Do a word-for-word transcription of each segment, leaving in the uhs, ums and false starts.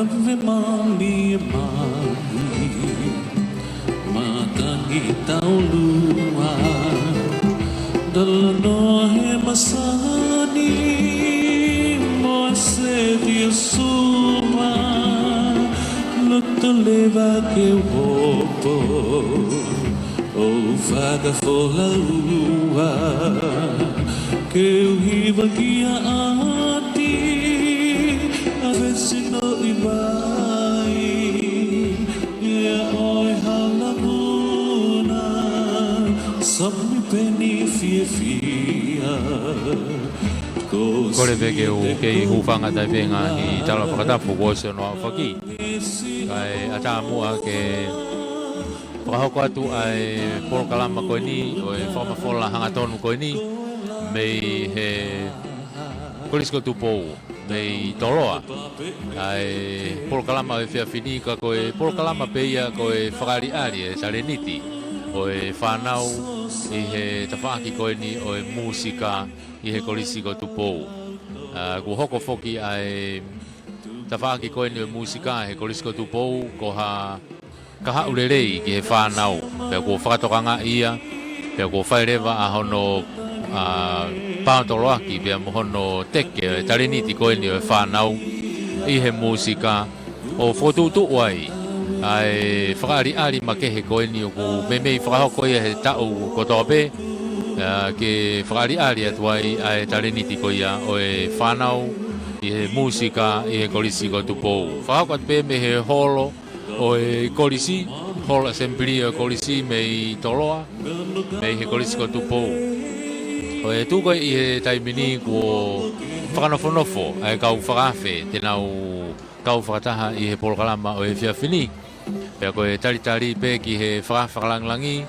Ave mami mai, matangi taulua, talanoa he masani, mo e seti o sua, loto leva ke u hopo, ʻo fakafolaua, ke u hiva kia ʻAti, ʻa e sino i vai, ia ʻo e hala muna, sami peni fiefia. Kole pē ke u kei hūfanga atu pē he ngaahi tala fakatapu kuo ʻosi hono aofaki. Kae ʻatā muʻa ke fakahoko atu ʻa e polokalama ko eni, ʻo e fakamafola hangatonu ko eni, mei he Kolisi ko Tupou, mei Toloa. ʻA e polokalama ʻo e efiafi ni, ka ko e polokalama pē ia ko e fakaʻaliʻali e taleniti ʻo e fānau ʻi he tafaʻaki ko eni ʻo e mūsika ʻi he Kolisi ko Tupou. ʻA, kuo hoko foki ʻa e tafaʻaki ko eni ʻo e mūsika he Kolisi ko Tupou ko ha kahaʻu lelei ki he fānau. Pea kuo fakatokangaʻi ia, pea kuo fai leva ʻa hono, ʻa, paotoloaki, pea mo hono teke e taleniti ko eni ʻo e fānau ʻi he mūsika, ʻo fokotuʻutuʻu ai ʻa e fakaʻaliʻali makehe ko eni ʻoku meimei fakahoko ia he taʻu kotoa pē, ʻa, ke fakaʻaliʻali atu ai ʻa e taleniti ko ia ʻo e fānau ʻi he mūsika ʻi he Kolisi ko Tupou. Fakahoko atu pē mei he holo ʻo e kolisi, Hall Assembly ʻo e kolisi mei Toloa, mei he Kolisi ko Tupou. ʻO e tuʻu ko ē ʻi he taimi ni kuo fakanofonofo ʻa e kau fakaafe te nau kau fakataha ʻi he polokalama ʻo e efiafi ni. Pea ko e talitali pē ki he fakaafe fakalāngilangi,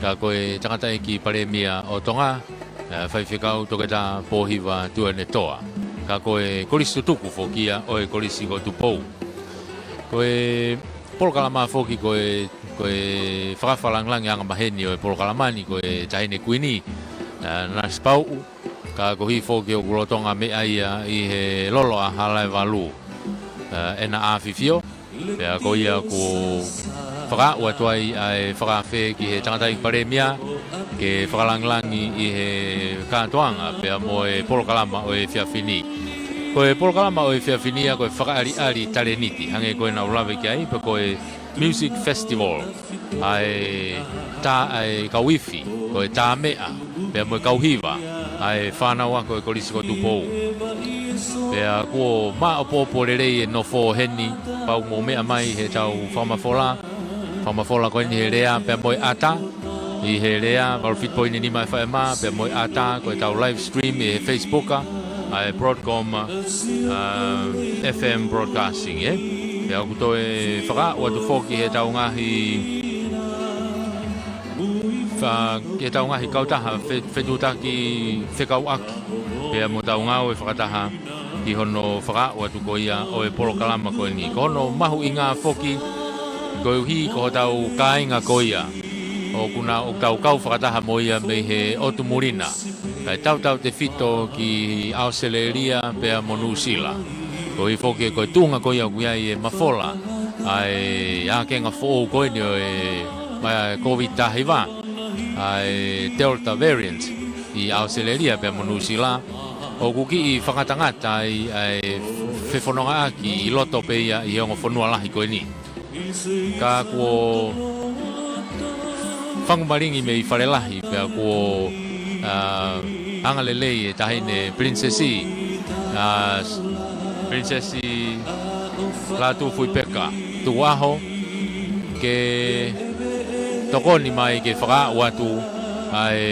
ka ko e tangataʻeiki palēmia ʻo Tonga, ʻa, Faifekau Toketā Pōhiva Tuʻiʻonetoa. Ka ko e kolisi tutuku foki ia ʻo e Kolisi ko Tupou. Ko e polokalama foki ko e, ko e fakaafe fakalāngilangi angamaheni ʻo e polokalama ni ko e Taʻahine Kuini, ʻa, Nanasipauʻu, ka koeʻuhi foki ʻoku lolotonga meʻa ia ʻi he lolo ʻa Halaevalu, ʻa, ʻEna ʻAfifio, pea ko ia kuo fakaaʻu atu ai ʻa e fakaafe ki he tangataʻeiki palēmia ke fakalāngilangi ʻi he kātoanga pea mo e polokalama ʻo e efiafi ni. Ko e polokalama ʻo e efiafi ni ia ko e fakaʻaliʻali taleniti, hangē ko ʻena ʻoku lave ki ai, pea ko e Music Festival, ʻa e tā, ʻa e kau ifi, ko e tā meʻa, pea mo e kau hiva ʻa e fānau ako ʻo e Kolisi ko Tupou. Pea kuo maʻopoʻopo lelei e nofo heni, pea mou meʻa mai heʻetau fakamafola, fakamafola ko eni he lea pea mo e ʻata, ʻi he lea, valu fitu poini nima FM, pea mo e ʻata, ko ʻetau live stream ʻi he Facebook, ʻa e Broadcom, ʻa, FM Broadcasting, ē? Pea ʻoku toe fakaaʻu atu foki heʻetau ngaahi, fa-, heʻetau ngaahi kautaha fe-, fetuʻutaki fekauʻaki, pea mo ʻetau ngāue fakataha ki hono fakaaʻu atu ko ia ʻo e polokalama ko eni. Ko hono mahuʻinga foki, koeʻuhi ko hotau kāinga ko ia ʻoku na, ʻoku tau kau fakataha mo ia mei he ʻotu muli na, kae tautautefito ki ʻAositelēlia pea mo Nuʻusila. Koeʻuhi foki ko e tuʻunga ko ia ʻoku ʻi ai e mafola ʻa e ākenga foʻou ko eni ʻo e, ʻa e Covid taha hiva, ʻa e Delta variant ʻi ʻAositelēlia pea mo Nuʻusila, ʻoku kiʻi fakangatangata ai ʻa e fefonongaʻaki ʻi loto pē ia ʻi he ongo fonua lahi ko eni. Ka kuo fangu malingi mei fale lahi, pea kuo, ʻa, anga lelei e Taʻahine Pilinisesi, ʻa, Pilinisesi Lātūfuipeka Tukuʻaho, ke tokoni mai ke fakaaʻu atu ʻa e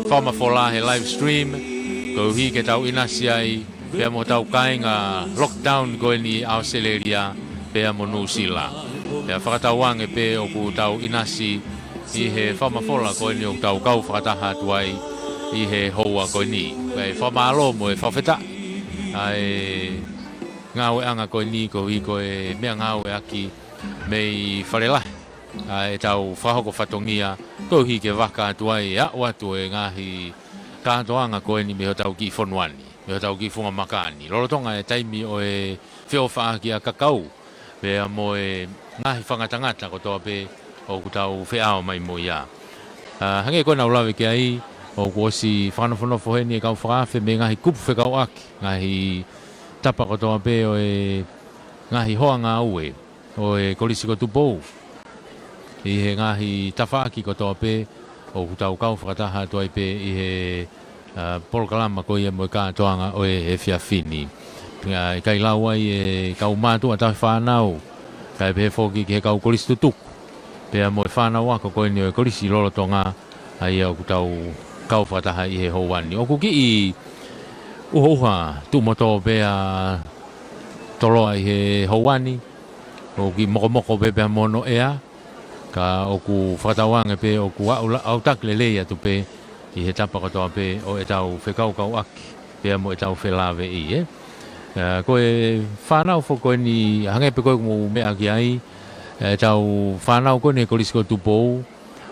fakamafola he live stream, koeʻuhi ke tau ʻinasi ai pea mo hotau kāinga lockdown ko eni ʻi ʻAositelēlia pea mo Nuʻusila. Pea fakatauange pē ʻoku tau ʻinasi ʻi he fakamafola ko eni ʻoku tau kau fakataha atu ai ʻi he houa ko eni. Pea fakamālō mo e fakafetaʻi ʻa e ngāueʻanga ko eni koeʻuhi ko e meʻangāueʻaki mei fale lahi ʻa ʻetau fakahoko fatongia, koeʻuhi ke vaka atu ai, aʻu atu e ngaahi kātoanga ko eni mei hotau kiʻi fonua ni, mei hotau kiʻi funga maka ni. Lolotonga e taimi ʻo e feʻofaʻaki ʻa e kakau, pea mo e ngaahi fakangatangata kotoa pē ʻoku tau feʻao mai mo ia. ʻA, hangē ko ʻenau lave ki ai, ʻoku ʻosi fakanofonofo heni e kau fakaafe mei he ngaahi kupu fekauʻaki, ngaahi tapa kotoa pē ʻo e ngaahi hoa ngāue ʻo e Kolisi ko Tupou. ʻI he ngaahi tafaʻaki kotoa pē, ʻoku tau kau fakataha atu ai pē ʻi he, ʻa, polokalama ko ia mo e kātoanga ʻo e efiafi ni. Pea ʻikai lau ai e kau mātuʻa tauhi fānau, kae pehē foki ki he kau kolisi tutuku, pea mo e fānau ako ko eni ʻo e kolisi lolotonga, ʻa ia ʻoku tau kau fakataha ʻi he houa ni. ʻOku kiʻi ʻuhoʻuha tuʻu motu pea toloa ʻi he houa ni, ʻoku kiʻi mokomoko pē pea mo hono ʻea, ka ʻoku fakatauange pē ʻoku aʻu la-, aʻutaki lelei atu pē ʻi he tapa kotoa pē ʻo ʻetau fekaukauʻaki pea mo ʻetau felāveʻi, ē. ʻA, ko e fānau foki ko eni, hangē pē ko ʻeku meʻa ki ai, ʻetau fānau ko eni he Kolisi ko Tupou,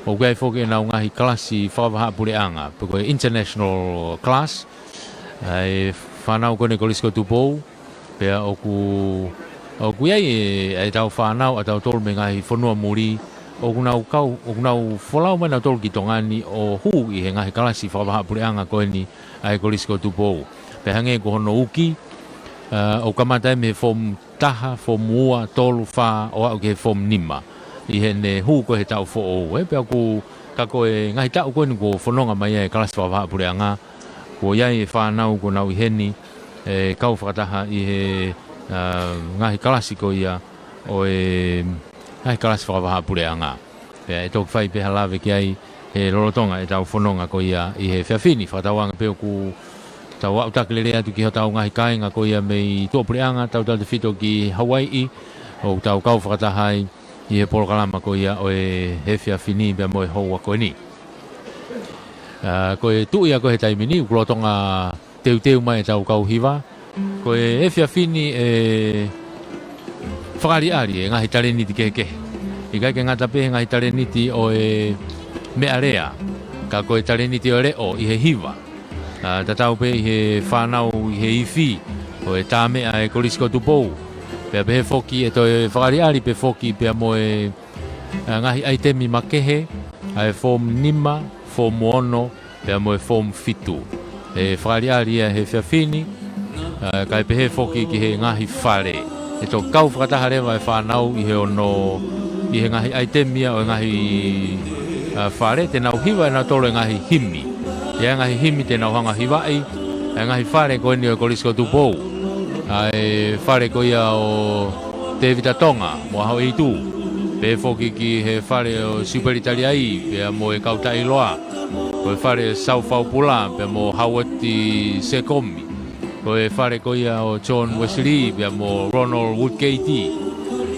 ʻoku ʻi ai foki ʻenau ngaahi kalasi fakavahaʻapuleʻanga, pe ko e international class, ʻa e fānau ko eni he Kolisi ko Tupou, pea ʻoku, ʻoku ʻi ai e, ʻetau fānau ʻatautolu mei he ngaahi fonua muli, ʻoku nau kau, ʻoku nau folau mai nautolu ki Tonga ni ʻo hū ʻi he ngaahi kalasi fakavahaʻapuleʻanga ko eni ʻa e Kolisi ko Tupou. Pea hangē ko hono uki, ʻa, ʻoku kamata ia mei he form taha, form ua, tolu, fā, ʻo aʻu ki he form nima. ʻI heʻene hū ko ē he taʻu foʻou, ē, pea ʻoku, ka ko e ngaahi taʻu ko eni kuo fononga mai ai e kalasi fakavahaʻapuleʻanga, kuo ʻi ai e fānau kuo nau ʻi heni, ʻe kau fakataha ʻi he, ʻa, ngaahi kalasi ko ia ʻo e ngaahi kalasi fakavahaʻapuleʻanga. Pea ʻe toki fai pē ha lave ki ai he lolotonga ʻetau fononga ko ia ʻi he efiafi ni. Fakatauange pē ʻoku tau aʻutaki lelei atu ki hotau ngaahi kāinga ko ia mei tuʻapuleʻanga, tautautefito ki Hawaiʻi, ʻoku tau kau fakataha ai ʻi he polokalama ko ia ʻo e efiafi ni pea mo e houa ko eni. ʻA, ko e tuʻu ia ko ē he taimi ni, ʻoku lolotonga teuteu mai ʻetau kau hiva. Ko e efiafi ni ʻe fakaʻaliʻali e ngaahi talēniti kehekehe. ʻIkai ke ngata pē he ngaahi talēniti ʻo e meʻalea, ka ko e talēniti ʻo e leʻo ʻi he hiva. ʻA, tatau pē ʻi he fānau ʻi he ifi ʻo e tāmeʻa e Kolisi ko Tupou. Pea pehē foki ʻe toe fakaʻaliʻali pē foki pea mo e ʻa, ngaahi ʻaitemi makehe, ʻa e form nima, form ono, pea mo e form fitu. ʻE fakaʻaliʻali ia he efiafi ni, ʻa, kae pehē foki ki he ngaahi fale. ʻE toki kau fakataha leva e fānau ʻi he ono, ʻi he ngaahi ʻaitemi ia ʻo e ngaahi, ʻa, fale, te nau hiva ʻe nautolu e ngaahi himi. ʻI ai e ngaahi himi te nau hanga hivaʻi, ʻa e ngaahi fale ko eni ʻo e Kolisi ko Tupou. ʻA e fale ko ia ʻo Tevita Tonga, mo ʻAhoʻeitu. Pehē foki ki he fale ʻo Siupeli Taliai, pea mo e kau taʻeʻiloa. Ko e fale ʻo Saufau Pula, pea mo Hauati Sekomi. Ko e fale ko ia ʻo John Wesley, pea mo Ronald Woodgate.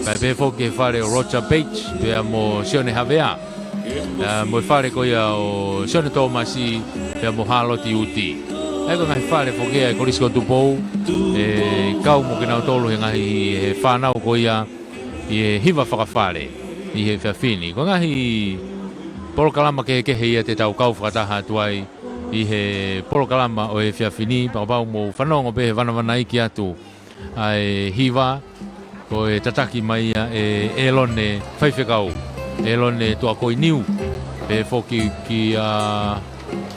Kae pehē foki ki he fale ʻo Roger Page, pea mo Sione Havea. ʻA, mo e fale ko ia ʻo Sione Tōmasi, pea mo Hāloti Uti. ʻA ia ko e ngaahi fale foki ʻa e Kolisi ko Tupou, ʻe kau mo kinautolu he ngaahi, he fānau ko ia ʻi he hiva fakafale ʻi he efiafi ni. Ko e ngaahi polokalama kehekehe ia te tau kau fakataha atu ai ʻi he polokalama ʻo e efiafi ni, pea kapau mou fanongo pē he vanavanaiki atu ʻa e hiva, ko e tataki mai ia ʻe ʻElone Faifekau, ʻElone Tuʻakoiniu, pehē foki kia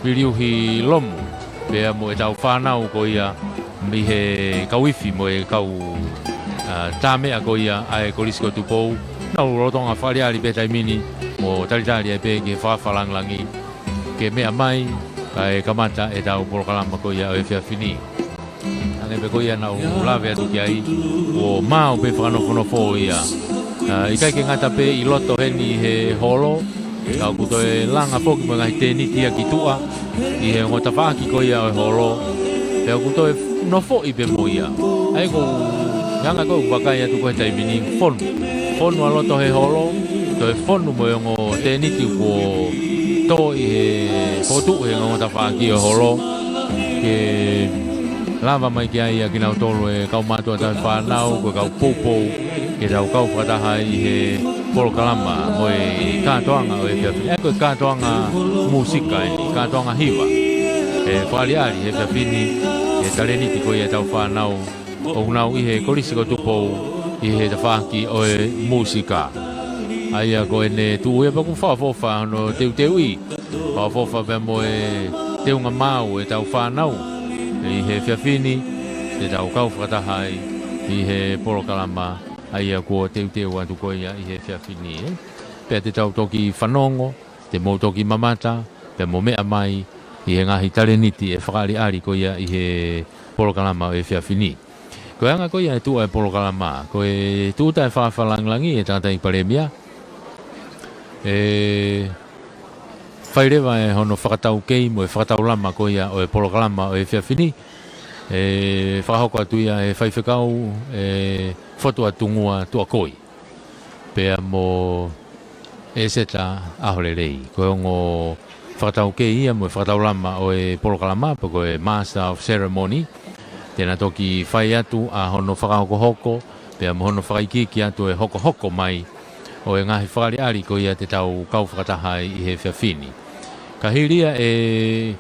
Viliuhi Lomu, pea mo ʻetau fānau ko ia mei he kau ifi mo e kau, ʻa, tāmeʻa ko ia ʻa e Kolisi ko Tupou, nau lolotonga fakaʻaliʻali pē taimi ni, mo talitali ai pē ki he fakafalangilangi, ke meʻa mai, kae kamata ʻetau polokalama ko ia ʻo e efiafi ni. Hangē pē ko ia naʻá ku lave atu ki ai, kuo maau pē fakanofonofo ia. ʻA, ʻikai ke ngata pē ʻi loto heni he holo, ka ʻoku toe langa foki mo e ngaahi tēniti ia ki tuʻa, ʻi he ongo tafaʻaki ko ia ʻo e holo, pea ʻoku toe nofoʻi pē mo ia. ʻA ia ko e anga ko ē ʻoku vakai atu ko ē he taimi ni, fonu. Fonu ʻa loto he holo, toe fonu mo e ongo tēniti kuo tō ʻi he potu he ongo tafaʻaki ʻo e holo, ke lava mai ki ai ʻa kinautolu e kau mātuʻa tauhi fānau, ko e kau poupou, ke tau kau fakataha ʻi he polokalama mo e kātoanga ʻo e efiafi ni. ʻA ia ko e kātoanga mūsika eni, kātoanga hiva. ʻE fakaʻaliʻali he efiafi ni e talēniti ko ia ʻetau fānau ʻoku nau ʻi he Kolisi ko Tupou, ʻi he tafaʻaki ʻo e mūsika. ʻA ia ko ʻene tuʻu ia pea ʻoku fakaʻofoʻofa hono teuteuʻi. Fakaʻofoʻofa pea mo e teunga maau ʻetau fānau ʻi he efiafi ni, te tau kau fakataha ai ʻi he polokalama ʻa ia kuo teuteu atu ko ia ʻi he efiafi ni, ē. Pea te tau toki fanongo, te mou toki mamata, pea mo meʻa mai ʻi he ngaahi talēniti ʻe fakaʻaliʻali ko ia ʻi he polokalama ʻo e efiafi ni. Ko e anga ko ia e tuʻu ʻa e polokalama, ko e tūʻuta ʻa e fakafakalāngilangi ʻe he tangataʻeiki palēmia, ʻe fai leva ʻe hono fakataukei mo e fakataulama ko ia ʻo e polokalama ʻo e efiafi ni, ʻe fakahoko atu ia ʻe he faifekau ʻe Fotuatungua Tuʻakoi pea mo ʻEseta ʻAholelei. Ko e ongo fakataukei ia mo e fakataulama ʻo e polokalama, pe ko e Master of Ceremony. Te na toki fai atu ʻa hono fakahokohoko pea mo hono fakaikiiki atu e hokohoko mai ʻo e ngaahi fakaʻaliʻali ko ia te tau kau fakataha ai ʻi he efiafi ni. Ka hili ia ʻe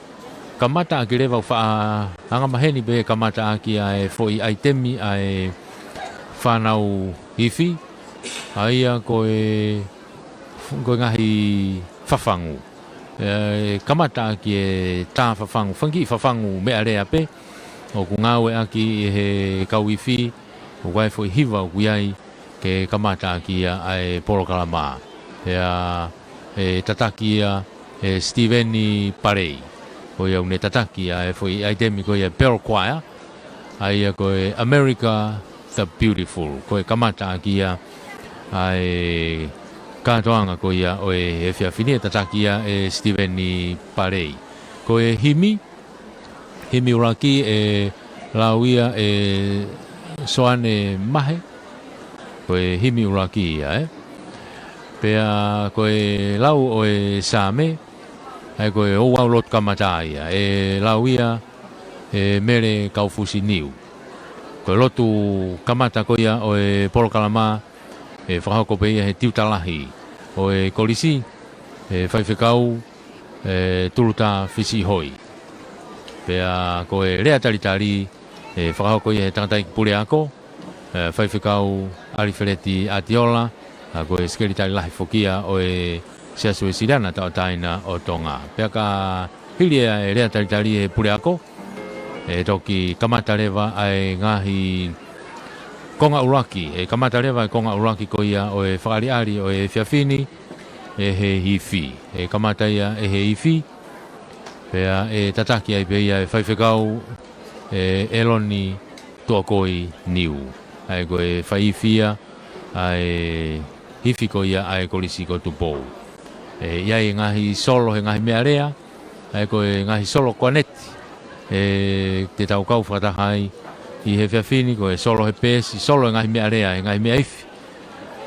kamata ʻaki leva ʻo faʻa angamaheni pē kamata ʻaki ʻa e foʻi ʻaitemi ʻa e fānau ifi, ʻa ia ko e, ko e ngaahi fafangu. ʻE kamata ʻaki e tā fafangu, fanga kiʻi fafangu meʻalea pē ʻoku ngāueʻaki ʻe he kau ifi, ʻoku ʻi ai e foʻi hiva ʻoku ʻi ai ke kamata ʻaki ia ʻa e polokalama. Pea ʻe tataki ia ʻe Sitiveni Palei. Ko ia ʻoku ne tataki ʻa e foʻi ʻaitemi ko ia Pearl Choir, ʻa ia ko e America the Beautiful. Ko e kamata ʻaki ia ʻa e kātoanga ko ia ʻo e efiafi ni, ʻe tataki ia ʻe Sitiveni Palei. Ko e himi, himi ʻuluaki ʻe lau ia ʻe Soane Mahe. Ko e himi ʻuluaki ia, ē. Pea ko e lau ʻo e Saame, ʻa ia ko e ouau lotu kamata ia, ʻe lau ia ʻe Mele Kaufusi Niu. Ko e lotu kamata ko ia ʻo e polokalama, ʻe fakahoko pē ia ʻe he tiuta lahi ʻo e kolisi, ʻe faifekau ʻe Tulutā Fisiʻihoi. Pea ko e lea talitali, ʻe fakahoko ia ʻe he tangataʻeiki puleako, ʻe faifekau ʻAlifeleti ʻAtiola, ʻa ia ko e sekelitali lahi foki ia ʻo e Siasi Uēsiliana Tauʻatāina ʻo Tonga. Pea ka hili ia e lea talitali ʻe he puleako, ʻe toki kamata leva ʻa e ngaahi konga ʻuluaki, ʻe kamata leva e konga ʻuluaki ko ia ʻo e fakaʻaliʻali ʻo e efiafi ni ʻe he ifi. ʻE kamata ia ʻe he ifi, pea ʻe tataki ai pē ia ʻe faifekau ʻe ʻEloni Tuʻakoi Niu. ʻA ia ko e fai ifi ia ʻa e ifi ko ia ʻa e kolisi ko Tupou. ʻE ʻi ai e ngaahi solo he ngaahi meʻalea, ʻa ia ko e ngaahi solo koaneti ʻe te tau kau fakataha ai ʻi he efiafi ni, ko e solo he peesi, solo he ngaahi meʻalea, he ngaahi meʻa ifi.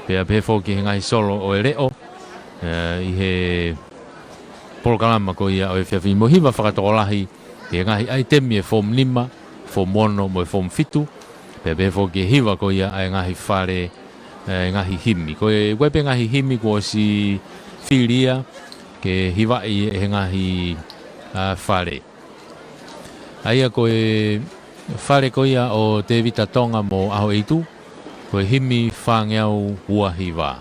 Pea pehē foki he ngaahi solo ʻo e leʻo, ʻe, ʻi he polokalama ko ia ʻo e efiafi ni, mo e hiva fakatokolahi ʻi he ngaahi ʻaitemi ʻe fomu nima, fomu ono mo e fomu fitu. Pea pehē foki he hiva ko ia ʻa e ngaahi fale, ʻe, ngaahi himi. Ko e, ko e pē ngaahi himi kuo ʻosi fili ia ke hivaʻi ʻe he ngaahi, ʻa, fale. ʻA ia ko e fale ko ia ʻo Tēvita Tonga mo ʻAhoʻeitu, ko e himi fāngeau ua hiva.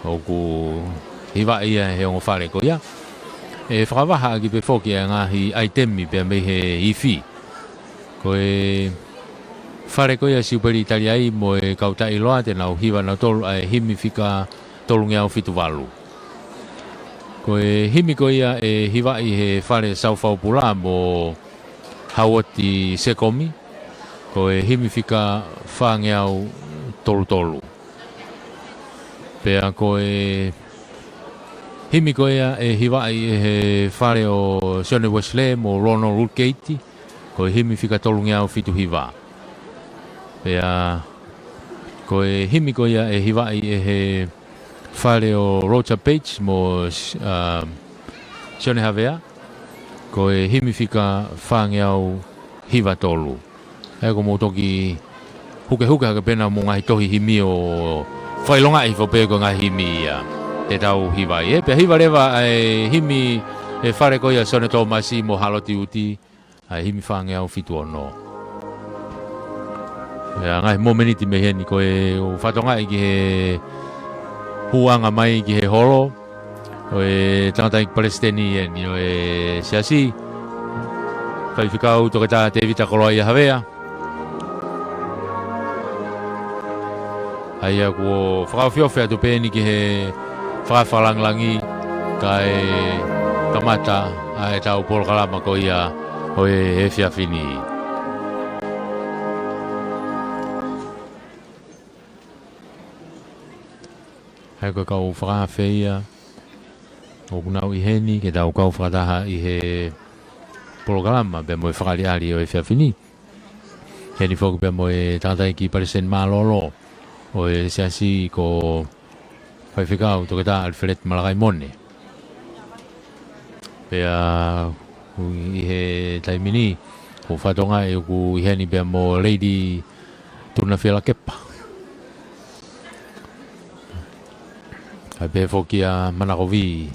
ʻOku hivaʻi ia ʻe he ongo fale ko ia. ʻE fakavahaʻaki pē foki ʻa e ngaahi ʻaitemi pea mei he ifi. Ko e fale ko ia Siupeli Taliai mo e Kautaʻi Loa te nau hiva nautolu ʻa e himi fika tolungeau fitu valu. Ko e himi ko ia ʻe hivaʻi ʻe he fale Saufaupula mo Hauoti Sekomi, ko e himi fika fāngeau tolu tolu. Pea ko e himi ko ia ʻe hivaʻi ʻe he fale ʻo Sione Uesilē mo Ronald Woodgate, ko e himi fika tolungeau fitu hiva. Pea ko e himi ko ia ʻe hivaʻi ʻe he fale ʻo Roger Page mo, ʻa, Sione Havea, ko e himi fika fāngeau hiva tolu. ʻE, ko mou toki hukehuke hake pē ʻa e mo e ngaahi tohi himi ʻo fakaʻilongaʻi hifo pē ko e ngaahi himi ia te tau hiva ai, ē. Pea hiva leva ʻa e himi ʻe he fale ko ia Sione Tōmasi mo Haloti Uti, ʻa e himi fāngeau fitu ono. Pea ngaahi momeniti mei heni ko e ʻoku fakatokangaʻi ki he hūʻanga mai ki he holo ʻo e tangataʻeiki palesiteni eni ʻo e Siasi, Faifekau Toketā Tēvita Koloaʻia Havea. ʻA ia kuo fakaofiofi atu pē eni ki he fakafalanglangi kae kamata ʻa ʻetau polokalama ko ia ʻo e efiafi ni. ʻA ia ko e kau fakaafe ia ʻoku nau ʻi heni ke tau kau fakataha ʻi he polokalama pea mo e fakaʻaliʻali ʻo e efiafi ni. Heni foki pea mo e tangataʻeiki palesiteni mālōlō ʻo e Siasi ko Faifekau Toketā ʻAlifeleti Malakaimone. Pea ʻi he taimi ni ʻoku fakatokangaʻi ʻoku ʻi heni pea mo Lady Tuʻunafielakepa. ʻA ia pehē foki ʻa Manakovi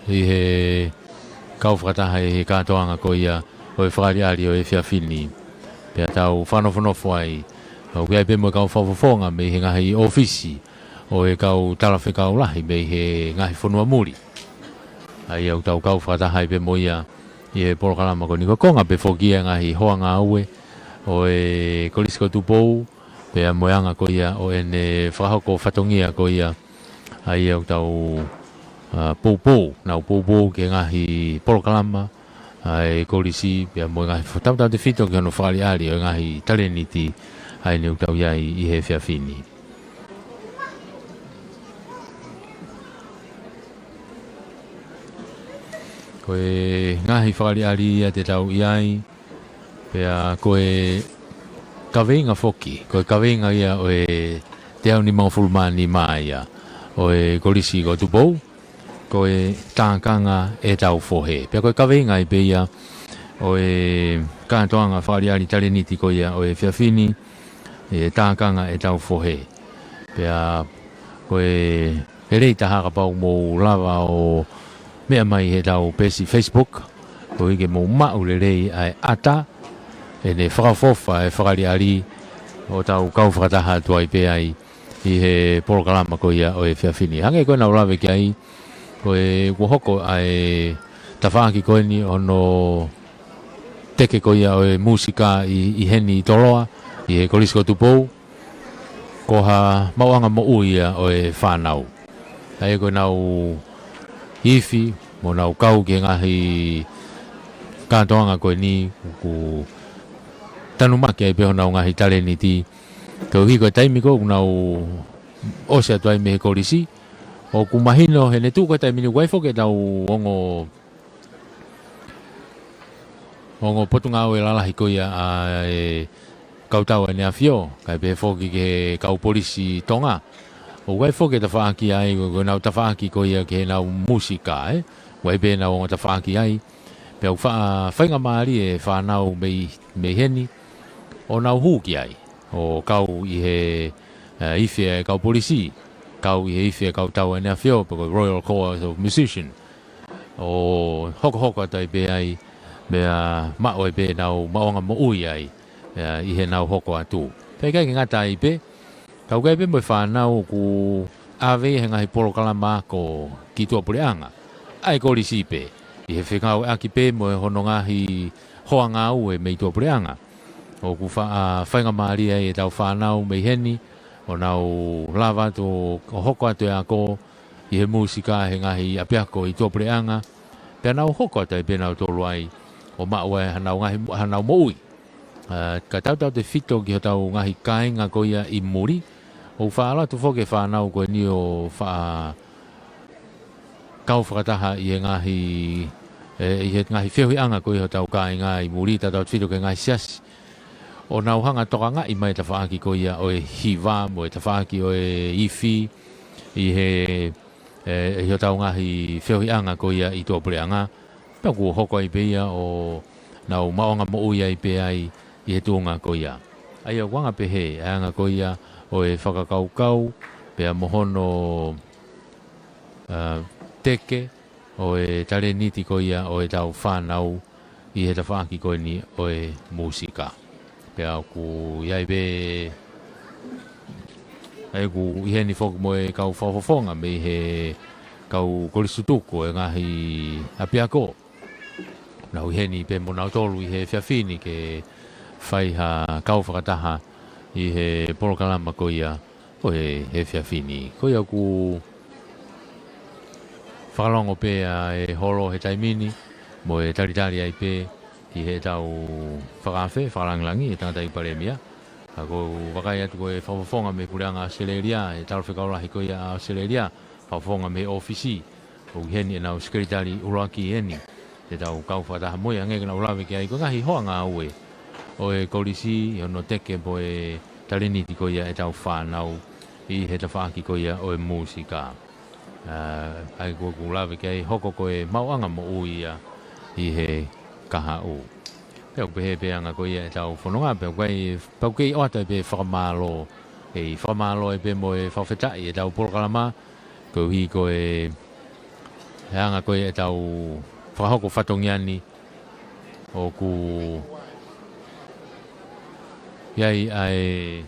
ʻi he kau fakataha ʻi he kātoanga ko ia ʻo e fakaʻaliʻali ʻo e efiafi ni. Pea tau fakanofonofo ai ʻoku ʻi ai pē mo e kau fakafofonga mei he ngaahi ʻōfisi ʻo e kau talafekau lahi mei he ngaahi fonua muli. ʻA ia ʻoku tau kau fakataha ai pē mo ia ʻi he polokalama ko eni. Ko e konga pē foki ʻa e ngaahi hoa ngāue ʻo e Kolisi ko Tupou pea mo e anga ko ia ʻo ʻene fakahoko fatongia ko ia ʻa ia ʻoku tau, ʻa, poupou, nau poupou ki he ngaahi polokalama ʻa e kolisi pea mo e ngaahi fa-, tautautefito ki hono fakaʻaliʻali ʻo e ngaahi talēniti ʻa eni ʻoku tau ʻi ai ʻi he efiafi ni. Ko e ngaahi fakaʻaliʻali ia te tau ʻi ai, pea ko e kaveinga foki, ko e kaveinga ia ʻo e teau nimangofulu mā nima ia ʻo e Kolisi ko Tupou, ko e Tākanga ʻEtau Fohe. Pea ko e kaveinga ai pē ia ʻo e kātoanga fakaʻaliʻali talēniti ko ia ʻo e efiafi ni, ʻe Tākanga ʻEtau Fohe. Pea ko e lelei taha kapau mou lava ʻo meʻa mai heʻetau peesi Facebook, koeʻuhi ke mou maʻu lelei ʻa e ʻata ʻene fakaʻofoʻofa e fakaʻaliʻali ʻo tau kau fakataha atu ai pē ai ʻi he polokalama ko ia ʻo e efiafi ni. Hangē ko ʻenau lave ki ai, ko e kuo hoko ʻa e tafaʻaki ko eni ʻo hono teke ko ia ʻo e mūsika ʻi, ʻi heni ʻi Toloa, ʻi he Kolisi ko Tupou, ko ha maʻuʻanga moʻui ia ʻo e fānau. ʻA ia ko ʻenau ifi mo ʻenau kau ki he ngaahi kātoanga ko eni, ʻoku tanumaki ai pē honau ngaahi talēniti. Koeʻuhi ko e taimi ko ē ʻoku nau ʻosi atu ai mei he kolisi, ʻoku mahino heʻene tuʻu ko e taimi ni ʻoku ʻi ai foki ʻetau ongo, ongo potungāue lalahi ko ia ʻa e kau tau ʻEne ʻAfio, kae pehē foki ki he kau polisi Tonga. ʻOku ʻi ai foki e tafaʻaki ai, ko, ko ʻenau tafaʻaki ko ia ki heʻenau mūsika, ē? ʻOku ʻi ai pē ʻenau ongo tafaʻaki ai. Pea ʻoku fa-, faingamālie e fānau mei, mei heni ʻo nau hū ki ai ʻo kau ʻi he, ē, ifi e kau polisi, kau ʻi he ifi e kau tau ʻEne ʻAfio, pe ko e Royal Corps of Musician. ʻO hokohoko atu ai pē ai, pea maʻu ai pē ʻenau maʻuʻanga moʻui ai, ē, ʻi heʻenau hoko atu. Pea ʻikai ke ngata ai pē, ka ʻoku ʻi ai pē mo e fānau ʻoku ʻave ʻi he ngaahi polokalama ako ki tuʻapuleʻanga ʻa e kolisi pē, ʻi he fekauʻaki pē mo e hono ngaahi hoa ngāue mei tuʻapuleʻanga. ʻOku fa-, ʻa, faingamālie ai ʻetau fānau mei heni ʻo nau lava atu ʻo hoko atu e ako ʻi he mūsika he ngaahi ʻapiako ʻi tuʻapuleʻanga. Pea nau hoko atu ai pē nautolu ai ʻo maʻu ai hanau ngaahi, hanau moʻui. ʻA, ka tautautefito ki hotau ngaahi kāinga ko ia ʻi muli, ʻoku faʻa ʻalu atu foki e fānau ko eni ʻo faʻa kau fakataha ʻi he ngaahi, ē, ʻi he ngaahi feohiʻanga ko ia hotau kāinga ʻi muli, tautautefito ki he ngaahi siasi. ʻO nau hanga ʻo tokangaʻi mai e tafaʻaki ko ia ʻo e hiva mo e tafaʻaki ʻo e ifi ʻi he, ē, ʻi hotau ngaahi feohiʻanga ko ia ʻi tuʻapuleʻanga. Pea kuo hoko ai pē ia ʻo nau maʻuʻanga moʻui ai pē ai ʻi he tuʻunga ko ia. ʻA ia ʻoku anga pehē ʻa e anga ko ia ʻo e fakakaukau, pea mo hono, ā, teke ʻo e talēniti ko ia ʻo ʻetau fānau ʻi he tafaʻaki ko eni ʻo e mūsika. Pea ʻoku ʻi ai pē, ʻa ia ʻoku ʻi heni foki mo e kau fakafofonga mei he kau kolisi tutuku ʻo e ngaahi ʻapiako. Nau ʻi heni pē mo nautolu ʻi he efiafi ni ke fai ha kau fakataha ʻi he polokalama ko ia ʻo e efiafi ni. Ko ia ʻoku fakalongo pē ʻa e holo he taimi ni, mo e talitali ai pē ki heʻetau fakaafe, fakalāngilangi, ʻe he tangataʻeiki palēmia. Ka ʻoku ou vakai atu ko e fakafofonga mei he puleʻanga ʻAositelēlia, ʻe he talafekau lahi ko ia ʻa ʻAositelēlia, fakafofonga mei he ʻōfisi, ʻoku ʻi heni ʻenau sekelitali ʻuluaki eni, ʻetau kau fakataha mo ia, hangē ko ʻenau lave ki ai, ko e ngaahi hoa ngāue ʻo e kolisi, ʻi hono teke mo e talēniti ko ia ʻetau fānau ʻi he tafaʻaki ko ia ʻo e mūsika. ʻA, ʻa ia ko ʻeku lave ki ai, hoko ko e maʻuʻanga moʻui ia ʻi he kahaʻu. Pea ʻoku pehē pē ʻa e anga ko ia ʻetau fononga, pea ʻoku ʻi ai, pea ʻoku kei ʻoatu ai pē fakamālō, ʻe fakamālō ai pē mo e fakafetaʻi ʻetau polokalama, koeʻuhi ko e, e anga ko ia ʻetau fakahoko fatongia ni, ʻoku ʻi ai ʻa e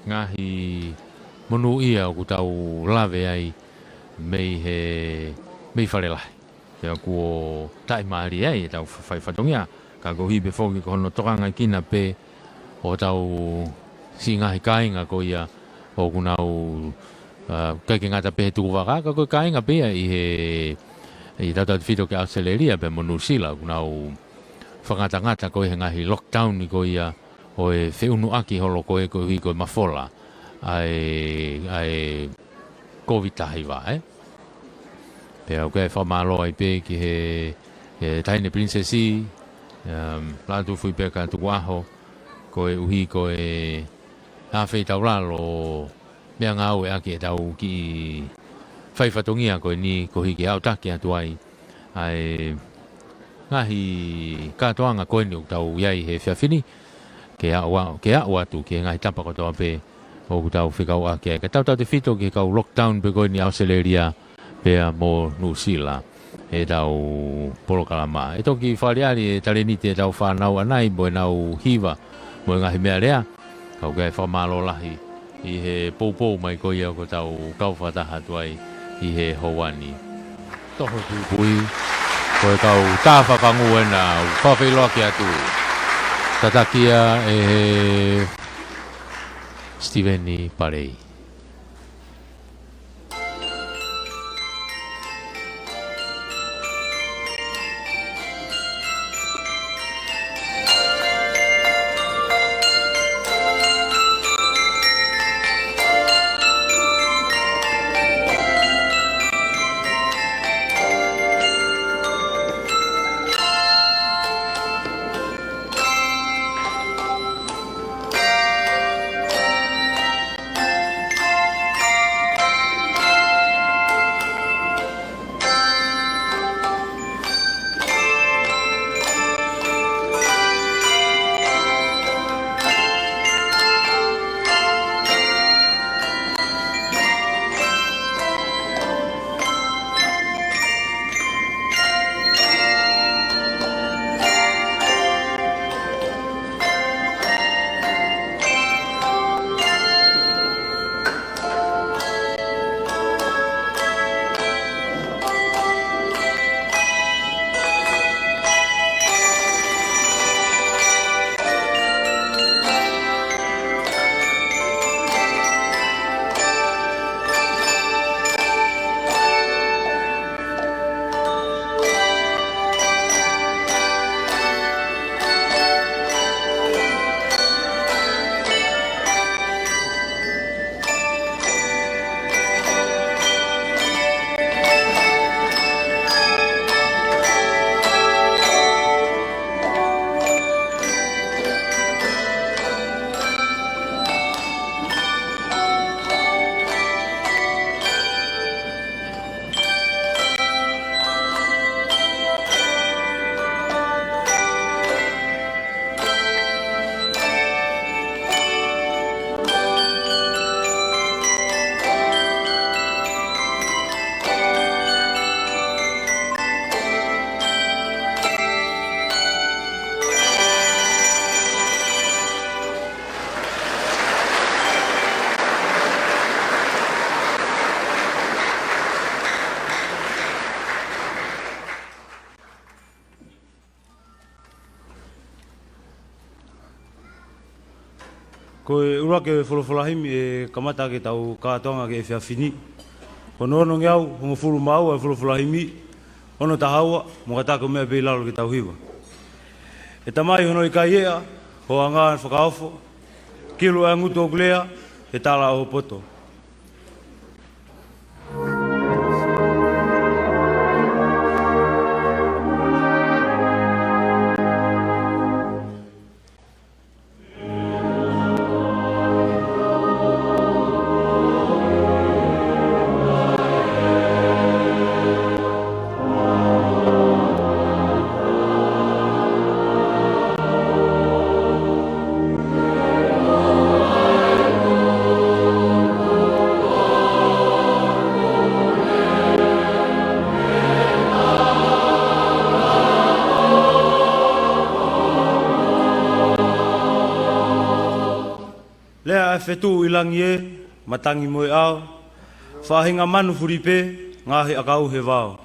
ngaahi monūʻia ʻoku tau lave ai mei he, mei Fale Lahi. Pea kuo taʻimālie ai ʻetau fai fatongia, ka koeʻuhi pē foki ko hono tokangaʻi kina pē ʻo ʻetau siʻi ngaahi kāinga ko ia ʻoku nau, ʻa, ʻikai ke ngata pē he tukuvaka, ka ko e kāinga pē ia ʻi he, ʻi tautautefito ki ʻAositelēlia pea mo Nuʻusila, ʻoku nau fakangatangata ko ia he ngaahi lockdown ko ia ʻo e feʻunuʻaki holo ko ē koeʻuhi ko e mafola ʻa e, ʻa e Covid taha hiva, ē? Pea ʻoku ou fakamālō ai pē ki he, e, Taʻahine Pilinisesi, um, Lātūfuipeka Tukuʻaho, koeʻuhi ko e ʻafeitaulalo ʻo meʻangāueʻaki ʻetau kiʻi fai fatongia ko eni koeʻuhi ke aʻutaki atu ai ʻa e ngaahi kātoanga ko eni ʻoku tau ʻi ai he efiafi ni, ke aʻu a-, ke aʻu atu ki he ngaahi tapa kotoa pē ʻoku tau fekauʻaki ai. Ka tautautefito ki he kau lockdown pē ko eni ʻAositelēlia pea mo Nuʻusila ʻetau polokalama. ʻE toki fakaʻaliʻali e talēniti ʻetau fānau ʻanai mo ʻenau hiva mo e ngaahi meʻalea. Ka ʻoku ou fakamālō lahi ʻi he poupou mai ko ia ʻo ʻetau kau fakataha atu ai ʻi he houa ni. Toho Puipui, ko e kau tā fakafangu ena ʻoku fakafeʻiloaki atu. Tataki ia ʻe he Sitiveni Palei. Ko e ʻuluaki e folofola himi ʻe kamata ʻaki ʻetau kātoanga ki he efiafi ni. Ko hono onongeau hongofulu mā ua e folofola himi, ono taha ua, mo ka taku meʻa pē ʻi lalo ke tau hiva. ʻE Tamai hono ʻikai ʻea, ho anga fakaofo, kilu ʻa e ngutu ʻoku lea, he tala ʻo ho poto. Lea ʻa e fetuʻu ʻi langi ē, matangi mo e ʻao, faʻahinga manu fuli pē, ngaahi ʻakau he vao.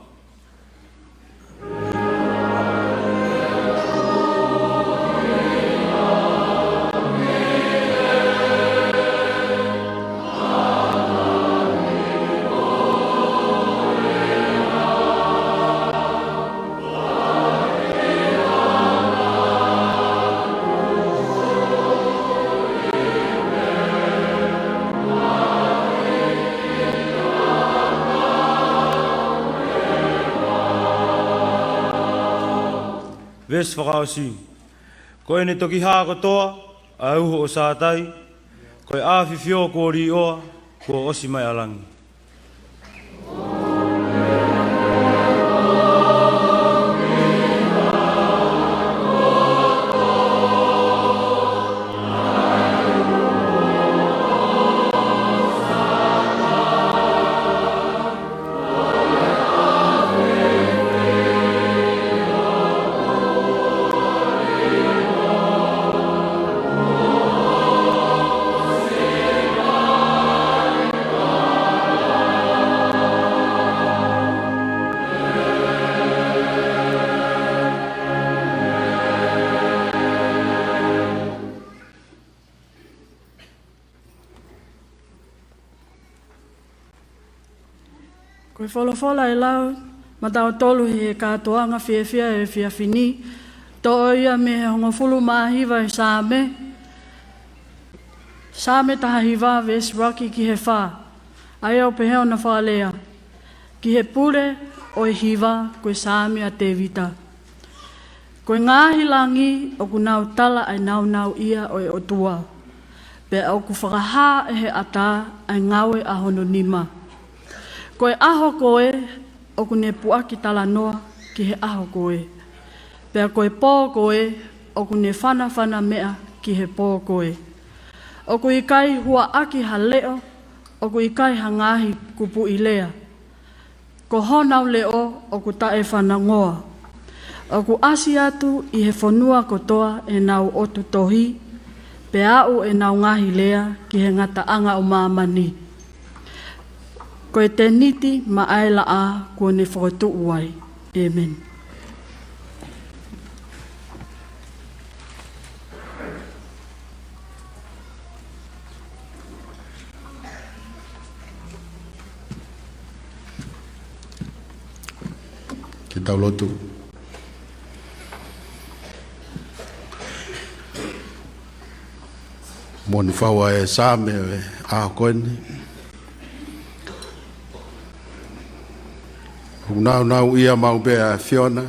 Veesi fakaʻosi. Ko ʻene toki hā kotoa ʻa e uho ʻo Sātai, ko e ʻafifio kuo liʻoa, kuo ʻosi mai ʻa langi. Ko e folofola ʻe lau maʻatautolu he kātoanga fiefia ʻo e efiafi ni, toʻo ia mei he hongofulu mā hiva ʻo e Saame, Saame taha hiva veesi ʻuluaki ki he fā, ʻa ia ʻoku pehē hono fakalea: Ki he pule ʻo e hiva, ko e Saame ʻa Tēvita. Ko e ngaahi langi ʻoku nau tala ʻa e nāunauʻia ʻo e ʻOtua, pea ʻoku fakahā ʻe he ʻatā ʻa e ngāue ʻa hono nima. Ko e ʻaho ko ē ʻoku ne puʻaki talanoa ki he ʻaho ko ē, pea ko e pō ko ē ʻoku ne fanafana meʻa ki he pō ko ē. ʻOku ʻikai huaʻaki ha leʻo, ʻoku ʻikai ha ngaahi kupuʻi lea. Ko honau leʻo ʻoku taʻefanangoa. ʻOku ʻasi atu ʻi he fonua kotoa ʻenau ʻotu tohi, pea aʻu ʻenau ngaahi lea ki he ngataʻanga ʻo māmani. Ko e tēniti maʻa e laʻā kuo ne fokotuʻu ai. ʻĒmeni. Ke tau lotu. Moʻoni fau ʻa e Saame ʻo e ʻaho ko eni. ʻOku nāunauʻia maʻu pē ʻa e ʻAfiona.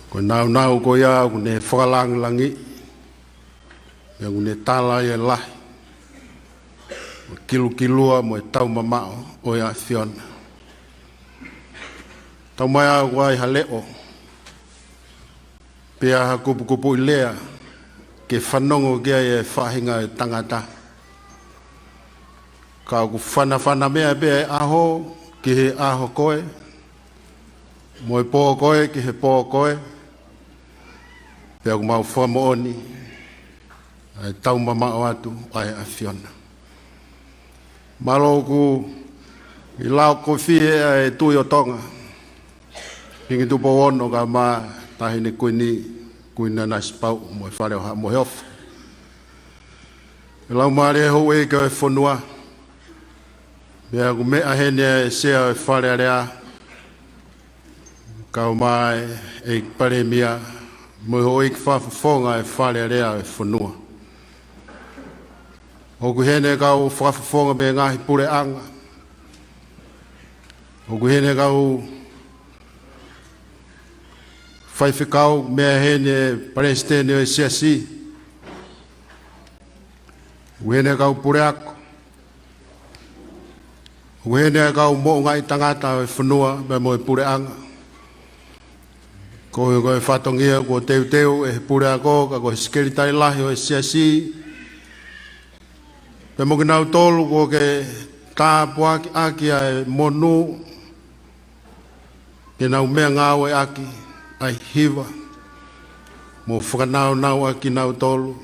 Ko e nāunau ko ia ʻoku ne fakalāngilangiʻi, pea ʻoku ne tala ʻa e lahi, mo e kilukilua, mo e taumamaʻo ʻo e ʻAfiona. Taumaiā ʻoku ʻikai ha leʻo, pe ha kupukupuʻi lea ke fanongo ki ai e faʻahinga ʻo e tangata. Ka ʻoku fanafana meʻa pē ʻa e ʻaho ki he ʻaho ko ē, mo e pō ko ē ki he pō ko ē, pea ʻoku mau fakamoʻoni ʻa e taumamaʻo atu ʻa e ʻAfiona. Mālō ʻoku ʻi he lao kofi ʻa e Tuʻi ʻo Tonga, Kingi Tupou Ono, kae ʻumaʻā Taʻahine Kuini, Kuini Nanasipauʻu, mo e Fale ʻo Haʻa Moheofo. Laumālie houʻeiki ʻo e fonua, pea ʻoku meʻa heni ʻa e Sea ʻo e Fale Alea, kae ʻumaʻā e Palēmia, mo e houʻeiki fakafofonga ʻo e Fale Alea ʻo e fonua. ʻOku ʻi heni e kau fakafofonga mei he ngaahi puleʻanga. ʻOku ʻi heni e kau faifekau, meʻa heni e Palesiteni ʻo e Siasi. ʻOku ʻi heni e kau puleako. ʻOku ʻi heni e kau moʻungaʻi tangata ʻo e fonua pea mo e puleʻanga. Ko e, ko e fatongia kuo teuteu ʻe he puleako, ka ko e Sekelitali Lahi ʻo e Siasi, pea mo kinautolu kuo ke tāpuakiʻaki ʻa e monū ke nau meʻangāueʻaki ʻa e hiva, mo fakanaunauʻaki kinautolu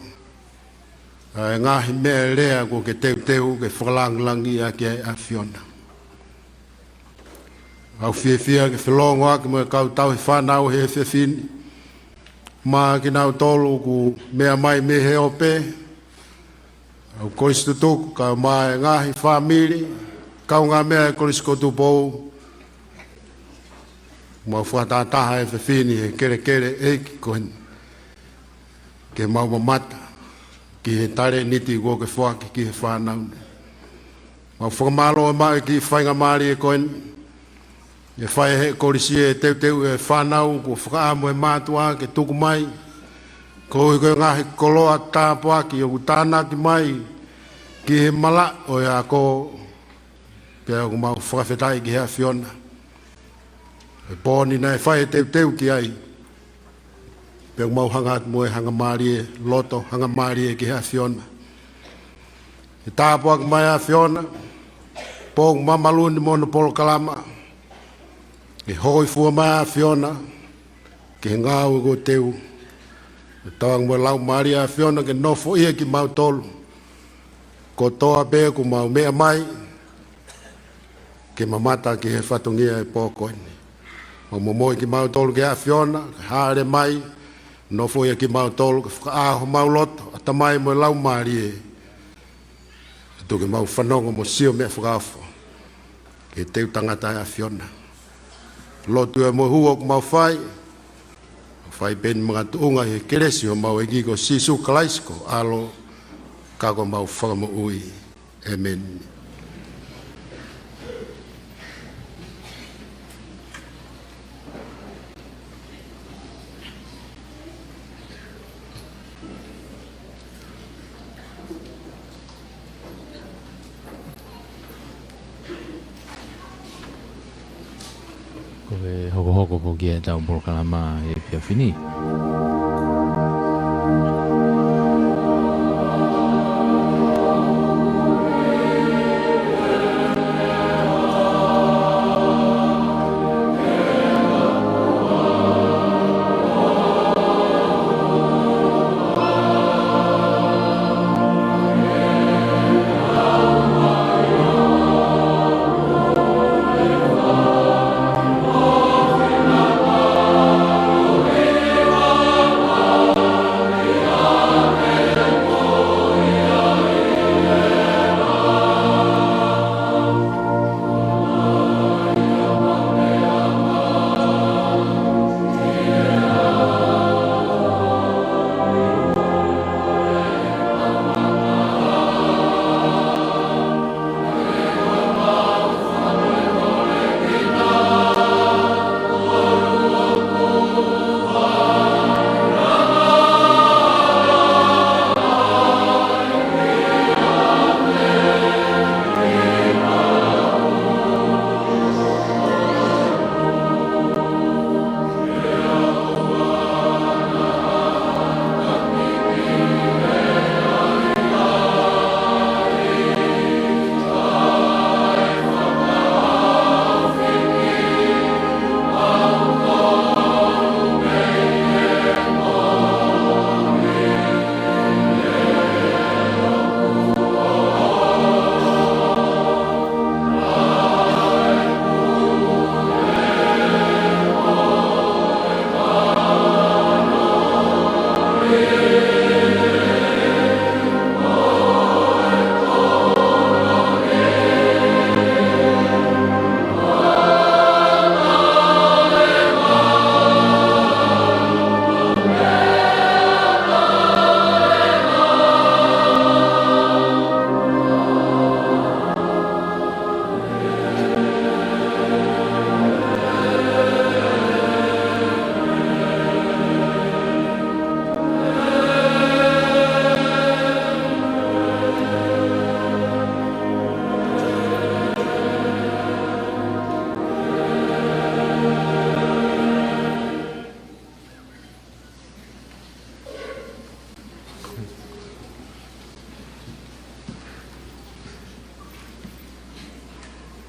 ʻa e ngaahi meʻalea kuo ke teuteu ke fakalāngilangiʻi ʻaki ʻa e ʻAfiona. ʻOku ou fiefia ke felōngoaki mo e kau tauhi fānau he efiafi ni, mo kinautolu ʻoku meʻa mai mei he ope, ʻa e Kolisi Tutuku, kae ʻumaʻā e ngaahi fāmili, kaungāmeʻa e Kolisi ko Tupou, mau fakatahataha he efiafi ni he kelekele ʻeiki ko eni, ke mau mamata ki he talēniti kuo ke foaki ki he fānau ni. Mau fakamālō maʻu e kiʻi faingamālie ko eni, ʻe fai ʻe he kolisi e teuteu e fānau kuo fakaʻamu ʻe he mātuʻa ke tuku mai, koeʻuhi ko e ngaahi koloa tāpuaki ʻoku tānaki mai ki he malaʻe ʻo e ako, pea ʻoku mau fakafetaʻi ki he ʻAfiona. ʻI he pō ni naʻe fai e teuteu ki ai, pea ʻoku mau hanga atu mo e hangamālie, loto hangamālie ki he ʻAfiona. ʻE tāpuaki mai ʻa e ʻAfiona, pō ʻoku mamalu ni mo hono polokalama, ʻe hōifua mai ʻa e ʻAfiona ki he ngāue kuo teu. ʻE tauange mo e Laumālie ʻa e ʻAfiona ke nofoʻia kimautolu kotoa pē kuo mau meʻa mai ke mamata ki he fatongia e pō ko eni. Mau momoi kimautolu ki he ʻAfiona ke hāʻele mai, nofoʻia kimautolu, ke fakaʻā homau loto, ʻatamai mo e laumālie, ʻo tuku ke mau fanongo mo sio meʻa fakaofo ki he teu tangata ʻa e ʻAfiona. Lotu ē mo e hū ʻoku mau fai, mau fai pē ni makatuʻunga ʻi he kelesi ʻo homau ʻEiki ko Sīsū Kalaisi ko ho ʻAlo, ka ko homau Fakamoʻui. ʻĒmeni. Ko e hokohoko foki ʻetau polokalama he efiafi ni.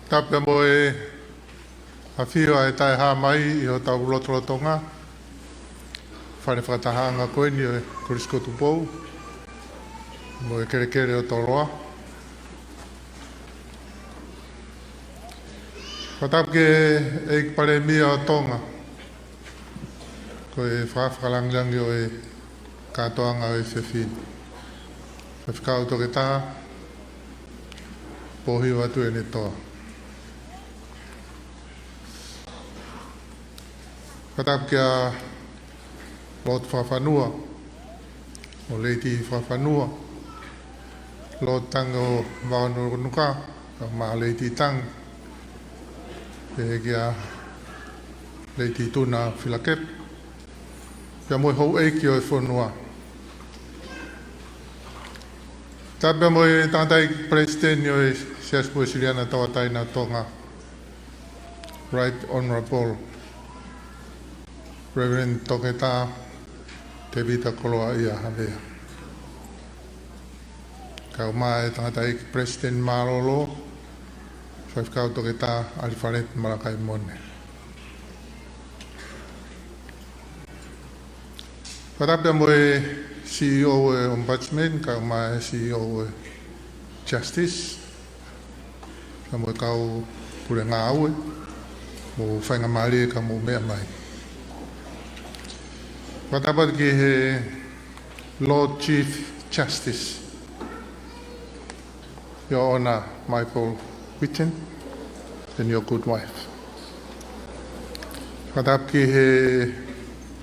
Tapu mo e ʻafio ʻa e Taʻehāmai ʻi hotau lotolotonga, fale fakatahaʻanga ko eni ʻo e Kolisi ko Tupou mo e Kelekele ʻo Toloa. Fakatapu ki he ʻEiki Palēmia ʻo Tonga, ko e fakafakalāngilangi ʻo e kātoanga ʻo e efiafi ni, Faifekau Toketā Pōhiva Tuʻiʻonetoa. Fakatapu kia Lord Fakafanua, ʻo Lady Fakafanua, Lord Tangi ʻo Vavanukanuka, mo Lady Tangi, pehē kia Lady Tuna Filakepa, pea mo e houʻeiki ʻo e fonua. Tapu mo e tangataʻeiki Palesiteni ʻo e Siasi Uēsiliana Tauʻatāina ʻo Tonga, Right Honourable Reverend Toketā Tēvita Koloaʻia Havea. Kau mai e tangataʻeiki Palesiteni mālōlō, Faifekau Toketā ʻAlifareti Malakai Mone. Fakatapu mo e CEO ʻo e Ombudsman, kau mai e CEO ʻo e Justice, pea mo e kau pule ngāue mo faingamālie ka mou meʻa mai. Fakatapu ki he Lord Chief Justice, Your Honour Michael Whitten, and your good wife. Fakatapu ki he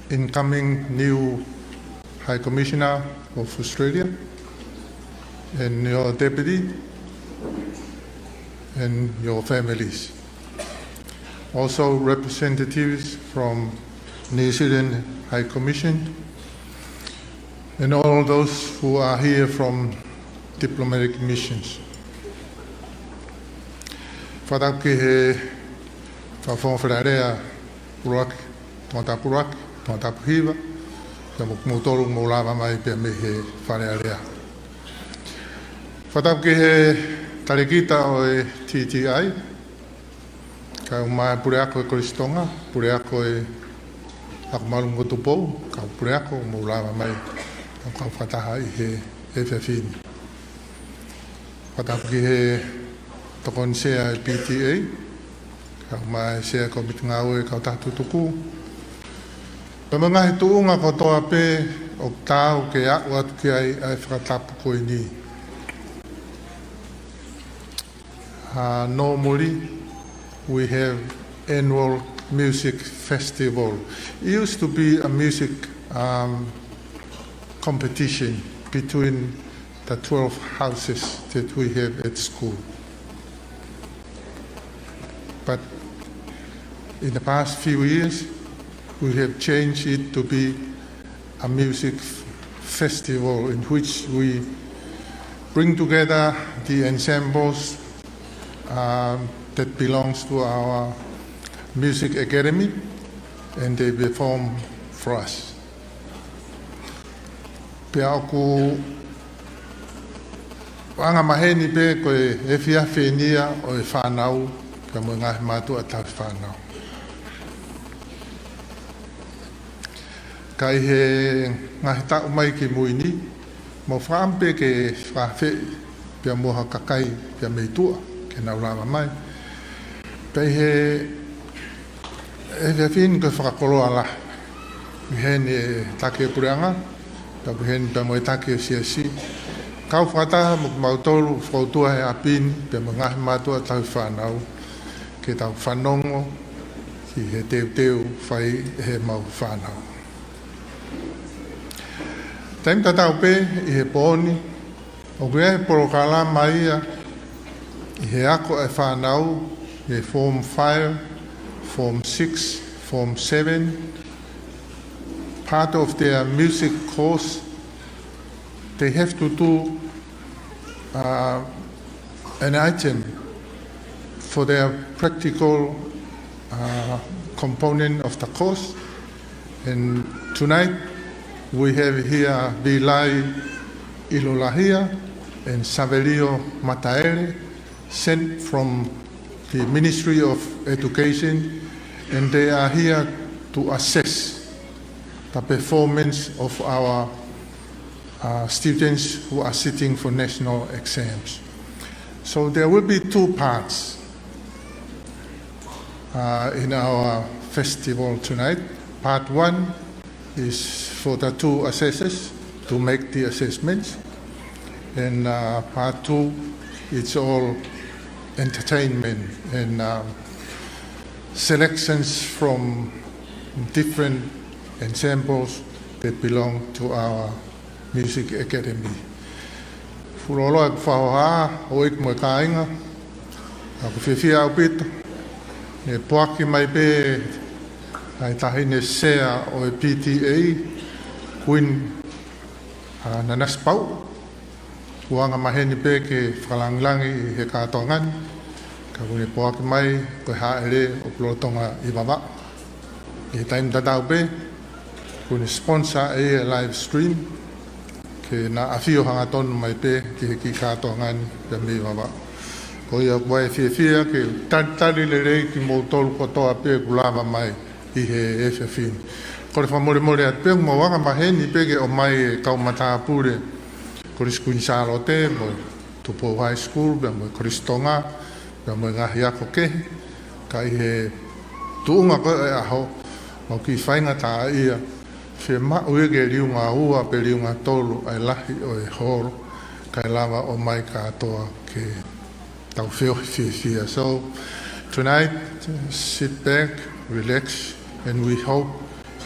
incoming new High Commissioner of Australia and your deputy and your families. Also representatives from New Zealand High Commission and all those who are here from diplomatic missions. Fakatapu ki he Fakafofonga Fale Alea ʻUluaki, Tongatapu ʻUluaki, Tongatapu Hiva, pea mo kimoutolu ʻoku mou lava mai pea mei he Fale Alea. Fakatapu ki he talēkita ʻo e TTI, kau mai e puleako ʻo e Kolisi Tonga, puleako ʻo e Ako Māʻolunga ko Tupou, kau puleako ʻoku mou lava mai, kau fakataha ʻi he efiafi ni. Fakatapu ki he tokoni sea ʻo e PTA, kau mai e sea ʻo e Kōmiti Ngāue, Kautaha Tutuku, pea mo e ngaahi tuʻunga kotoa pē ʻoku taau ke aʻu atu ki ai ʻa e fakatapu ko eni. Uh, normally, we have annual music festival. It used to be a music, um, competition between the twelve houses that we have at school. But in the past few years, we have changed it to be a music f-, festival in which we bring together the ensembles, um, that belongs to our music academy, and they perform for us. Pea ʻoku angamaheni pē ko e efiafi eni ia ʻo e fānau, pea mo e ngaahi mātuʻa tauhi fānau. Ka ʻi he ngaahi taʻu mai ki mui ni, mou fakaʻamu pē ke fakaafeʻi pea mo ha kakai pea mei tuʻa ke nau lava mai. Pea ʻi he efiafi ni ko e fakakoloa lahi. ʻI heni e taki e puleʻanga, pea ʻoku ʻi heni pea mo e taki e siasi. Kau fakataha mo kimautolu ʻoku fokoutua he ʻapi ni, pea mo e ngaahi mātuʻa tauhi fānau, ke tau fanongo ki he teuteu fai ʻe heʻemau fānau. Taimi tatau pē ʻi he pō ni, ʻoku ʻi ai e polokalama ia ʻi he ako ʻa e fānau, ʻi he Form Five, Form Six, Form Seven, part of their music course, they have to do, uh, an item for their practical, uh, component of the course. And tonight we have here Vilai ʻIlolahia and Savelio Mataele, sent from the Ministry of Education, and they are here to assess the performance of our uh, students who are sitting for national exams. So there will be two parts uh, in our festival tonight. Part one is for the two assessors to make the assessments. And uh, part two, it's all entertainment and um, selections from different ensembles that belong to our Music Academy. Fuoloa e fakahoha, ʻoku mou kāinga, ʻoku fiefia ʻaupito. Ne poaki mai pē ʻa e taʻahine sea ʻo e P T A, Kuini ʻa Nanasipauʻu. Kuo anga maheni pē ke fakalāngilangi ʻi he kātoanga ni, ka kuo ne poaki mai ko e hāʻele ʻo Pulotonga ʻi Vavaʻu. ʻI he taimi tatau pē, kuo ne sponsor ʻe ia e live stream, ke na ʻafio hangatonu mai pē ki he kiʻi kātoanga ni pea mei Vavaʻu. Ko ia ʻoku ou fiefia ke talitali lelei kimoutolu kotoa pē kuo lava mai ʻi he efiafi ni. Kole fakamolemole atu pē ʻoku mou anga maheni pē ke ʻomai e kau matāpule Kolisi Kuini Sālote, mo e Tupou High School, pea mo e Kolisi Tonga, pea mo e ngaahi ako kehe. Ka ʻi he tuʻunga ko ē ʻo e ʻaho, mau kiʻi faingataʻaʻia, fiemaʻu ia ke liunga ua pe liunga tolu ʻa e lahi ʻo e holo, kae lava ʻo ʻomai kātoa ke tau feohi fiefia. So tonight, sit back, relax, and we hope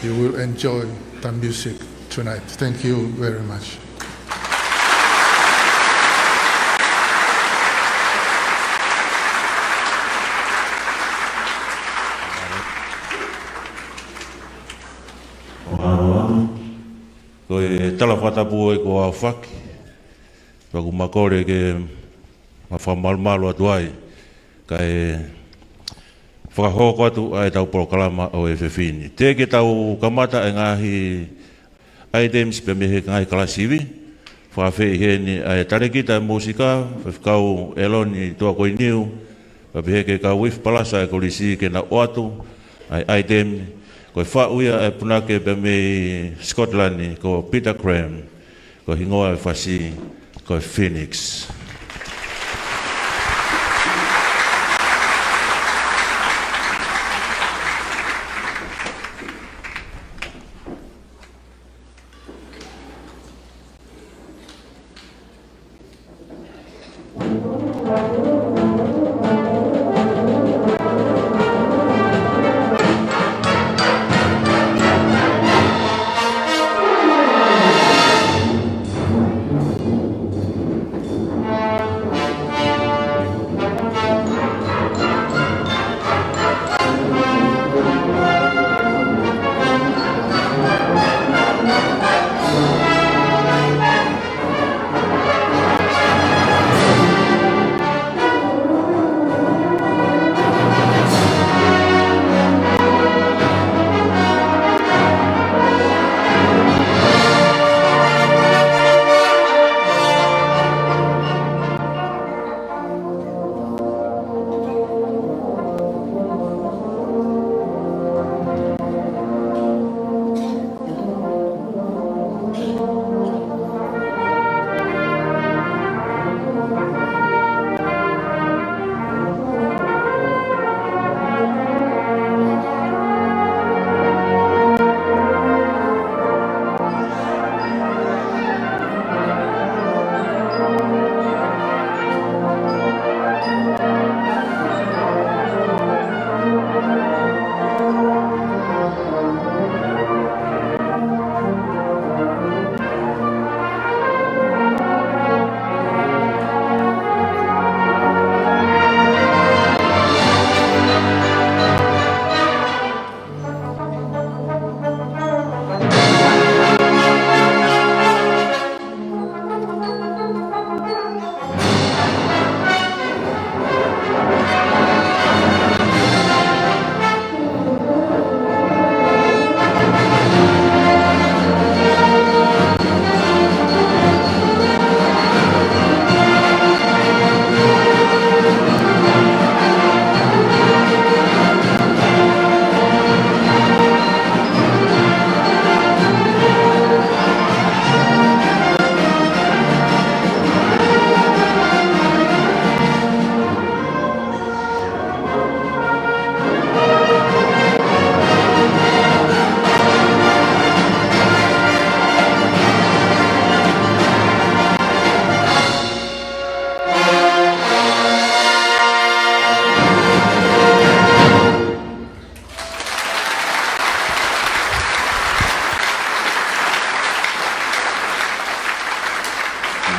you will enjoy the music tonight. Thank you very much. Ko e tala fakatapu ē kuo aofaki, pea ʻoku ma kole ke ma fakamalumalu atu ai, kae fakahoko atu ʻa e tau polokalama ʻo e efiafi ni. Teʻeki ke tau kamata e ngaahi items pea mei he ngaahi kalasi ivi, fakaafeʻi heni ʻa e talēkita ʻo e mūsika, Faifekau ʻEloni Tuʻakoiniu, pea pehē ki he kau ifi palasa ʻa e kolisi ke na ʻoatu ʻa e item, ko e faʻu ia ʻa e punake pea mei Scotland, ko Peter Graham, ko e hingoa ʻo e fasi ko e Phoenix.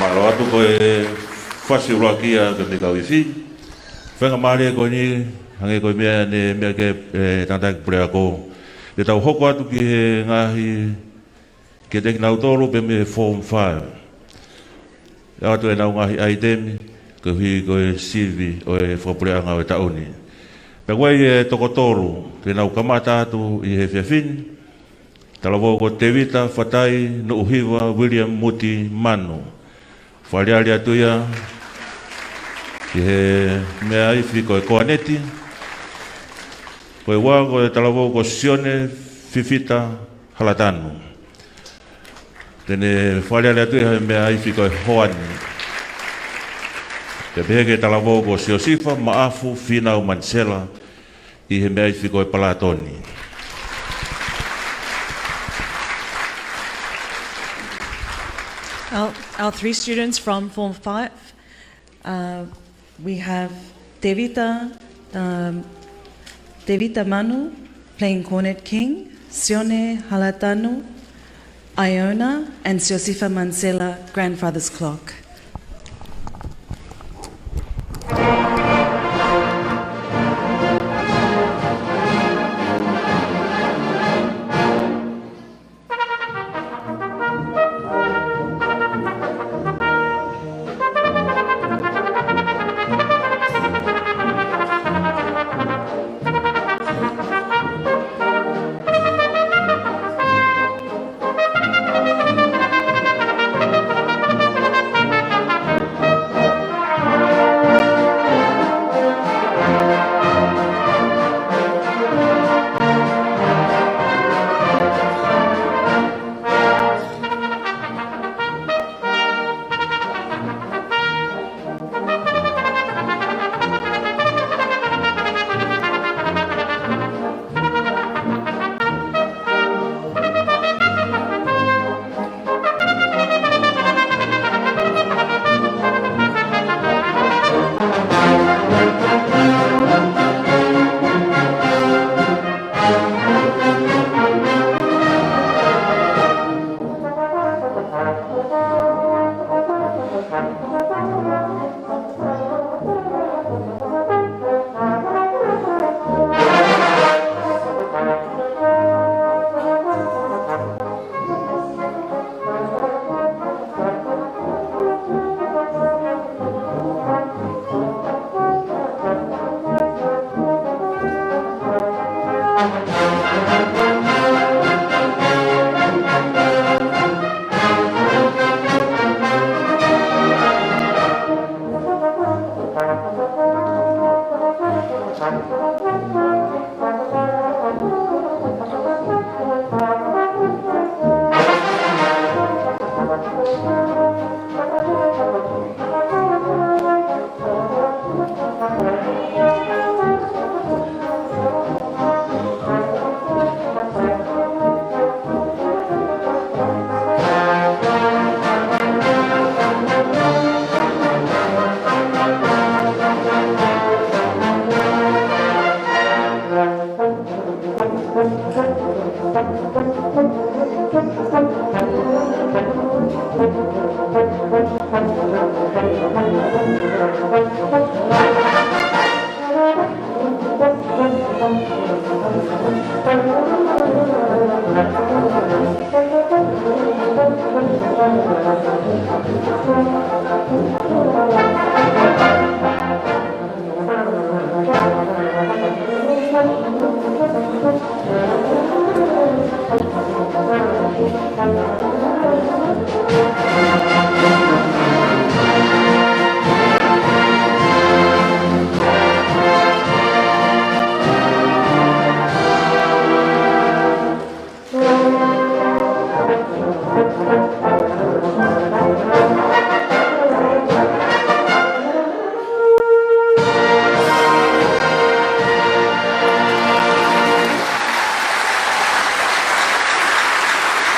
Mālō atu ko e fasi ʻuluaki ia pē mei he kau ifi. Faingamālie ko eni, hangē ko e meʻa ne meʻa ki ai e tangataʻeiki puleako, te tau hoko atu ki he ngaahi, kiate kinautolu pē mei he Form Five. ʻOatu ʻenau ngaahi ʻaitemi, koeʻuhi ko e sivi ʻo e fakapuleʻanga ʻo e taʻu ni. Pea ko e toko tolu te nau kamata atu ʻi he efiafi ni. Talavou ko Tevita Fatai Nuʻuhiva William Muti Manu. Fakaʻaliʻali atu ia ʻi he meʻa ifi ko e Koaneti. Ko e ua ko e talavou ko Sione Fifita Halatanu. Te ne fakaʻaliʻali atu ia he meʻa ifi ko e Hoani. Pea pehē ki he talavou ko Siosifa Maʻafu Fīnau Manisela ʻi he meʻa ifi ko e Palatoni. Our, our three students from Form Five, uh, we have Tevita, um, Tevita Manu playing Cornet King, Sione Halatanu, Iona, and Siosifa Manisela, Grandfather's Clock.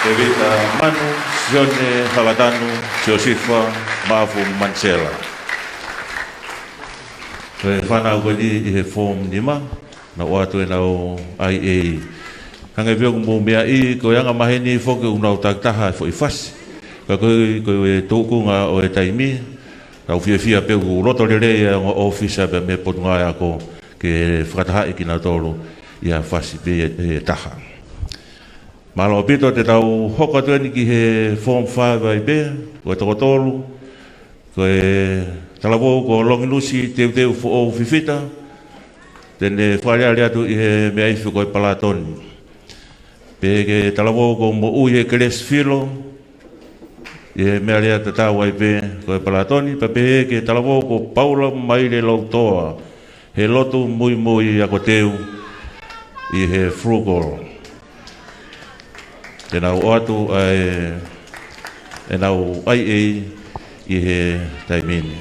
Tevita Manu, Sione Halatanu, Siosifa Maʻafu Manisela. Ko e fānau ko eni ʻi he Form Nima, nau ʻoatu ʻenau ʻai ʻe. Hangē pē ʻoku mou meaʻi, ko e anga maheni foki ʻoku nau takitaha e foʻi fasi. Ka ko e, ko e tuʻunga ʻo e taimi, tau fiefia pē ʻoku loto lelei ʻa e ongo ʻōfisa pea mei he Potungāue Ako ke fakatahaʻi kinautolu ʻi ha fasi pē ʻe taha. Mālō ʻaupito, te tau hoko atu eni ki he Form Five ai pē, ko e toko tolu, ko e talavou ko Longinusi Teuteu Foʻou Fifita, te ne fakaʻaliʻali atu ʻi he meʻa ifi ko e palatoni. Pehē ki he talavou ko Moʻui he Kelesi Filo, ʻi he meʻa lea tatau ai pē ko e palatoni, pea pehē ki he talavou ko Paula Maile Lautoa, he lotu muimui ako teu ʻi he Frugal. Te nau ʻoatu ʻa e, ʻenau ʻaiʻei ʻi he taimi ni.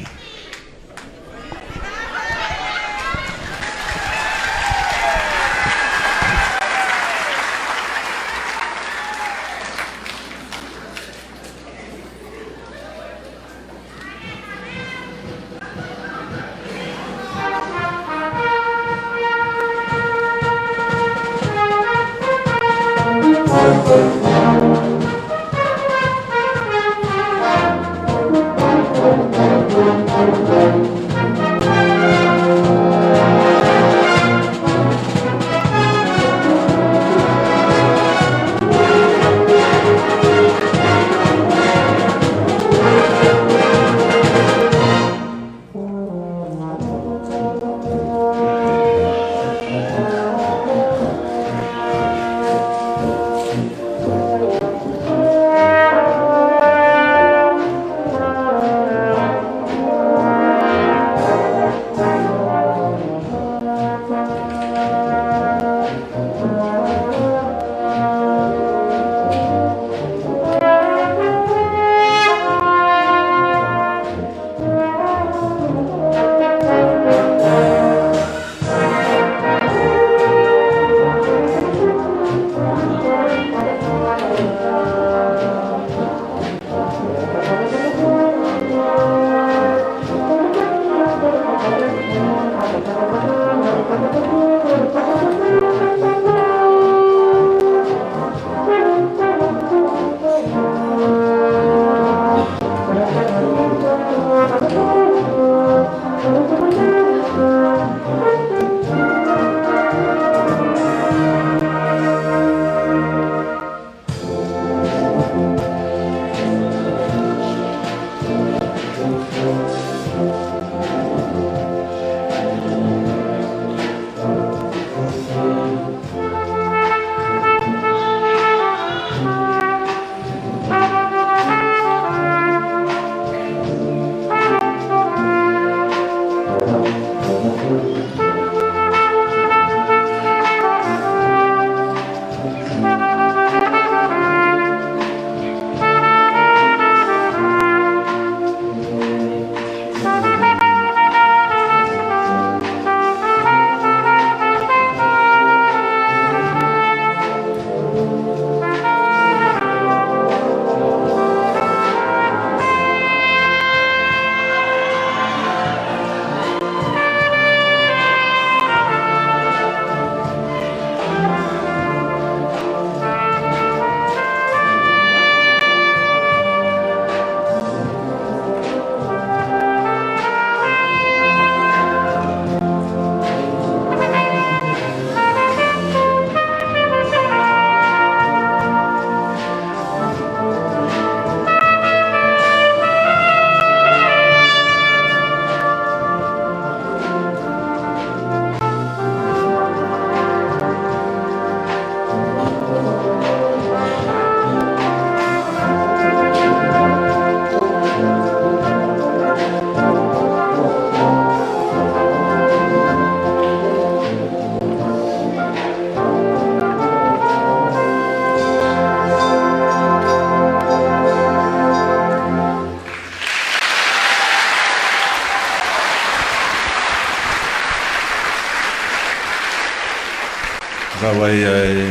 Ka vai ai,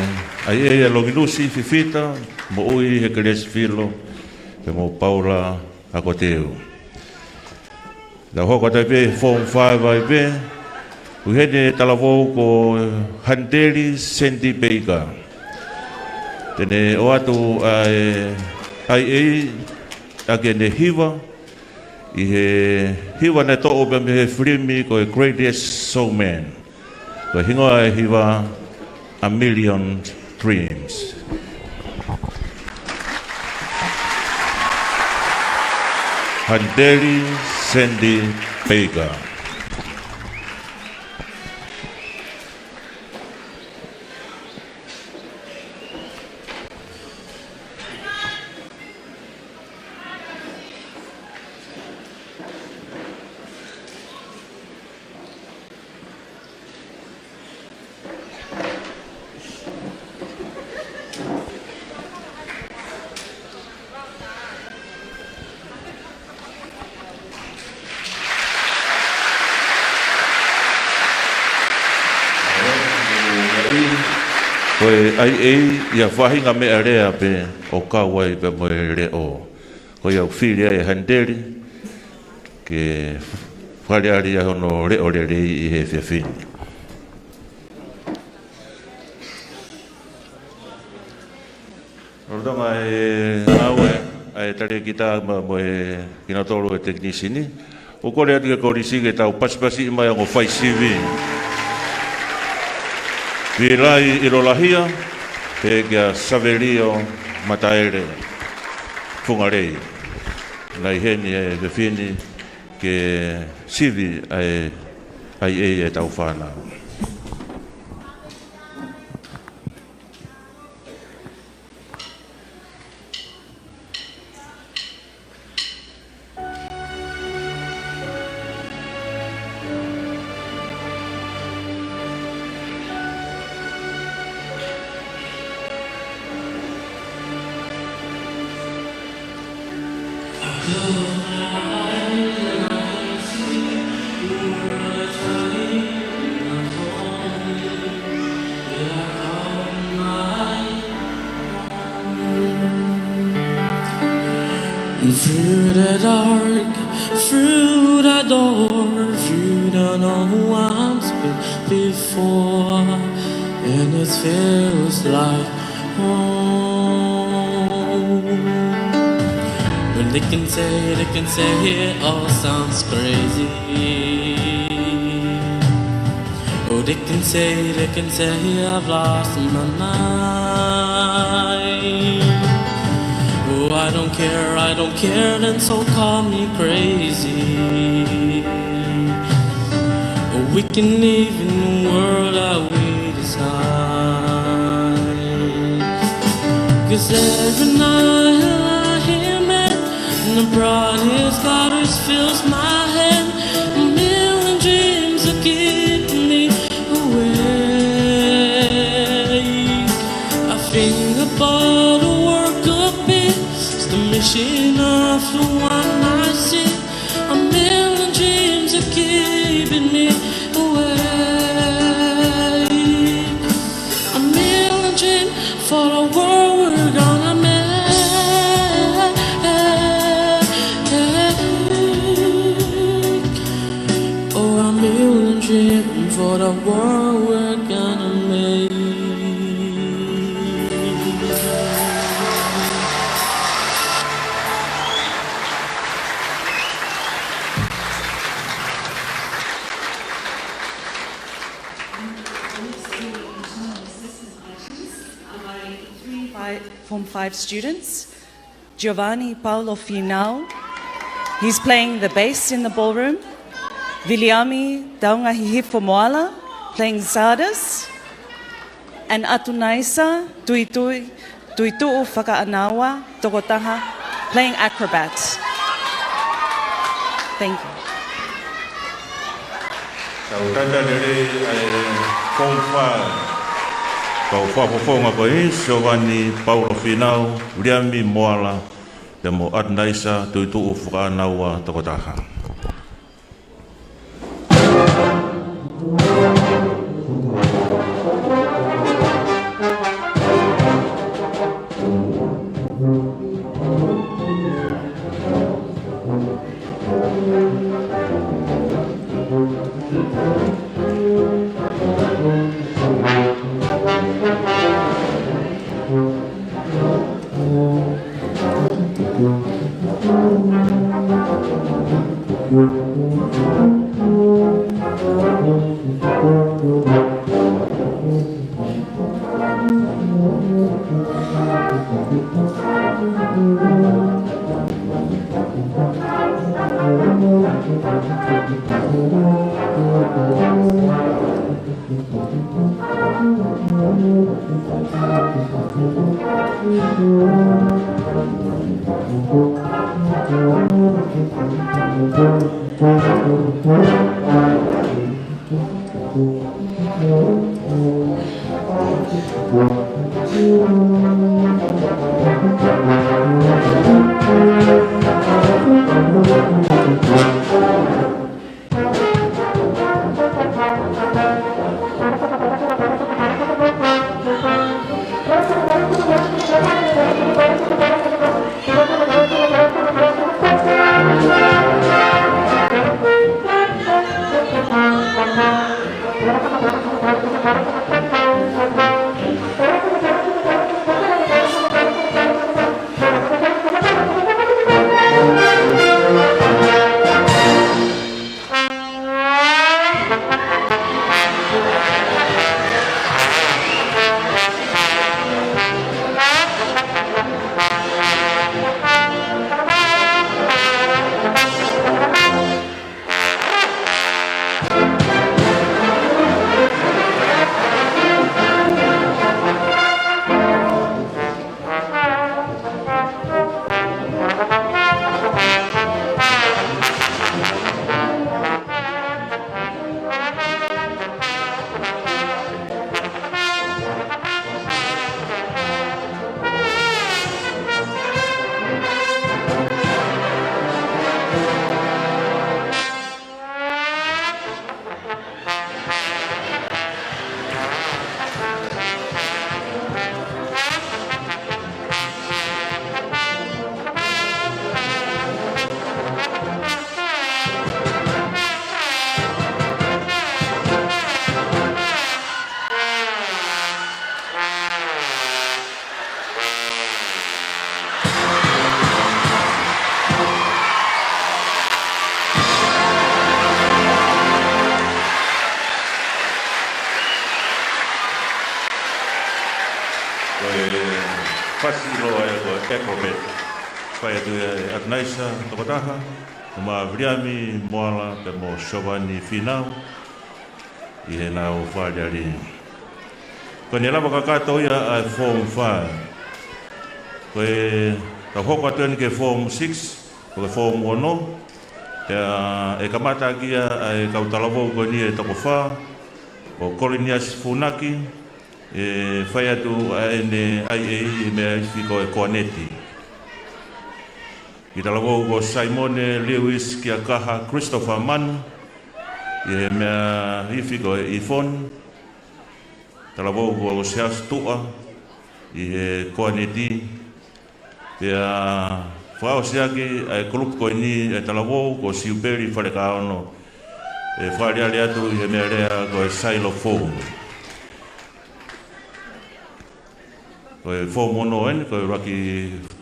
ʻa e, ʻa e Longinusi Fifita, Moʻui he Kelesi Filo, pea mo Paula Akoteu. Tau hoko atu pē Form Five ai pē, ʻi heʻene talavou ko Hanteli Sandy Baker. Te ne ʻoatu ʻa e, ʻa e, ʻaki ʻene hiva, ʻi he hiva naʻe toʻo pē mei he filimi ko e Greatest Showman. Ko e hingoa e hiva, A Million Dreams. Handeli Sandy Baker. Ko e ʻaiʻei ia faʻahinga meʻalea pē ʻo kau ai pē mo e leʻo. Ko ia ʻoku fili ai ʻe Handeli ke fakaʻaliʻali ai hono leʻo lelei ʻi he efiafi ni. Lolotonga e ngāue ʻa e talēkita mo, mo e kinautolu e tekinisini, ʻoku kole atu ki he kolisi ke tau pasipasiʻi mai ʻo fai sivi. Vilai ʻIlolahia, pea kia Savelio Mataele Fungalei. Ngaahi heni e efiafi ni ke sivi ʻa e ʻaiʻei ʻetau fānau. Through the dark, through the door, through the no one's been before, and it feels like home. Well, they can say, they can say it all sounds crazy. Oh, they can say, they can say I've lost my mind. Oh, I don't care, I don't care, then so call me crazy. Oh, we can live in the world that we decide. 'Cause every night I hear me and the brightest colors fills my head. A million dreams are keeping me awake. I think about the work of peace, the mission of the one I see. A million dreams are keeping me awake. A million dreams for the world we're gonna make. Oh, a million dreams for the world we're gonna make. Five, Form five students, Giovanni Paulo Finau, he's playing the bass in the ballroom. Viliami Taungahihifo Moala, playing czardas. And Atunaisa Tuitui, Tuituʻu Fakaʻanaua Tokotaha, playing acrobat. Thank you. Tau talitali lelei ʻa e Form five. Kau fakafofonga ko eni, Giovanni Paulo Finau, Viliami Moala, pea mo Atunaisa Tuituʻu Fakaʻanaua Tokotaha. Ko e fasi ʻiloa ia ko e Acrobat. Fai atu ʻe ʻAtunaisa Tokotaha, mo Viliami Moala pea mo Siovani Fīnau ʻi heʻenau fāliali. Ko ʻene lava kakato ia ʻa e Form Five. Ko e tau hoko atu eni ki he Form Six, ko e Form Ono. Pea ʻe kamata ʻaki ia ʻa e kau talavou ko eni ʻe toko fā, ko Koliniasi Funaki, ʻe fai atu ʻa ʻene I A ʻi he meʻa ifi ko e koaneti. Kiʻi talavou ko Saimone Lewis Kiakaha Christopher Manu, ʻi he meʻa ifi ko e ifoni. Talavou ko Siaosi Tuʻa ʻi he koaneti. Pea fakaʻosi ʻaki ʻa e kulupu ko eni ʻa e talavou ko Siupeli Falekaono, ʻe fāliali atu ʻi he meʻalea ko e xylophone. Ko e Form Ono eni, ko e ʻuluaki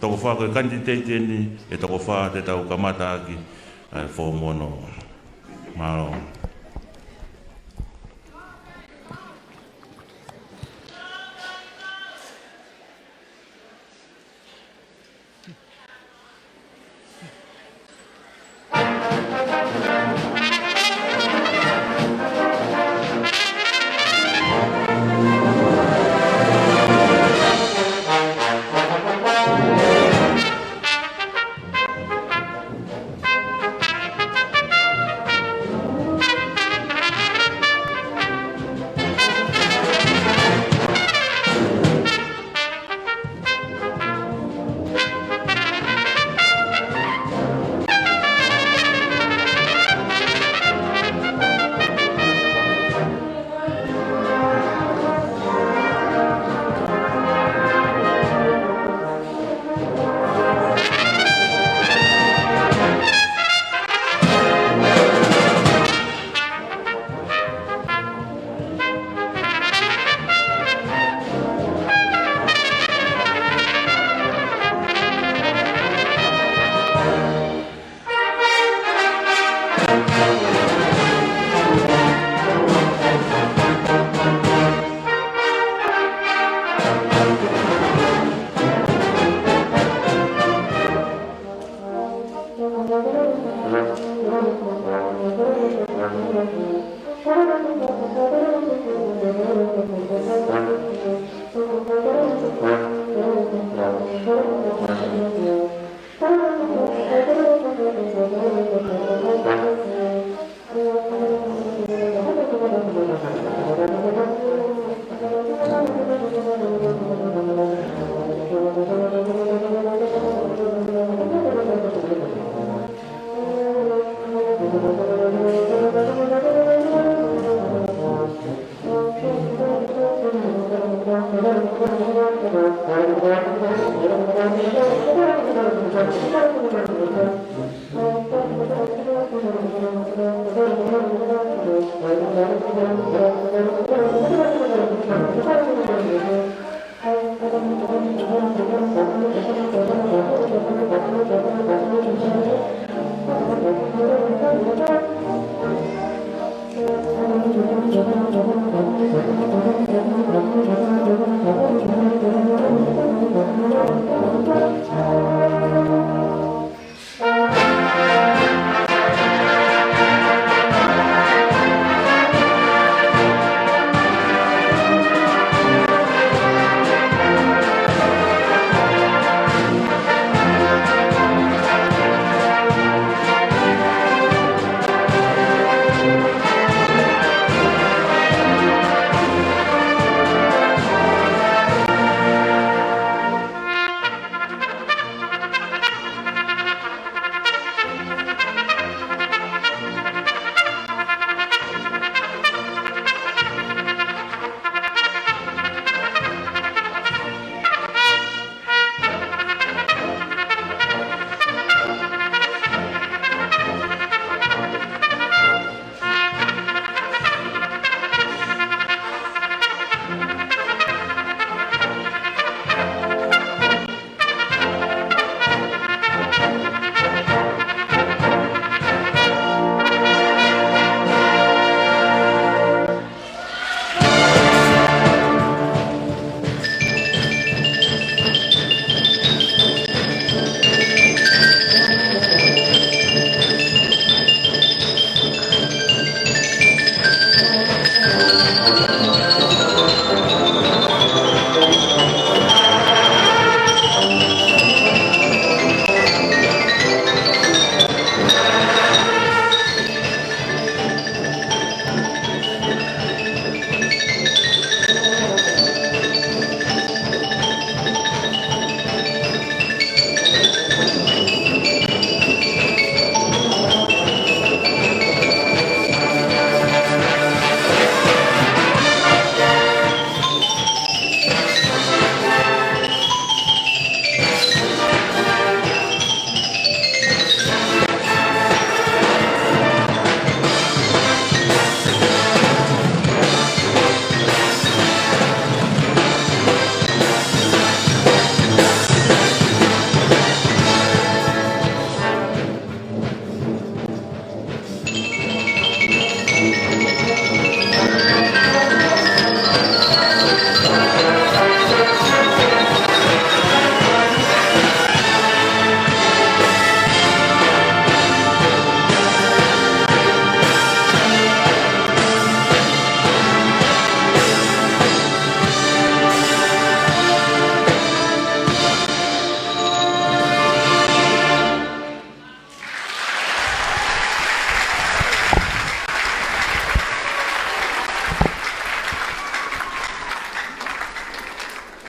toko fā, ko e kanititeiti eni ʻe toko fā te tau kamata ʻaki ʻa e Form Ono. Mālō.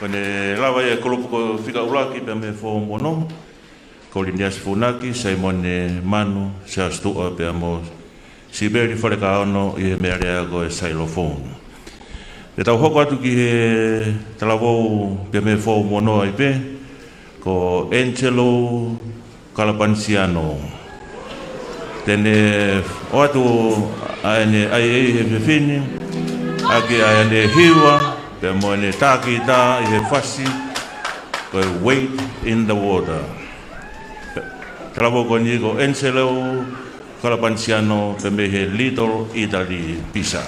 Ko ʻene lava ia e kulupu ko Fika ʻUluaki pea mei Fōmono, ko Liniasi Funaki, Saimone Manu, Siaosi Tuʻa pea mo Sipeli Falekaono ʻi he meʻalea ko e xylophone. Te tau hoko atu ki he talavou pea mei Fōmono ai pē, ko Angelo Kalapanisiano. Te ne ʻoatu ʻa ʻene ʻai ʻe he efiafi ni, ʻaki ʻa ʻene hiva, pea mo ʻene takitā ʻi he fasi, ko e Wade in the Water. Talavou ko eni ko Angelo Kalapanisiano, pea mei he Little Italy Pizza.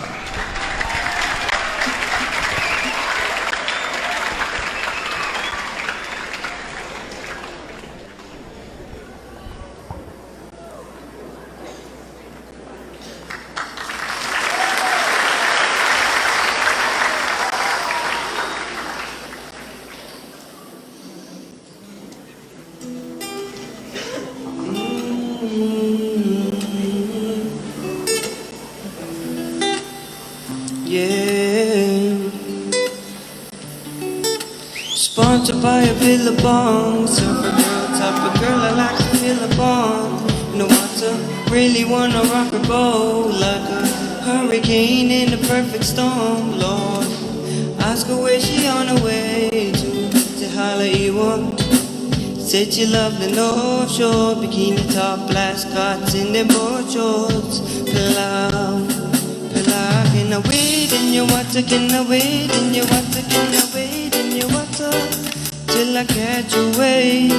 To buy a billabong, surfer girl, type of girl I like to feel upon. No water, really wanna rock and roll like a hurricane in a perfect storm, Lord. Ask her where she on her way to. Te hala ʻi ua. Said she love the North Shore, bikini top, black squats in them board shorts. Palau, palau, can I wade in your water, can I wade in your water, can I wade in your water, till I catch a wave.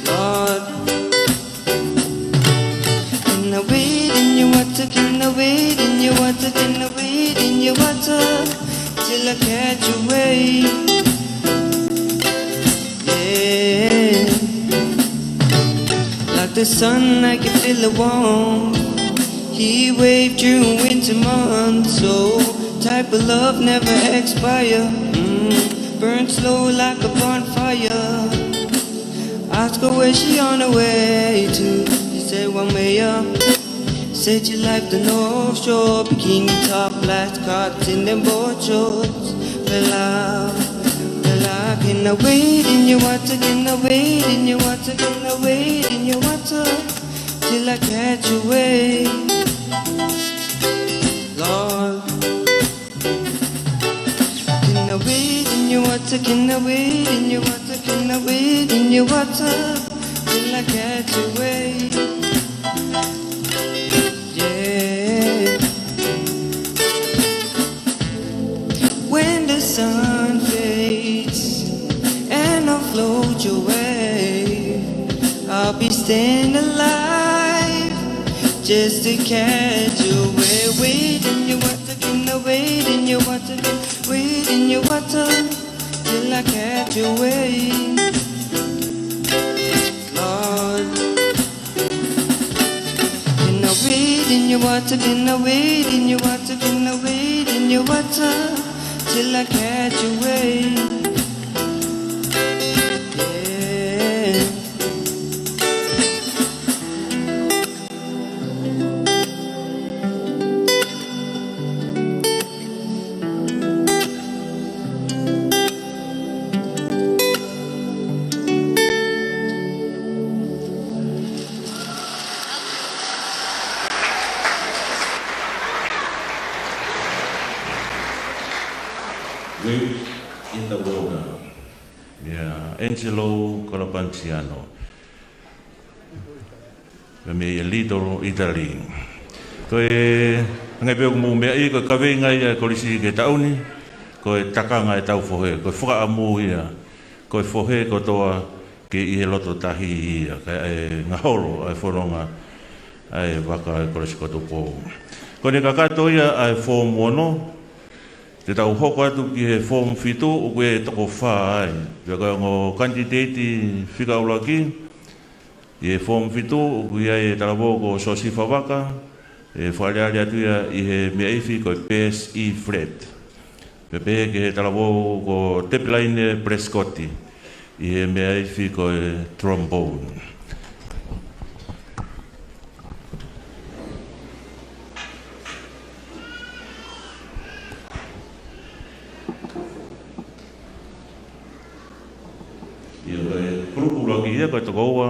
Lord, can I wade in your water, can I wade in your water, can I wade in your water, till I catch a wave. Yeah. Like the sun, I can feel it warm. Heat wave during winter months. So type of love never expire. Mm. Burn slow like a bonfire. Ask her where she on her way to. She said one way up. Said she like the North Shore, bikini top, black squats in them board shorts. Palau, palau, can I wade in your water, can I wade in your water, can I wade in your water, till I catch a wave. Lord, can I wade in your water, can I wade in your water, can I wade in your water, till I catch a wave. Yeah. When the sun fades and I'll float your way, I'll be staying alive just to catch your wave. Wade in your water, can I wade in your water, wade in your water, till I catch your wave. Lord, can I wade in your water, can I wade in your water, can I wade in your water, till I catch a wave? Yeah. Wave in the Water. Yeah, Angelo Colapanciano. Mei Little Italy. Ko e, hangē pē ʻoku mou meaʻi, ko e kaveinga ia ʻa e kolisi ki he taʻu ni, ko e Takanga ʻetau Fohe, ko e fakaʻamu ia, ko e fohe kotoa ke ʻi he loto tahi ia, kae ngaholo ʻa e fononga ʻa e vaka ʻa e Kolisi ko Tupou. Ko ʻene kakato ia ʻa e form ono, te tau hoko atu ki he form fitu, ʻoku ʻi ai e toko fā ai. Pea ko e ongo kanititeiti fika ʻuluaki ʻi he form fitu, ʻoku ʻi ai e talavou ko Siosifa Vaka, ʻe fakaʻaliʻali atu ia ʻi he meʻaifi ko e bass E flat. Pea pehē ki he talavou ko Tepelaine Prescott, ʻi he meʻaifi ko e trombone. ʻIo, ko e kulupu ʻuluaki ia, ko e toko ua,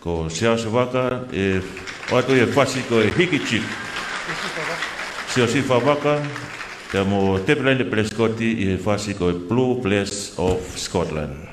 ko Siosifa Vaka, ʻe ʻoatu ʻi he fasi ko e Hiki Chip. Siosifa Vaka, pea mo Tepelaine Prescott ʻi he fasi ko e Blue Bless of Scotland.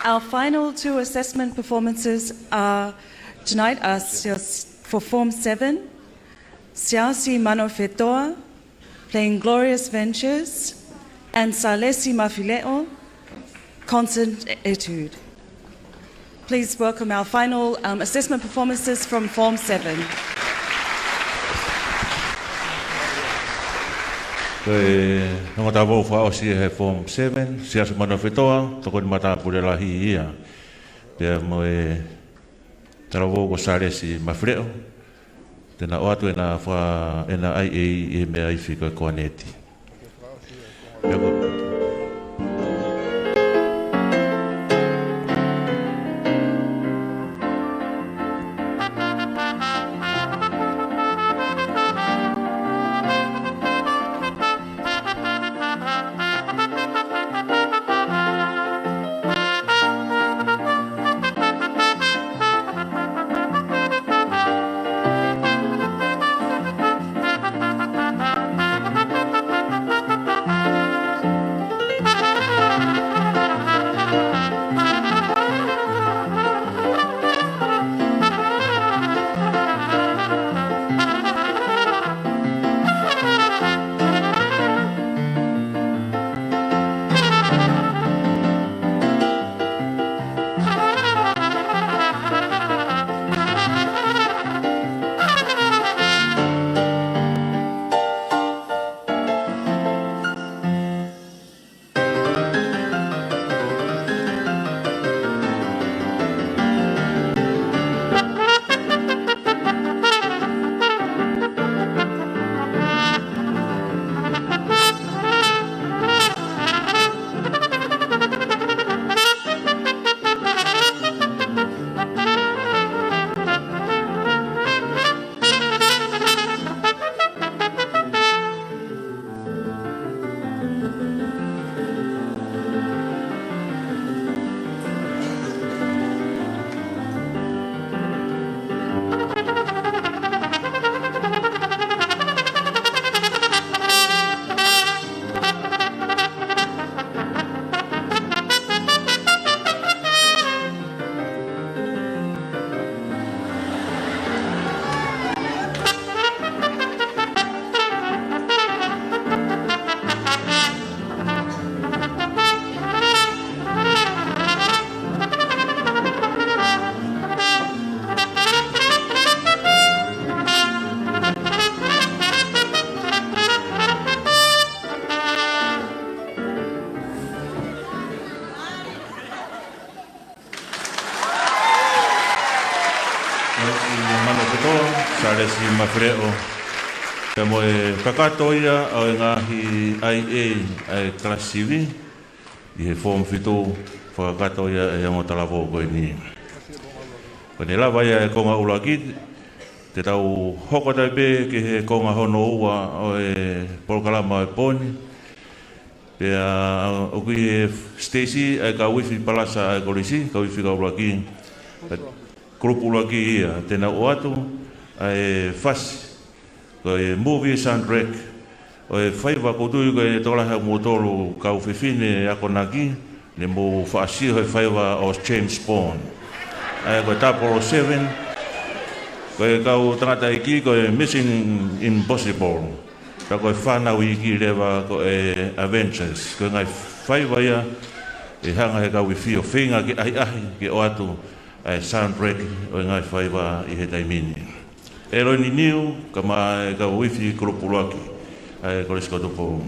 Our final two assessment performances are tonight are Siaosi, for Form seven, Siaosi Manofetoa, playing Glorious Ventures, and Salesi Mafileʻo, Constant Etude. Please welcome our final, um, assessment performances from Form seven. Ko e ongo talavou fakaʻosi he Form seven, Siaosi Manofetoa, tokoni matāpule lahi ia. Pea mo e talavou ko Salesi Mafileʻo, te na ʻoatu ʻena fa-, ʻena ʻai ʻi he meʻaifi ko e koaneti. Pea ko Mano Kotoa, Salesi Mafeleʻo. Pea mo e kakato ia ʻo e ngaahi ʻai ʻe ʻa e kalasi sivi ʻi he form fitu, fakakakato ia ʻe he ongo talavou ko eni. Ko ʻene lava ia e konga ʻuluaki, te tau hoko atu pē ki he konga hono ua ʻo e polokalama ʻo e pō ni. Pea ʻoku ʻi he siteisi ʻa e kau ifi palasa ʻa e kolisi, kau ifi kau ʻuluaki. Kulupu ʻuluaki ia, te nau ʻoatu ʻa e fasi, ko e movie soundtrack ʻo e faiva, ʻoku ou tui ko e tokolahi ʻo moutolu kau fefine akonaki, ne mou faʻa sio he faiva ʻo James Bond. ʻA ia ko e double oh seven, ko e kau tangataʻeiki ko e Mission Impossible. Pea ko e fānau iiki leva ko e Avengers. Ko e ngaahi faiva ia ʻe hanga he kau ifi ʻo feinga ke ʻahiʻahi ke ʻoatu ʻa e soundtrack ʻo e ngaahi faiva ʻi he taimi ni. ʻEloini Niu, kae ʻumaʻā e kau ifi kulupu ʻuluaki ʻa e Kolisi ko Tupou.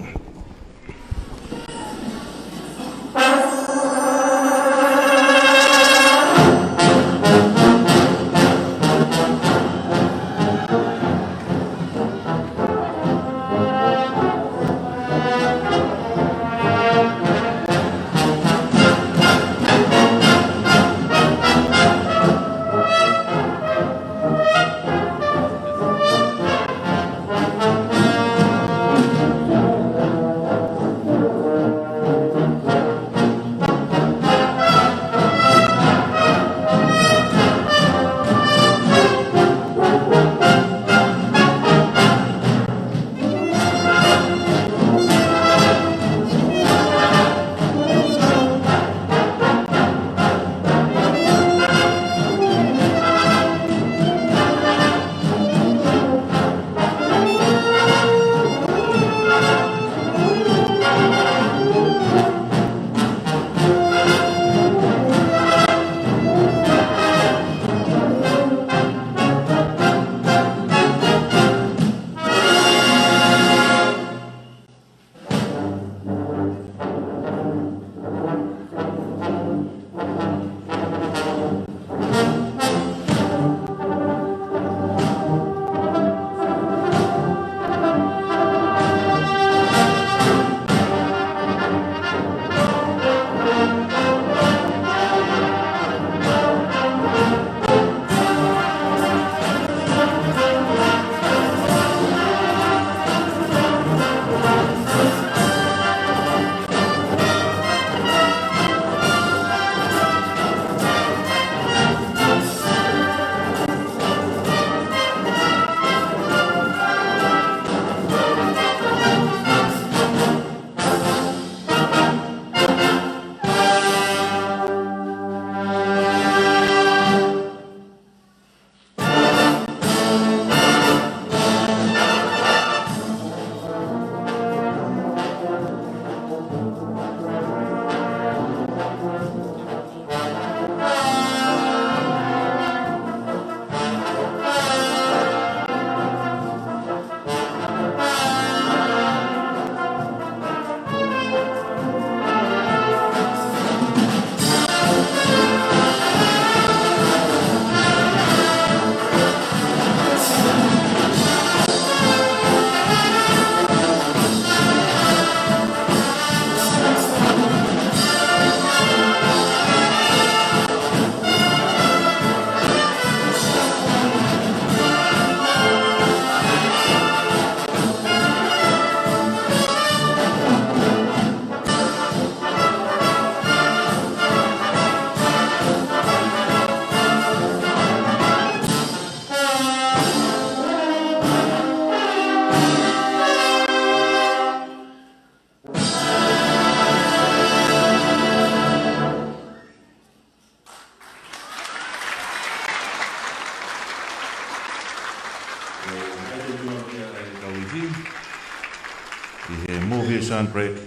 ʻI he movie soundtrack,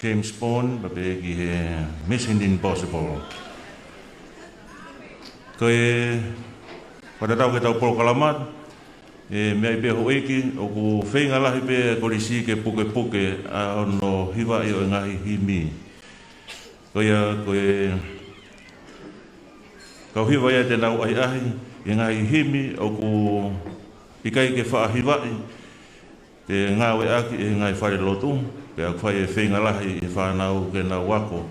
James Bond, pea pehē ki he Mission Impossible. Ko e fakatatau ki heʻetau polokalama, ʻe meʻa pē houʻeiki, ʻoku feinga lahi pē ʻa e kolisi ke pukepuke ʻa hono hivaʻi ʻo e ngaahi himi. Ko ia, ko e kau hiva ia te nau ʻahiʻahi, ʻi he ngaahi himi ʻoku ʻikai ke faʻa hivaʻi, te ngāueʻaki ʻi he ngaahi falelotu, pea ʻoku fai e feinga lahi ʻi he fānau ke nau ako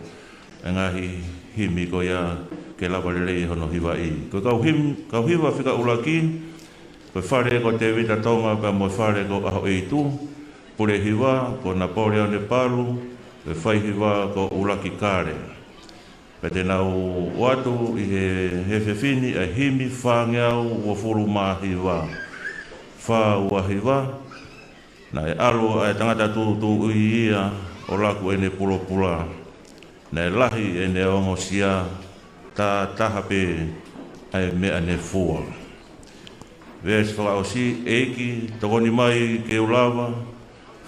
e ngaahi himi ko ia ke lava lelei hono hivaʻi. Ko e kau him-, kau hiva fika ʻuluaki, ko e fale ko Tēvita Tonga pea mo e fale ko ʻAhoʻeitu, pule hiva ko Napoleone Palu, ko e fai hiva ko ʻUluaki Kale. Pea te nau ʻoatu ʻi he, he efiafi ni ʻa e himi fāngeau uofulu mā hiva. Fā ua hiva, naʻe ʻalu ʻa e tangata tūtuuʻi ia ʻo laku ʻene pulopula. Naʻe lahi ʻene ongosia, tā taha pē ʻa e meʻa ne fua. Veesi fakaʻosi, ʻEiki, tokoni mai ke u lava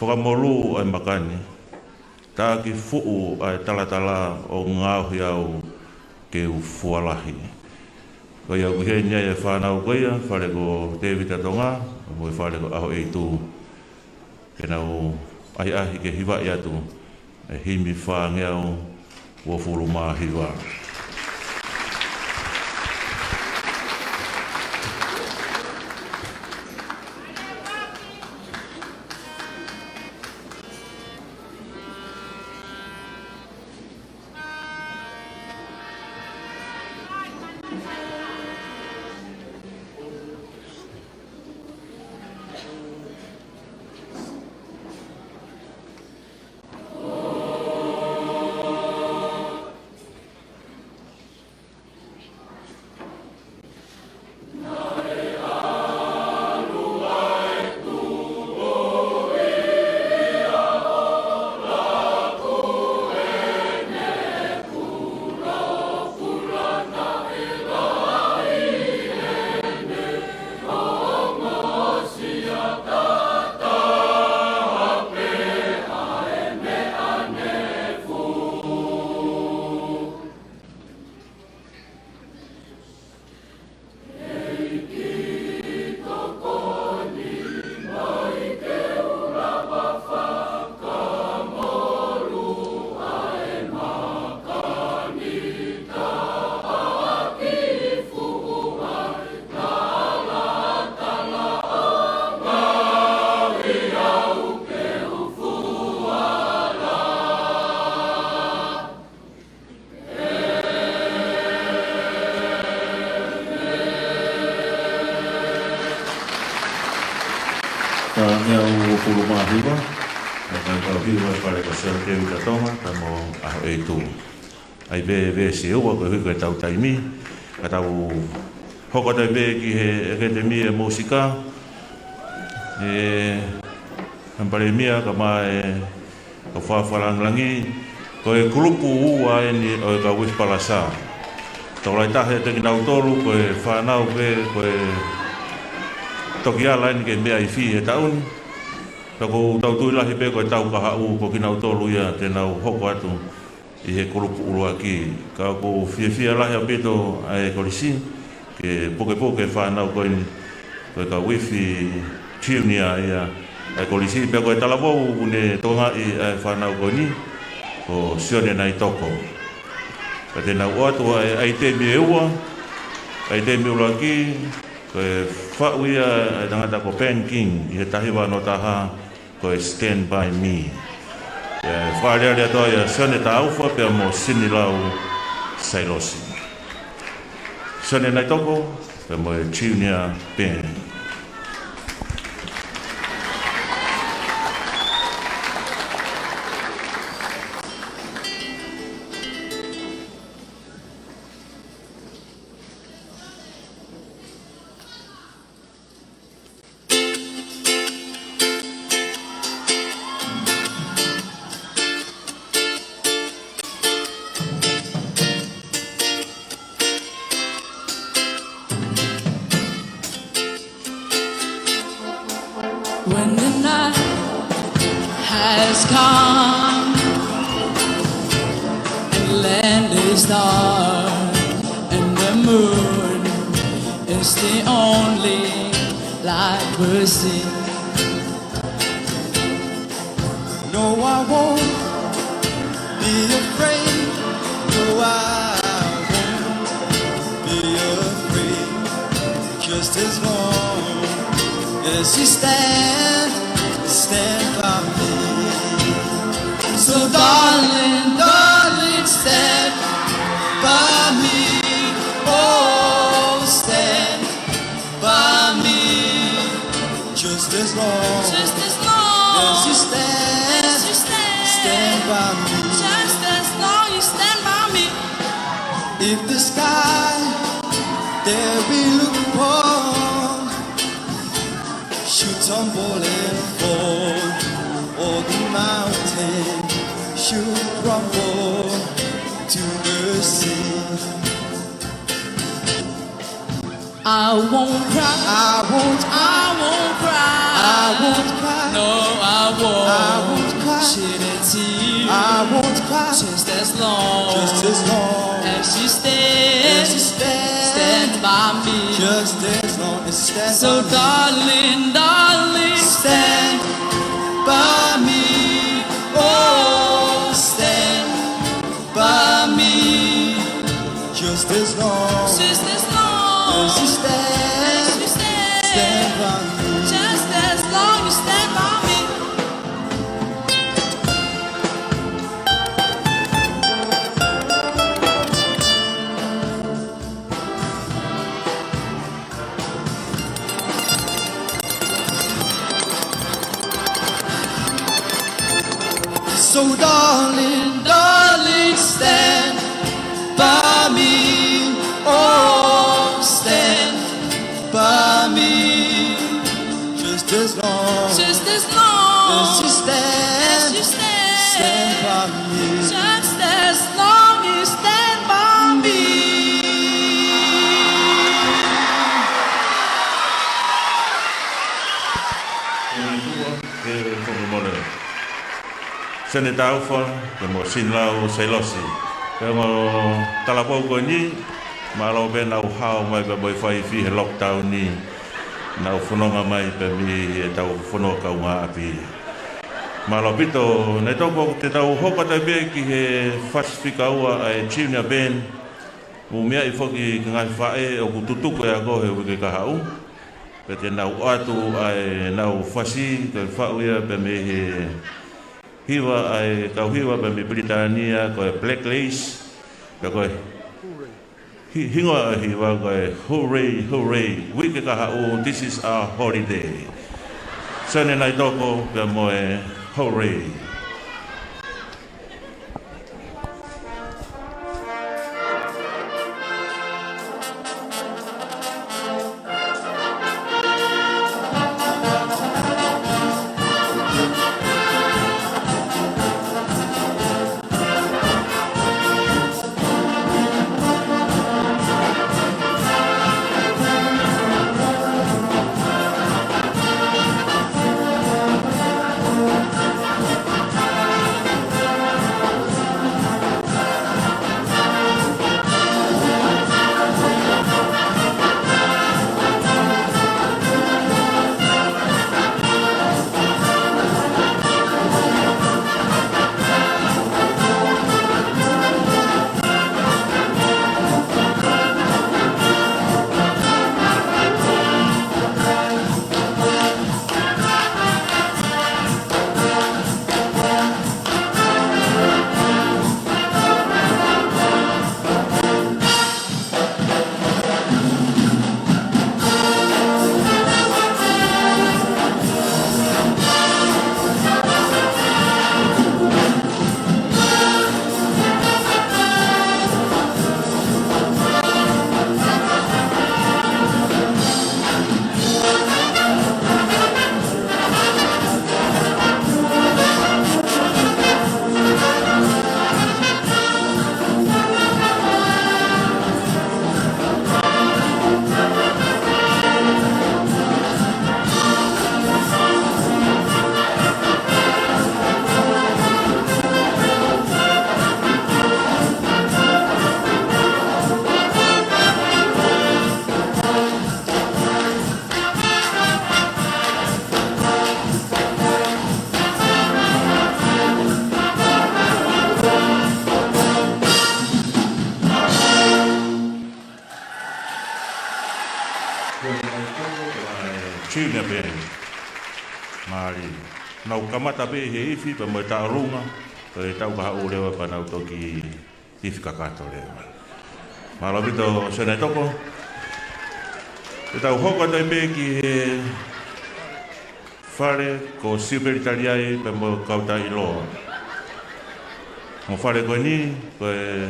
fakamolū ʻa e maka ni. Takifuʻu ʻa e talatala ʻo ngaohi au ke u fua lahi. Ko ia ʻoku ʻi heni ai e fānau ko ia, fale ko Tēvita Tonga, mo e fale ko ʻAhoʻeitu. Ke nau ʻahiʻahi ke hivaʻi atu e himi fāngeau uofulu mā hiva. Fāngeau uofulu mā hiva, ʻa e kau hiva fale ko Sir Tēvita Tonga, pea mo ʻAhoʻeitu. ʻAi pē veesi ʻe ua koeʻuhi ko e tau taimi, ka tau hoko atu pē ki he ʻAkatemi ʻa e Mūsika, ʻe Palēmia kae ʻumaʻā e kau fakalangilangi, ko e kulupu ua eni ʻo e kau uifi palasa. Tokolahi taha ʻiate kinautolu, ko e fānau pē, ko e toki ala eni ki he meʻa ifi he taʻu ni. Pea ʻoku tau tui lahi pē ko e tau kahaʻu ko kinautolu ia te nau hoko atu ʻi he kulupu ʻuluaki. Ka ʻoku fiefia lahi ʻaupito ʻa e kolisi, ke pukepuke e fānau ko eni, ko e kau uifi junior ia ʻa e kolisi, pea ko e talavou ʻoku ne tokangaʻi ʻa e fānau ko eni, ko Sione Naitoko. Ka te nau ʻoatu ʻa e ʻaitemi ʻe ua, ʻaitemi ʻuluaki, ko e faʻu ia ʻa e tangata ko Ben King ʻi he taha hiva ono taha, ko e Stand By Me. ʻE fakaʻaliʻali atu ai ʻa Sione Taufa pea mo Sinilau Sailosi. Sione Naitoko, pea mo e junior band. When the night has come and land is dark and the moon is the only light we'll see. No, I won't be afraid. No, I won't be afraid. Just as long as you stand, stand by me. So darling, darling, stand by me. Oh, stand by me. Just as long Just as long as you stand, as you stand, stand by me. Just as long you stand by me. If the sky there be look upon should tumble and fall, or the mountain should crumble to the sea. I won't cry. I won't, I won't cry. I won't cry. No, I won't. I won't cry. Shed a tear. I won't cry. Just as long Just as long as you stand, as you stand, stand by me. Just as long as you stand So by me. Darling, darling, stand by me. Oh, stand by me. Just as long Just as long as you stand, as you stand, stand by me. Just as long you stand by me. So darling, darling, stand by me. Oh, stand by me. Just as long Just as long as you stand, as you stand, stand by me. Just as long you stand by me. Ke fakamolemole. Seneta Ufa, pea mo Sinilau Sailosi. Pea mo talavou ko eni, mālō pē ʻenau hao mai pea mo e fai fē he lockdown ni. Nau fononga mai pē mei heʻetau fonua kaungāʻapi. Mālō ʻaupito, Naitoko, te tau hoko atu pē ki he fasi fika ua ʻa e junior band. Mou meaʻi foki ki he ngaahi faʻē ʻoku tutuku e ako he uike kahaʻu. Pea te nau ʻoatu ʻa ʻenau fasi, ko e faʻu ia pē mei he hiva ʻa e kau hiva pē mei Pilitānia, ko e Black Lace, pea ko e hi-, hingoa ʻo e hiva ko e Hooray, Hooray, uike kahaʻu, this is our holiday. Sione Naitoko, pea mo e Hooray. Junior Band. Mālie. Nau kamata pē he ifi pea mo e taʻolunga, ko e tau kahaʻu leva pea nau toki ifi kakato leva. Mālō ʻaupito Sione Toko. Te tau hoko atu ai pē ki he fale ko Siupeli Taliai pea mo Kautaʻiloa. Mo e fale ko eni, ko e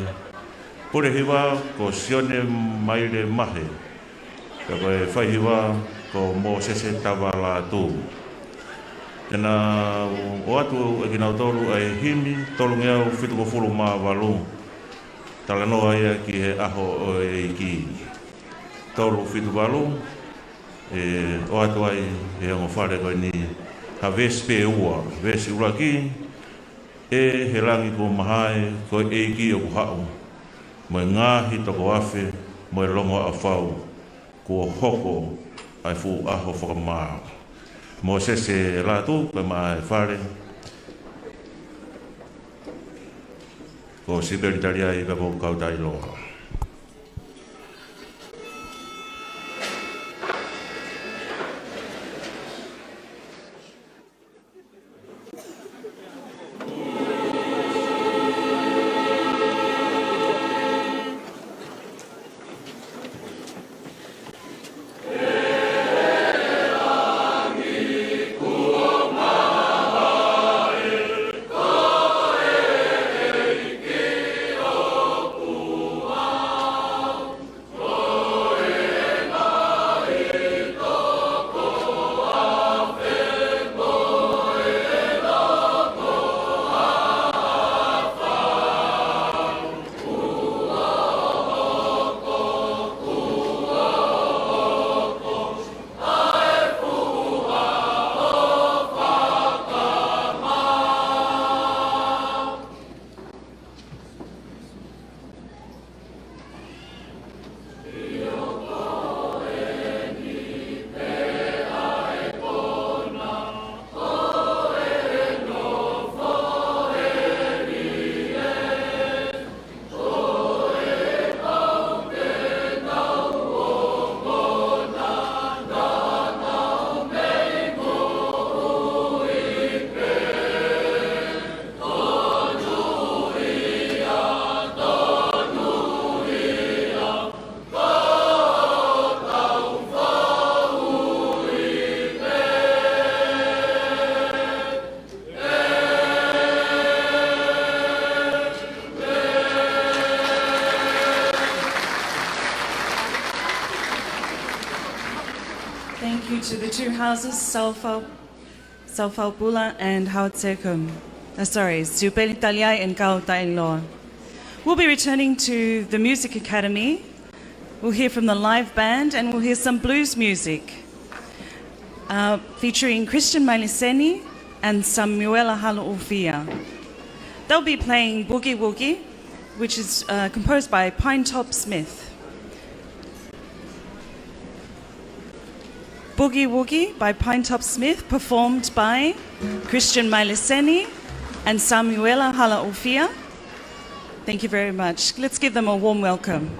pule hiva ko Sione Maile Mahe. Pea ko e faihiva ko Mōsese Tavalatu. Te nau ʻoatu ʻe kinautolu ʻa e himi tolungeau fitungofulu mā valu. Talanoa ia ki he ʻaho ʻo e ʻEiki. Tolu fitu valu, ʻe ʻoatu ai ʻe he ongo fale ko eni ha veesi pē ua, veesi ʻuluaki, ʻE he langi kuo mahae, ko e ʻEiki ʻoku haʻu, mo e ngaahi toko afe, mo e longoaʻa fau, kuo hoko ʻa e fuʻu ʻaho fakamā. Mōsese Lātū, pea mo e fale ko Siupeli Taliai pea mo Kautaʻiloa. Thank you to the two houses, Saufau-, Saufaupula and Hautecum. Uh, sorry, Siupeli Taliai and Kautaʻiloa. We'll be returning to the Music Academy. We'll hear from the live band and we'll hear some blues music, uh, featuring Christian Mailiseni and Samuela Halaʻofia. They'll be playing Boogie Woogie, which is, uh, composed by Pinetop Smith. Boogie Woogie by Pinetop Smith, performed by Christian Mailiseni and Samuela Halaʻofia. Thank you very much. Let's give them a warm welcome.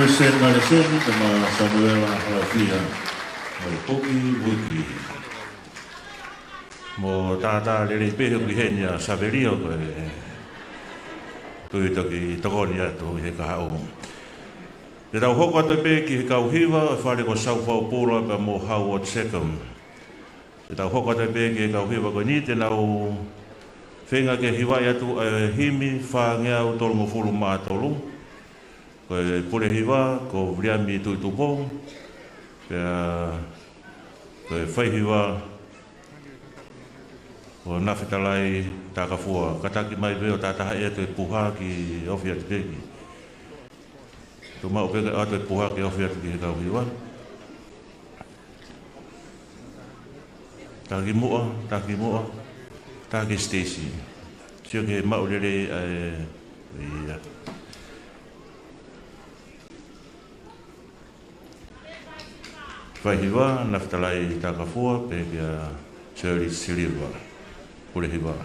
Sen Aleseni, kae ʻumaʻā Samuela Halafia, ʻo e Poki Vuki. Mo tātā lelei pē hoku ʻi heni ʻa Savelio, ko e tui toki tokoni atu ʻi he kahaʻu. Te tau hoko atu pē ki he kau hiva ʻo e fale ko Saufau Pula pea mo Howard Second. Te tau hoko atu pē ki he kau hiva ko eni te nau feinga ke hivaʻi atu ʻa e himi fāngeau tolungofulu mā tolu. Ko e pule hiva ko Viliami Tuʻitupo, pea ko e fai hiva ko Nafetalai Takafua. Kātaki mai pē ʻo tātahaʻi atu e puha ke ofi atu pē ki. Tuʻu maʻu pē atu e puha ke ofi atu ki he kau hiva. Taki muʻa, taki muʻa, taki Stacy. Sio ki he maʻu lelei ʻa e, ia. Fai hiva, Nafetalai Takafua, pea kia Shirley Siliva. Pule hiva.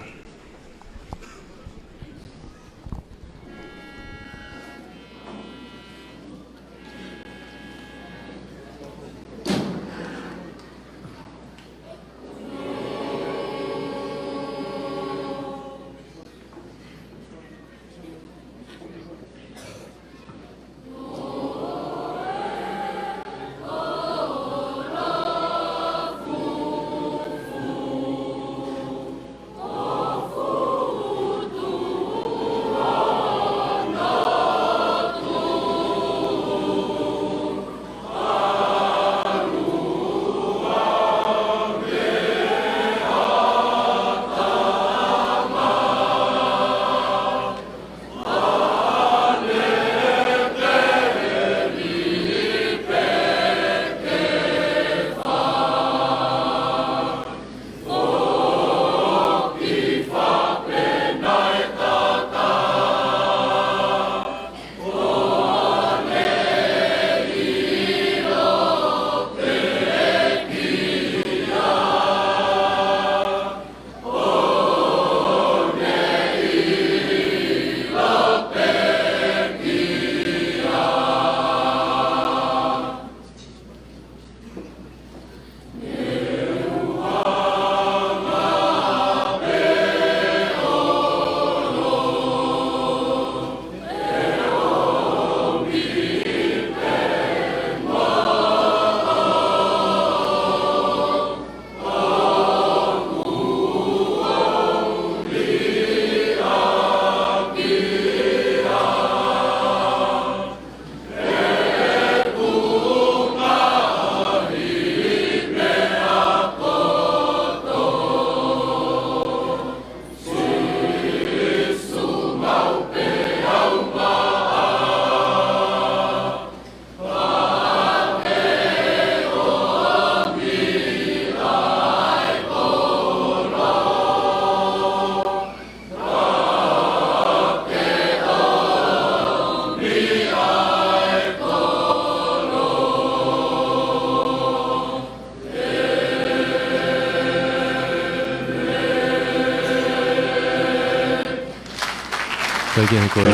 Kae kehe, ko e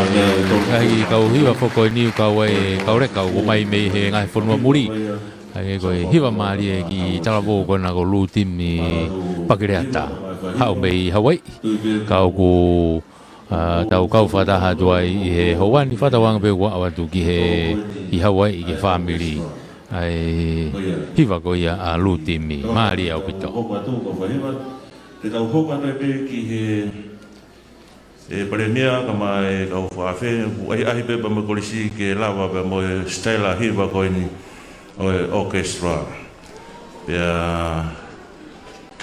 ngaahi kau hiva foki ko eni ʻoku kau ai e kau leka ʻoku ʻomai mei he ngaahi fonua muli. ʻA ia ko e hiva mālie ki talavou ko ena ko Lutimi Pakileata, haʻu mei Hauaiʻi. Ka ʻoku, ā, tau kau fakataha atu ai ʻi he houa ni, fakatauange pē kuo aʻu atu ki he, ki Hauaiʻi ki he fāmili. ʻA e hiva ko ia ʻa Lutimi, mālie ʻaupito. Te tau hoko atu pē ki he ʻe Palēmia, kae ʻumaʻā e kau fakaafe, ʻoku ʻahiʻahi pē pea mo e kolisi ke lava pea mo e sitaila hiva ko eni ʻo e orchestra. Pea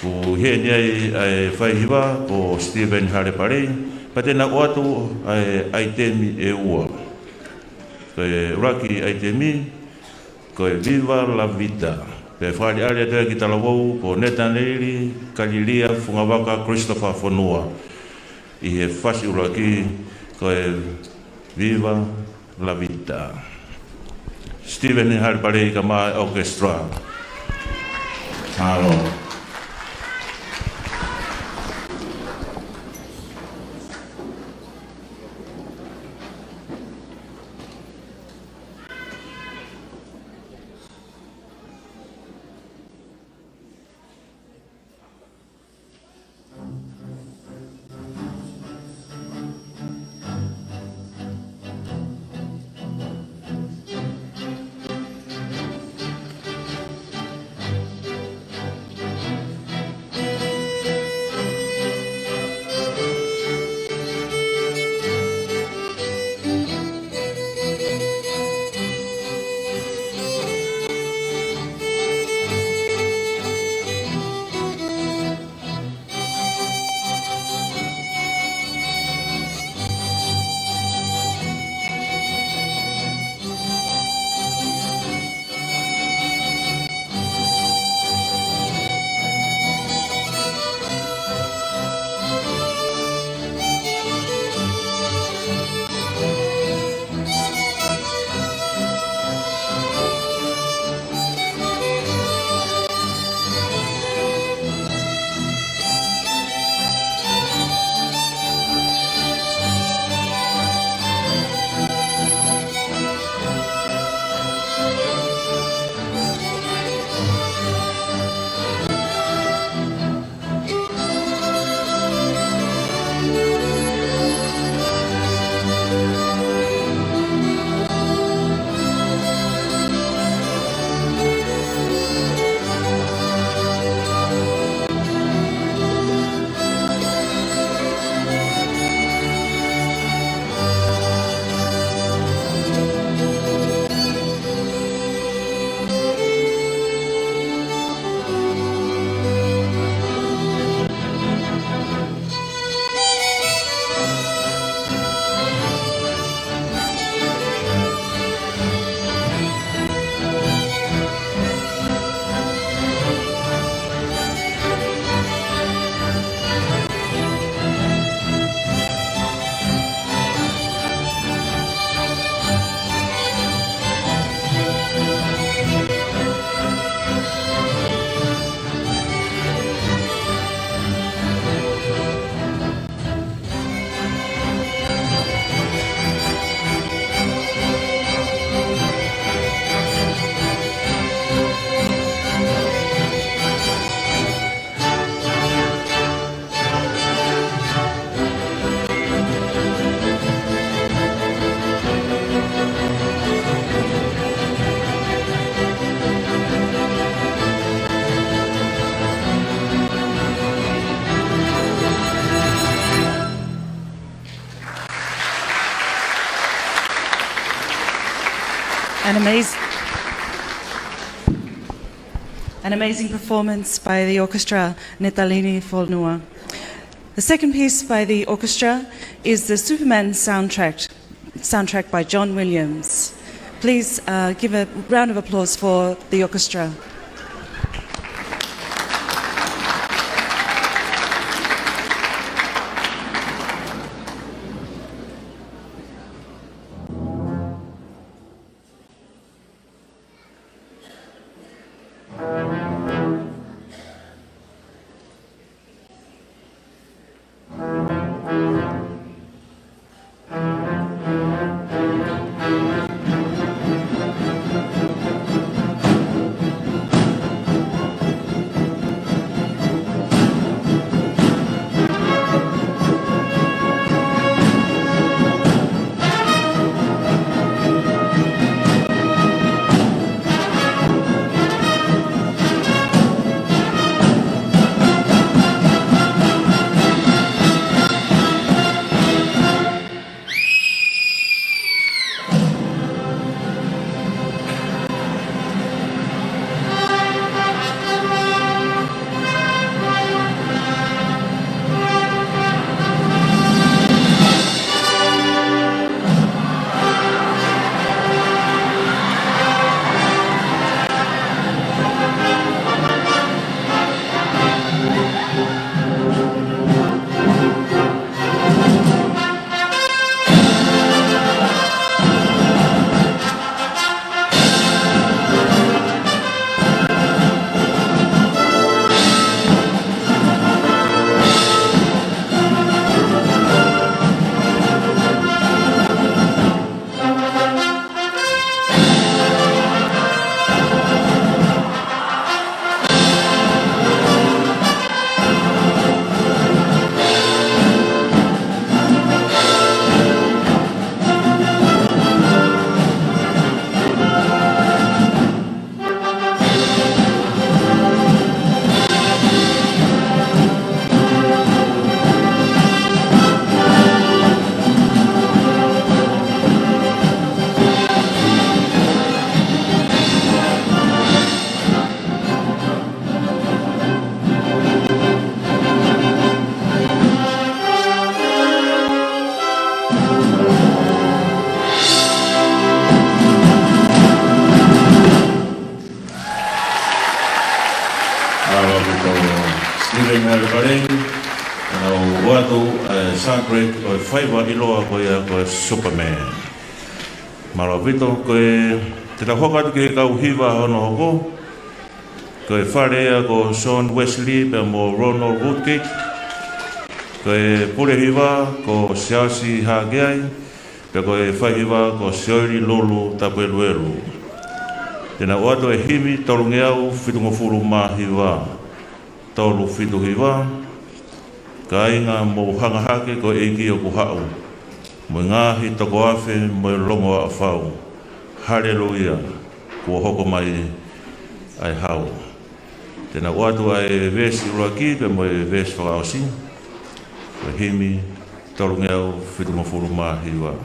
ʻoku ʻi heni ai ʻa e fai hiva ko Stephen Halepalei, pea te na ʻoatu ʻa e ʻaitemi ʻe ua. Ko e ʻuluaki ʻaitemi, ko e Viva la Vida. Pea fakaʻaliʻali atu ki talavou ko Netaneli Kalilia Fungavaka Christopher Fonua. ʻI he fasi ʻuluaki ko e Viva la Vida. Stephen Halepalei kae ʻumaʻā e orchestra. Mālō. An amaz-, an amazing performance by the orchestra Netalini Fonua. The second piece by the orchestra is the Superman soundtrack, soundtrack by John Williams. Please, uh, give a round of applause for the orchestra. Mālō ʻaupito Steven Alipalei, ʻa e ʻoatu ʻa e soundtrack ʻo e faiva ʻiloa ko ia ko e Superman. Mālō ʻaupito, ko e, te tau hoko atu ki he kau hiva hono hoko. Ko e fale ia ko John Wesley pea mo Ronald Woodgate. Ko e pule hiva ko Siaosi Hakeai, pea ko e fai hiva ko Sioeli Lulu Tapueluelu. Te nau ʻoatu e himi tolungeau fitungofulu mā hiva. Tolu fitu hiva. Kāinga, mou hanga hake, ko e ʻEiki ʻoku haʻu, mo e ngaahi toko afe mo e longoaʻa fau. Haleluia, kuo hoko mai ʻa e hau. Te nau ʻoatu ʻa e veesi ʻuluaki pea mo e veesi fakaʻosi. Ko e himi tolungeau fitungofulu mā hiva.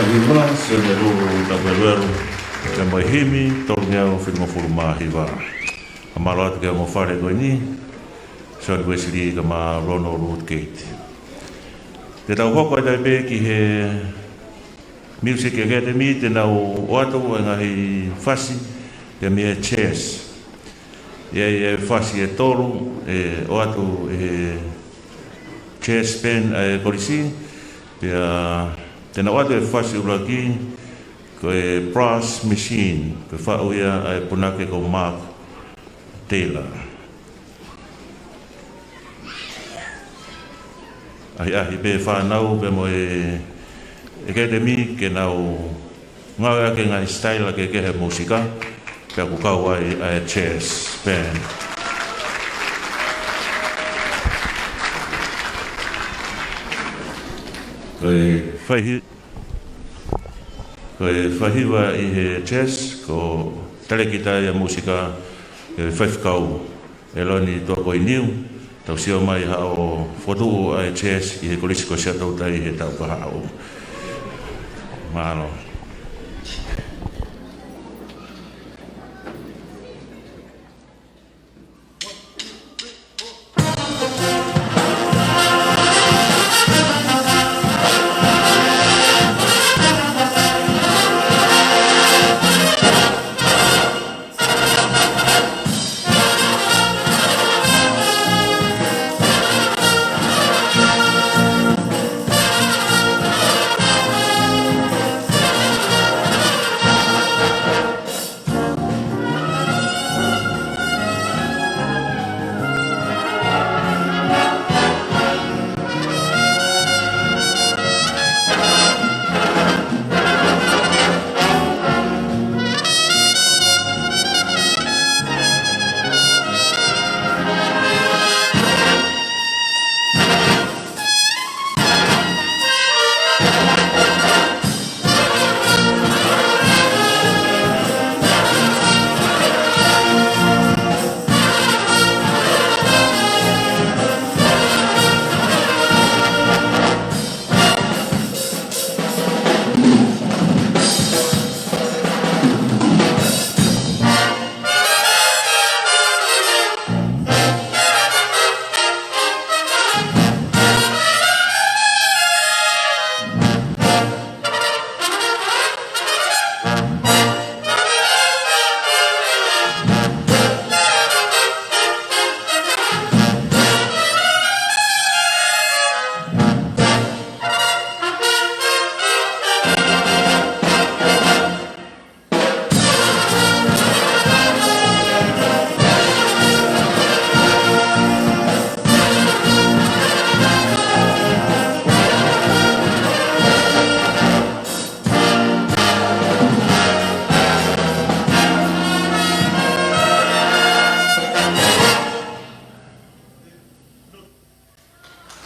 Hiva, Sione Lulu Tapueluelu, pea mo e himi tolungeau fitungofulu mā hiva. Ka mālō atu ki he ongo fale ko eni, Sione Uesili kae ʻumaʻā Ronald Woodgate. Te tau hoko atu ai pē ki he Music Academy, te nau ʻoatu e ngaahi fasi pea mei he chess. ʻI ai e fasi ʻe tolu ʻe ʻoatu ʻe he chess band ʻa e kolisi, pea te nau ʻoatu e fasi ʻuluaki, ko e Brass Machine, ko e faʻu ia ʻa e punake ko Mark Taylor. ʻAhiʻahi pē fānau pea mo e Academy ke nau ngāueʻaki e ngaahi sitaila kehekehe ʻo e mūsika, pea ʻoku kau ai ʻa e chess band. Ko e fai hi-, ko e fai hiva ʻi he chess, ko e talēkita ia ʻo e mūsika, ʻa e faifekau ʻEloni Tuakoiniu, tau sio mai haʻo fokotuʻu ʻa e chess ʻi he Kolisi ko Siaʻatoutai he taʻu kahaʻu. Mālō.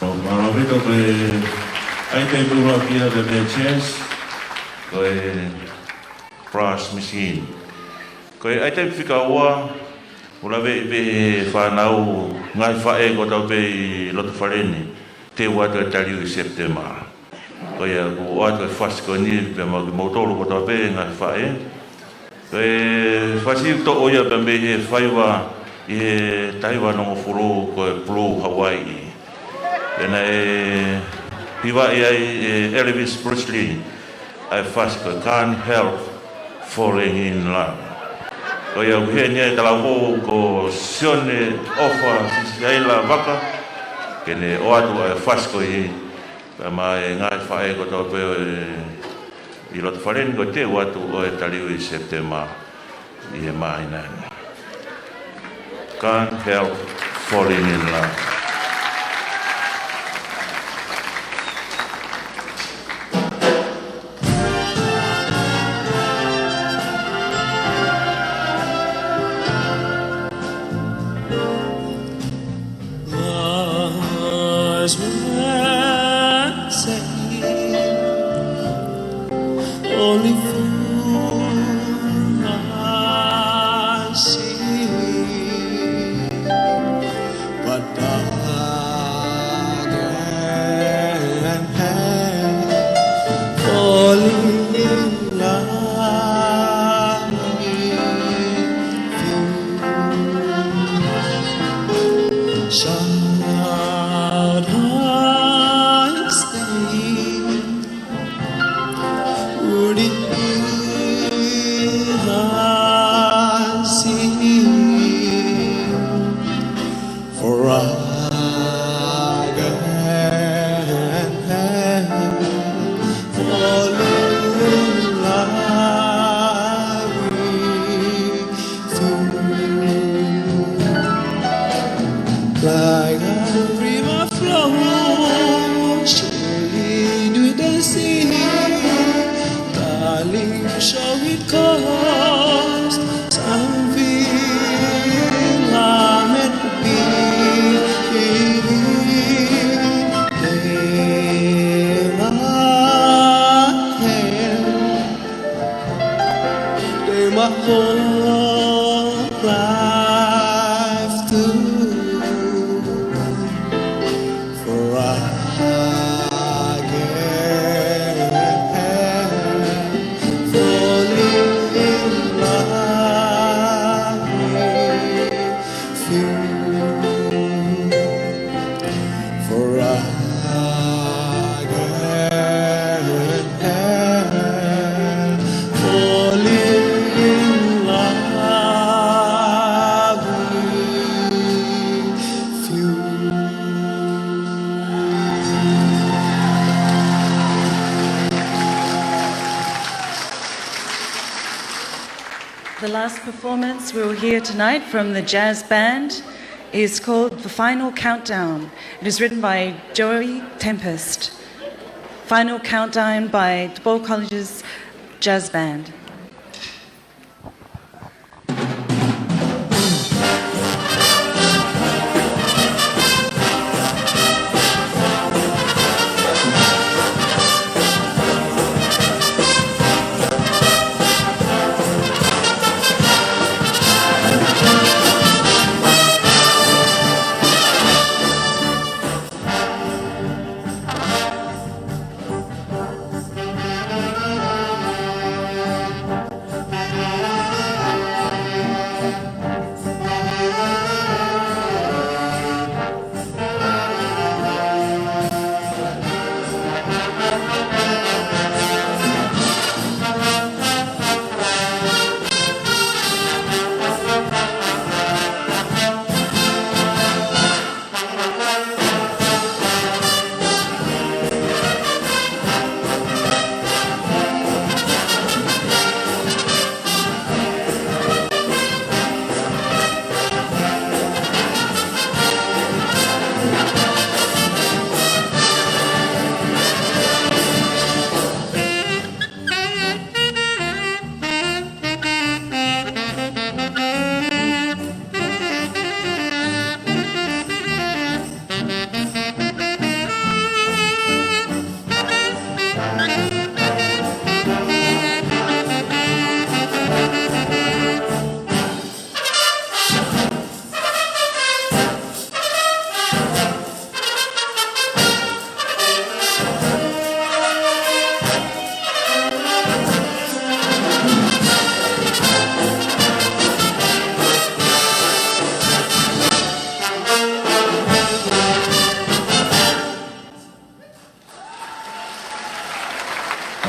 Mālō ʻaupito. Ko e ʻaitemi ʻuluaki ia mei he chess, ko e Brass Machine. Ko e ʻaitemi fika ua, ʻoku laveʻi pē ʻe he fānau, ngaahi faʻē kotoa pē ʻi loto fale ni, teu atu e taliu ʻi Sepitema. Ko ia ʻoku ʻoatu e fasi ko eni pea mo kimoutolu kotoa pē ngaahi faʻē. Ko e fasi ʻoku toʻo ia pē mei he faiva ʻi he taha hiva nongofulu ko e Blue Hawaii. Pea naʻe hivaʻi ai ʻe Elvis Presley ʻa e fasi ko e Can't Help Falling in Love. Ko ia ʻoku ʻi heni ʻa e talavoʻou ko Sione ʻOfa Sisiaila Vaka, ke ne ʻoatu ʻa e fasi ko eni, pea mo e ngaahi faʻē kotoa pē ʻi loto fale ni, ko e teu atu ʻo e taliu ʻi Sepitema ʻi he māhina ni. Can't Help Falling in Love. Wise men say only fools must see, but I Life too, for I am falling in love with you. For I am falling in love with you. The last performance we'll hear tonight from the jazz band is called The Final Countdown. It is written by Joey Tempest. Final Countdown by Tupou College's Jazz Band.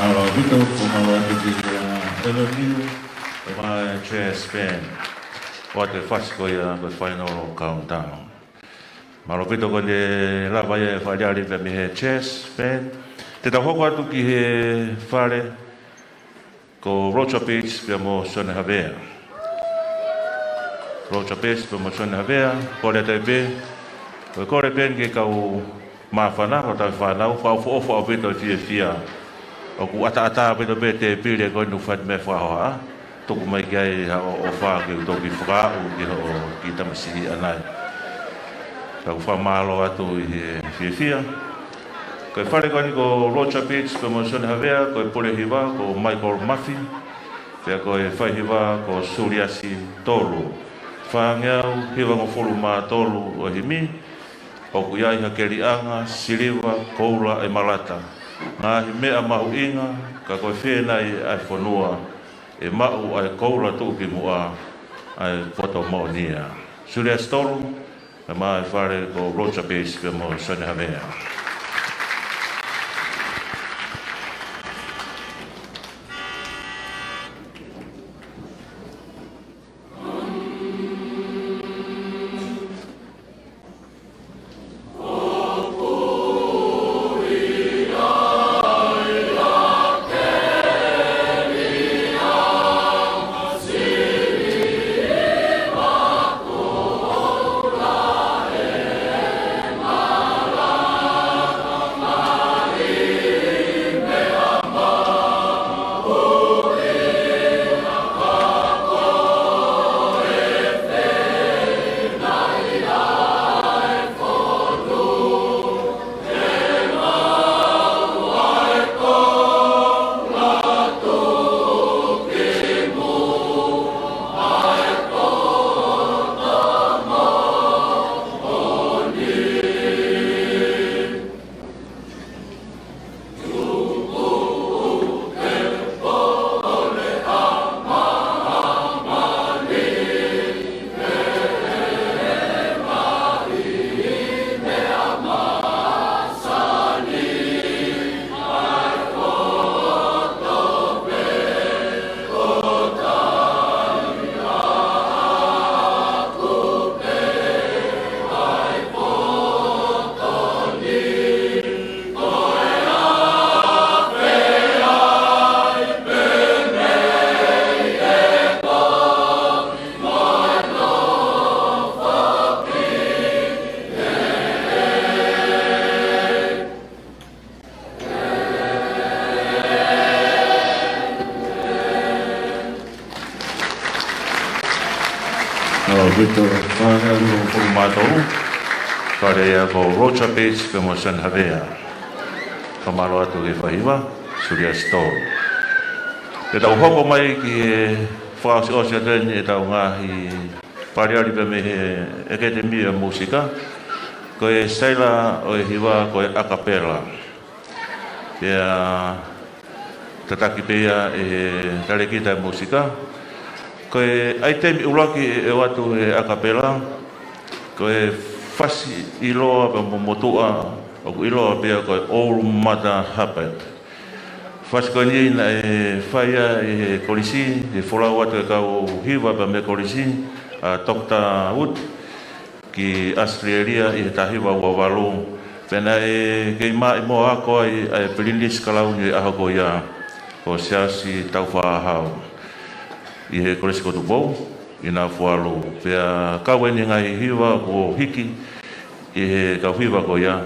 Mālō ʻaupito, ko e mālō atu ki he, uh, L M U, ʻa e Jazz Band. ʻOatu e fasi ko ia ko e Final Countdown. Mālō ʻaupito ko ʻene lava ia e fakaʻaliʻali pē mei he Jazz Band. Te tau hoko atu ki he fale ko Roger Bates pea mo Sione Havea. Roger Bates pea mo Sione Havea, kole atu pē. Ko e kole pē ki he kau māfana, ko e tau fānau, fakaʻofoʻofa ʻaupito e fiefia. ʻOku ʻataʻatā ʻaupito pē tēpile ko eni ʻoku fai ai e meʻa fakahohaʻa. Tuku mai ki ai haʻo ʻofa ke u toki fakaaʻu ki hoʻo kiʻi tamasiʻi ʻanai. Tau fakamālō atu ʻi he fiefia. Ko e fale ko eni ko Roger Bates pea mo Sione Havea, ko e pule hiva ko Michael Murphy, pea ko e fai hiva ko Suliasi Tolu. Fāngeau hivangofulu mā tolu ʻo e himi, ʻoku ʻi ai ha keliʻanga, siliva, koula ʻemalata. Ngaahi meʻa mahuʻinga, ka ko e fē nai ʻa e fonua ʻe maʻu ʻa e koula tuʻukimuʻa ʻa e poto moʻonia. Suliasi Tolu, pea mo e fale ko Roger Bates pea mo Sione Havea. ʻAupito, fānau, ʻoku mātolu, fale ia ko Roger Bates pea mo San Havea. Fakamālō atu ki he faiva, Sulia Stowe. Ke tau hoko mai ki he fakaʻosiʻosi atu eni ʻetau ngaahi paliali pea mei he ʻAkatemi ʻa e Mūsika. Ko e sitaila ʻo e hiva ko e a cappella. Pea tataki pē ia ʻe he talēkita ʻo e mūsika. Ko e ʻaitemi ʻuluaki ʻe ʻoatu ʻe he a cappella, ko e fasi ʻiloa pea mo motuʻa, ʻoku ʻiloa pē ia ko e Old Mother Hubbard. Fasi ko eni naʻe fai ia ʻi he kolisi, ʻi he folau atu e kau hiva pea mei he kolisi, ʻa Doctor Wood ki ʻAositelēlia ʻi he taha hiva ua valu. Pea naʻe kei maʻimoa ako ai ʻa e Pilinisi Kalauni ʻo e ʻaho ko ia, ko Siaosi Taufaʻāhau, ʻi he Kolisi ko Tupou ʻi Nafualu. Pea kau eni e ngaahi hiva kuo hiki ʻe he kau hiva ko ia,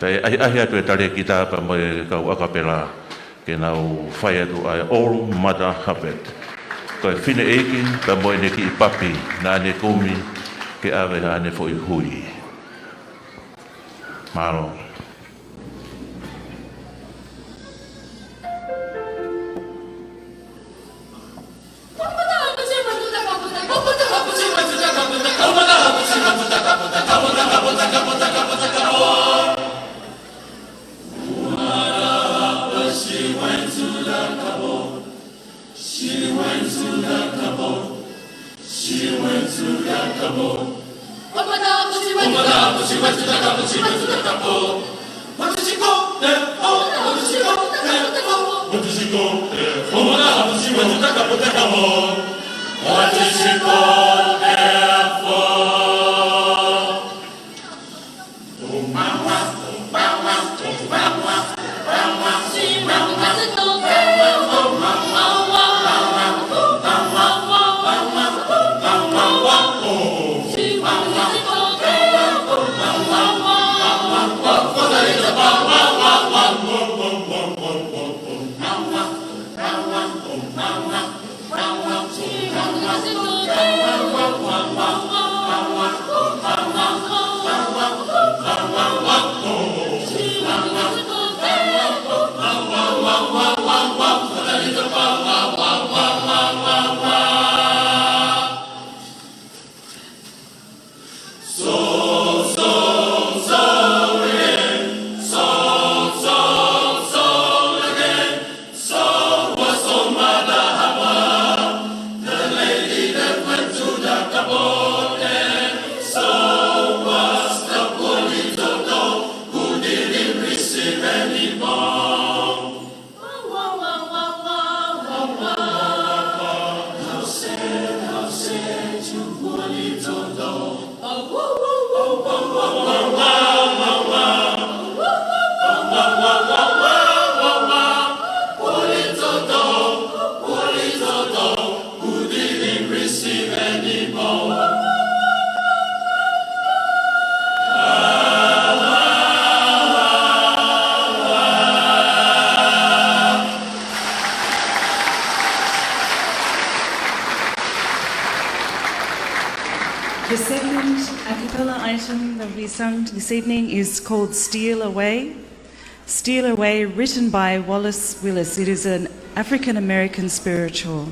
pea ʻahiʻahi atu e talēkita pea mo e kau a cappella ke nau fai atu ʻa e Old Mother Hubbard. Ko e fineʻeiki pea mo ʻene kiʻi papi naʻa ne kumi ke ʻave haʻane foʻi hui. Mālō. The second a cappella item that will be sung this evening is called Steal Away. Steal Away, written by Wallace Willis. It is an African American spiritual.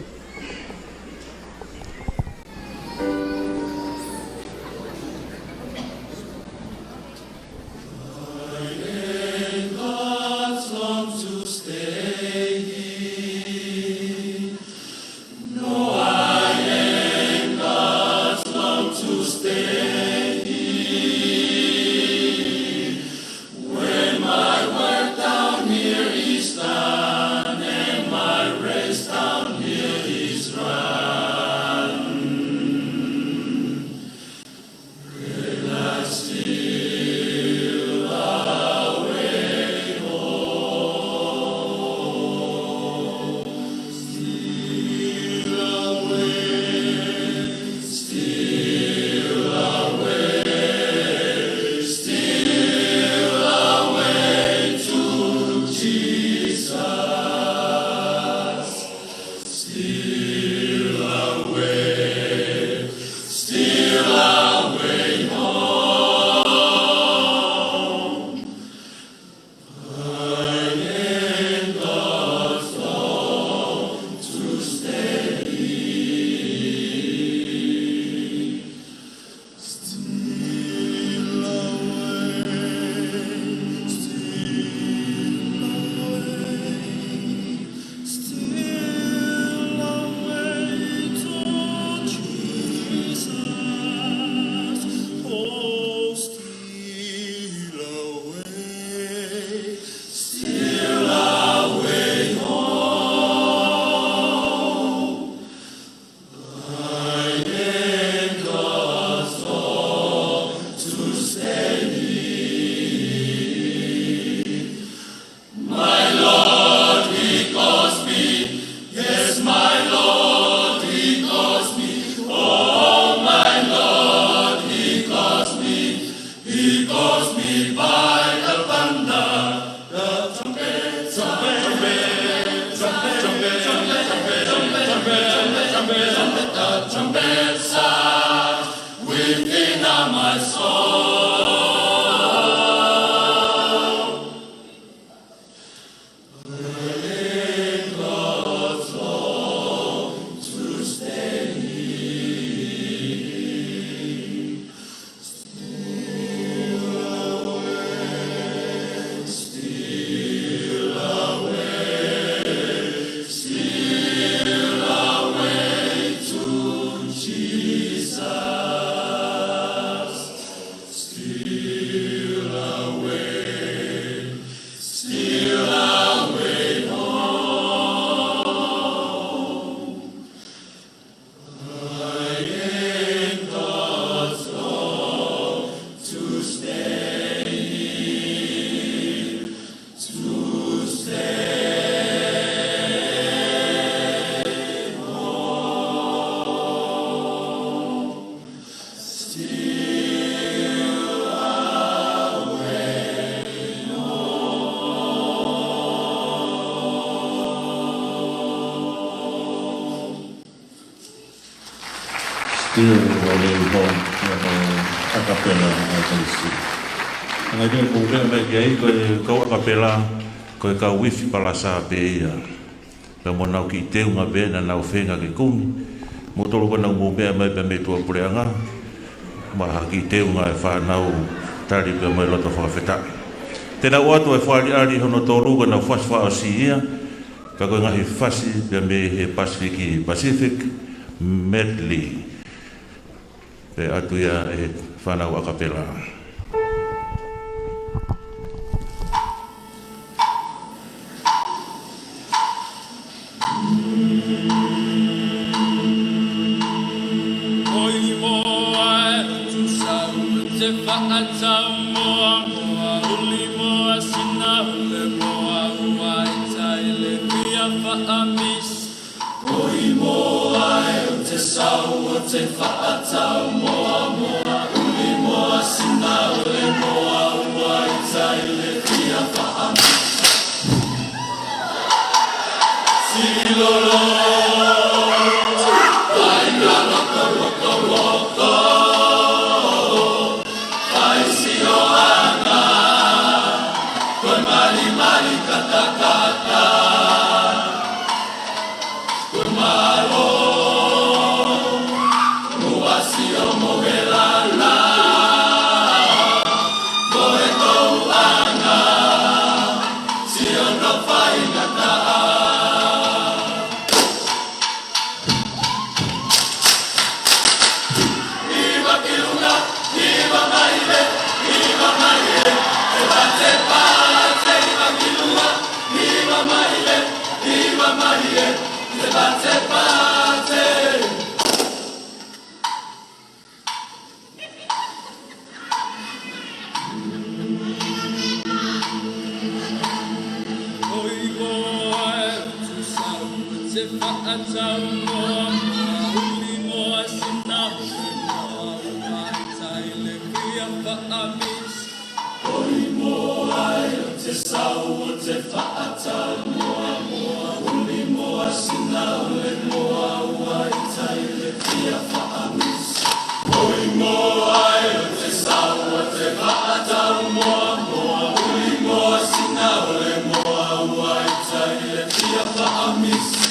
Ia, ʻo le hong, ia, ʻo akapela ʻa e Kalisi. Hangē ko e meʻa mai ki ai, ko e kau akapela, ko e kau ifi palasa pē ia. Pea mo ʻenau kiʻi teunga pē naʻa nau feinga ke kumi. Mo tolo ko ʻenau mou meʻa mai pē mei tuʻapuleʻanga. Mo ha kiʻi teunga e fānau tali pē mo e loto fakafetaʻi. Te nau ʻoatu e fakaʻaliʻali hono tolu ko ʻenau fasi fakaʻosi ia. Pea ko e ngaahi fasi pē mei he Pasifiki, Pacific Medley. Pea ʻoatu ia ʻe he fānau akapela. Oi moa e utu sau te faʻatau moa moa uli moa sina ule moa ua ita ile fia faʻamisi. Oi moa e utu sau te faʻatau moa moa uli moa sina ule moa ua ita ile fia faʻamisi. Silolo, fai ka lokoloko, fai sioʻanga, ko e malimali katakata, ko e mālō, mo ʻasi ʻo mo e lala, mo e touʻanga, sio no faingataʻa. Hiva ki lunga, hiva mai le, hiva mai le, te pate pate, hiva ki lunga, hiva mai le, hiva mai le, te pate pate. Oi moa e utu sau te faʻatau moa moa uli moa sina ule moa ua ita ile fia faʻamisi. Oi moa e utu sau te faʻatau moa moa uli moa sina ule moa ua ita ile fia faʻamisi. Oi moa e utu sau te faʻatau moa moa uli moa sina ule moa ua ita ile fia faʻamisi.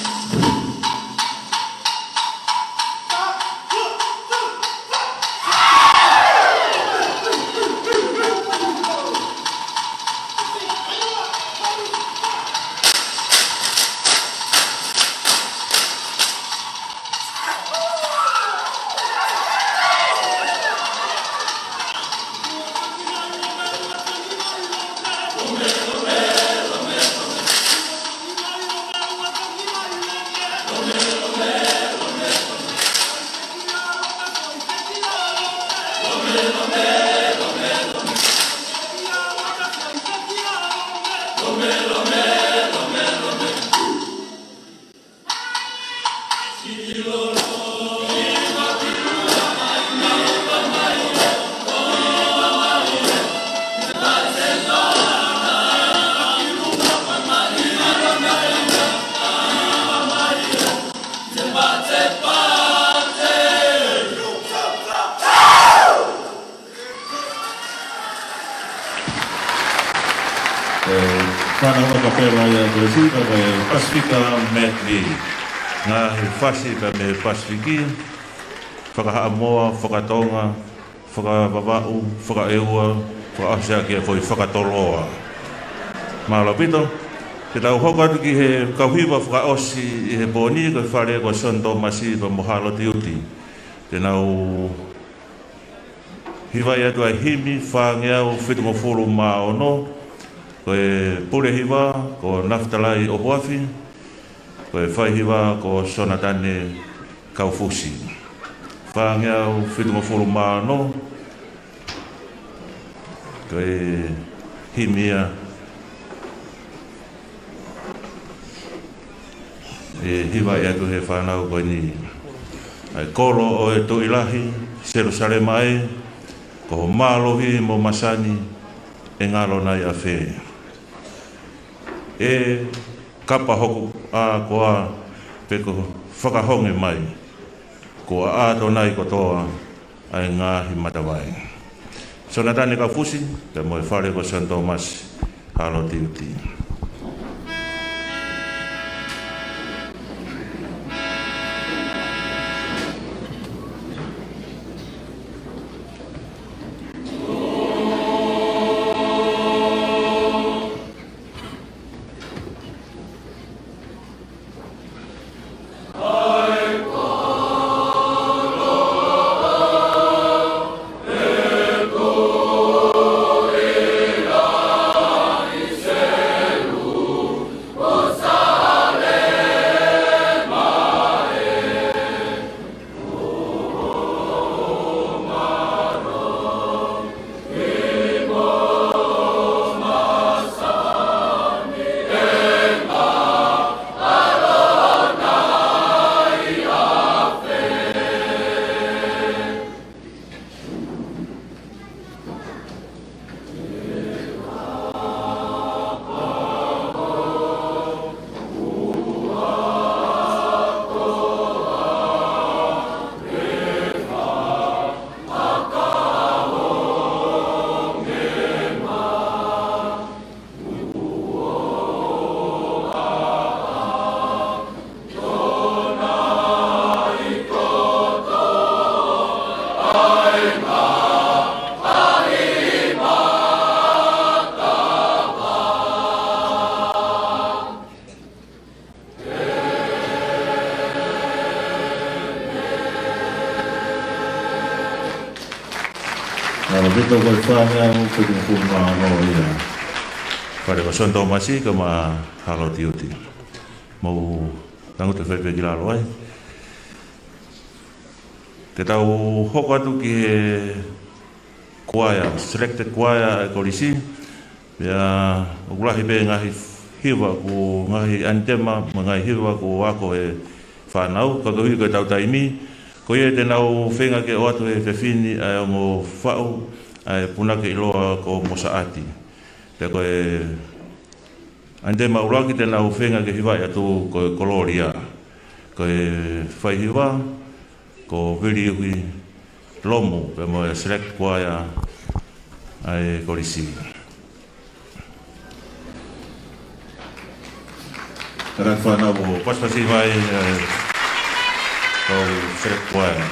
ʻE, fānau akapela ia ko e sipa ko e Pasifika Medley. Ngaahi fasi pē mei Pasifiki, fakahaʻamoa, fakatonga, fakavavaʻu, fakaʻeua, fakaʻosi ʻaki e foʻi fakatoloa. Mālō ʻaupito, te tau hoko atu ki he kau hiva fakaʻosi ʻi he pō ni, ko e fale ko Sione Tōmasi pea mo Hāloti Uti. Te nau hivaʻi atu ʻa e himi fāngeau fitungofulu mā ono, ko e pule hiva ko Nafitalai ʻOhuafi, ko e fai hiva ko Sonatane Kaufusi. Fāngeau fitungofulu mā ono, ko e himi ia ʻe hivaʻi atu he fānau ko eni. ʻA e kolo ʻo e Tuʻi Lahi, Selusalema ē, ko ho mālohi mo masani, ʻe ngalo nai ʻafē? ʻE kapa hoku ʻā koā pe ko e fakahonge mai? Kuo ʻā Tonai kotoa ʻa e ngaahi matavai. Sonatane Kaufusi, pea mo e fale ko Santo Tomasi, Halotiuti. ʻAupito ko e fānau fitungofulu mā ono ia. Fale ko Santo Tomasi kae ʻumaʻā Halotiuti. Mou tangutu fēfē ki lalo ai. Te tau hoko atu ki he kuaea, selected kuaea ʻa e kolisi. Pea ʻoku lahi pē ngaahi hiva kuo, ngaahi ʻanitema, mo e ngaahi hiva kuo ako ʻe he fānau, ka koeʻuhi ko ʻetau taimi, ko ia te nau feinga ke ʻoatu ʻe he fefine ʻa e ongo faʻu ʻa e punake ʻiloa ko Mosaʻati. Pea ko e ʻanitema ʻuluaki te nau feinga ke hivaʻi atu ko e Kololia. Ko e faihiva, ko Viliuhi Lomu, pea mo e select kuaea ʻa e kolisi. Kātaki fānau ʻo pasipasi mai, ē, ko e select kuaea.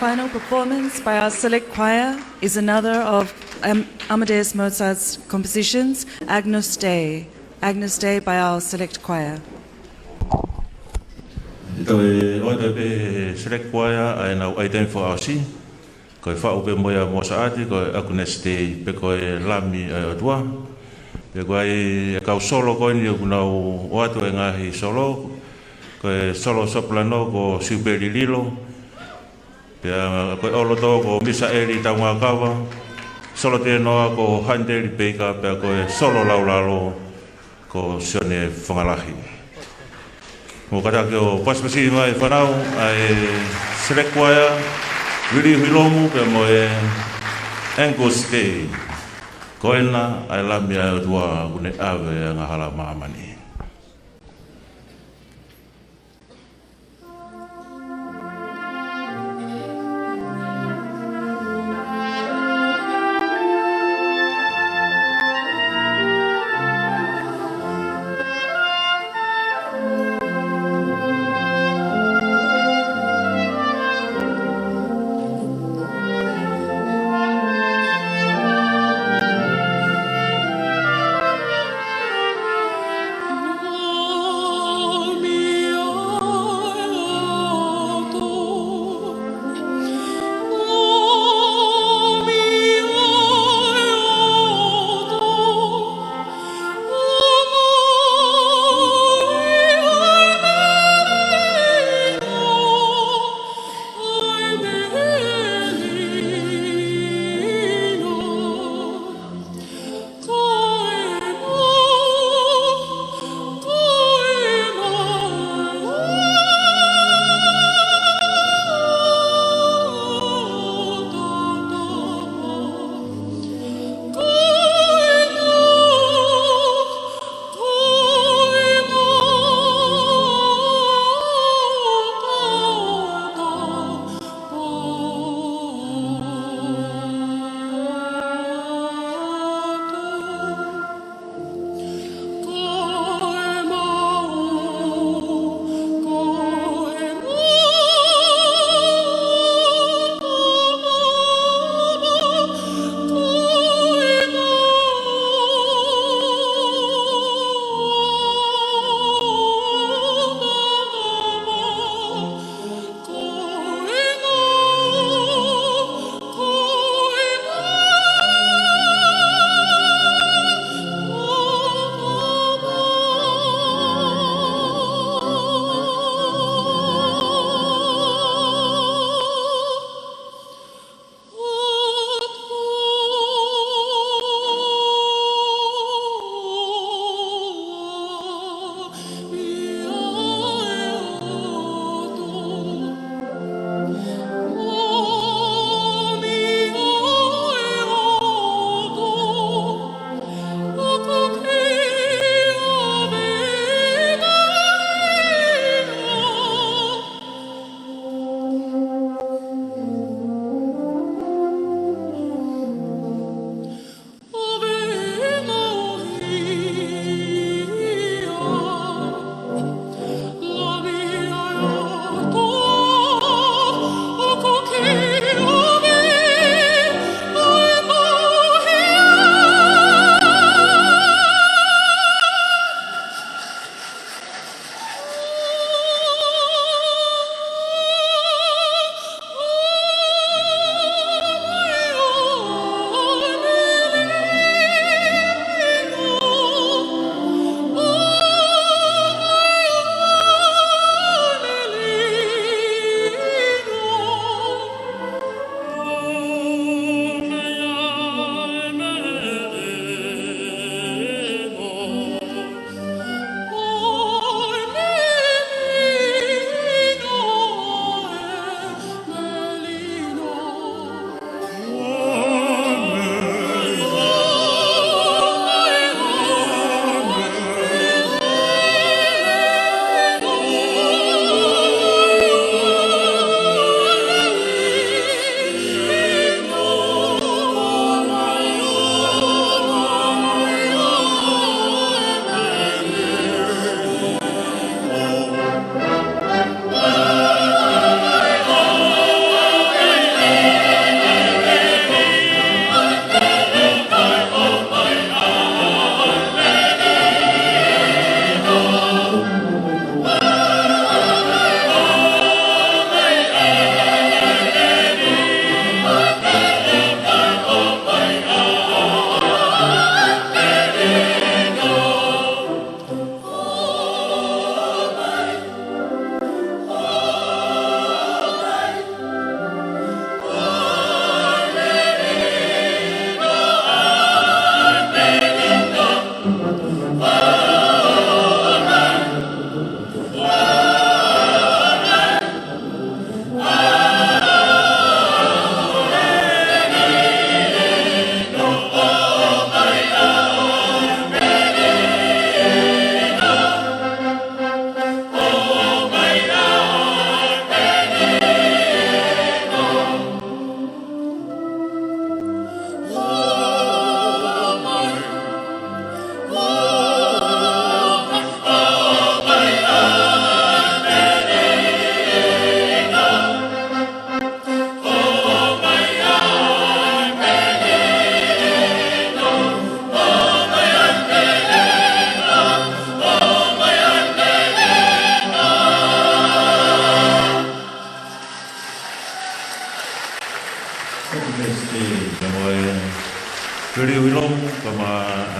Final performance by our select choir is another of Am- Amadeus Mozart's compositions, Agnus Dei. Agnus Dei by our select choir. Toe ʻoatu pē ʻe he select choir ʻa ʻenau ʻaiteni fakaʻosi. Ko e faʻu pē mo ia Mozart, ko e Agnus Dei, pe ko e Lami ʻa e ʻOtua. Pea ko e kau solo ko eni ʻoku nau ʻoatu e ngaahi solo, ko e solo soprano ko Siupeli Lilo. Pea ko e ʻoloto ko Misaeli Taungakava, solo tenor ko Hanteli Peika, pea ko e solo laulalo ko Sione Fangalahi. Mou kātaki ʻo pasipasi mai fānau ʻa e select choir, Vili Huilomu pea mo e Agnus Dei. Ko ena ʻa e Lami ʻa e ʻOtua ʻoku ne ʻave ʻa e angahala ʻa māmani.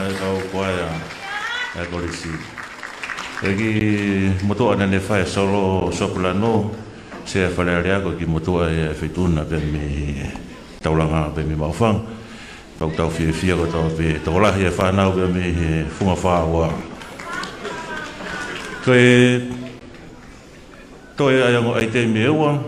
ʻa e kau kuaea ʻa e kolisi. ʻEiki motuʻa naʻa ne fai e solo soprano, Sea Fale Alea, ko e kiʻi motuʻa ia ʻa e feituʻu na pea mei Taulanga pea mei Maʻufanga. Kau tau fiefia kotoa pē, tokolahi e fānau pea mei he Funga Fā Ua. Ko e toe ʻa e ongo ʻaitemi ʻe ua.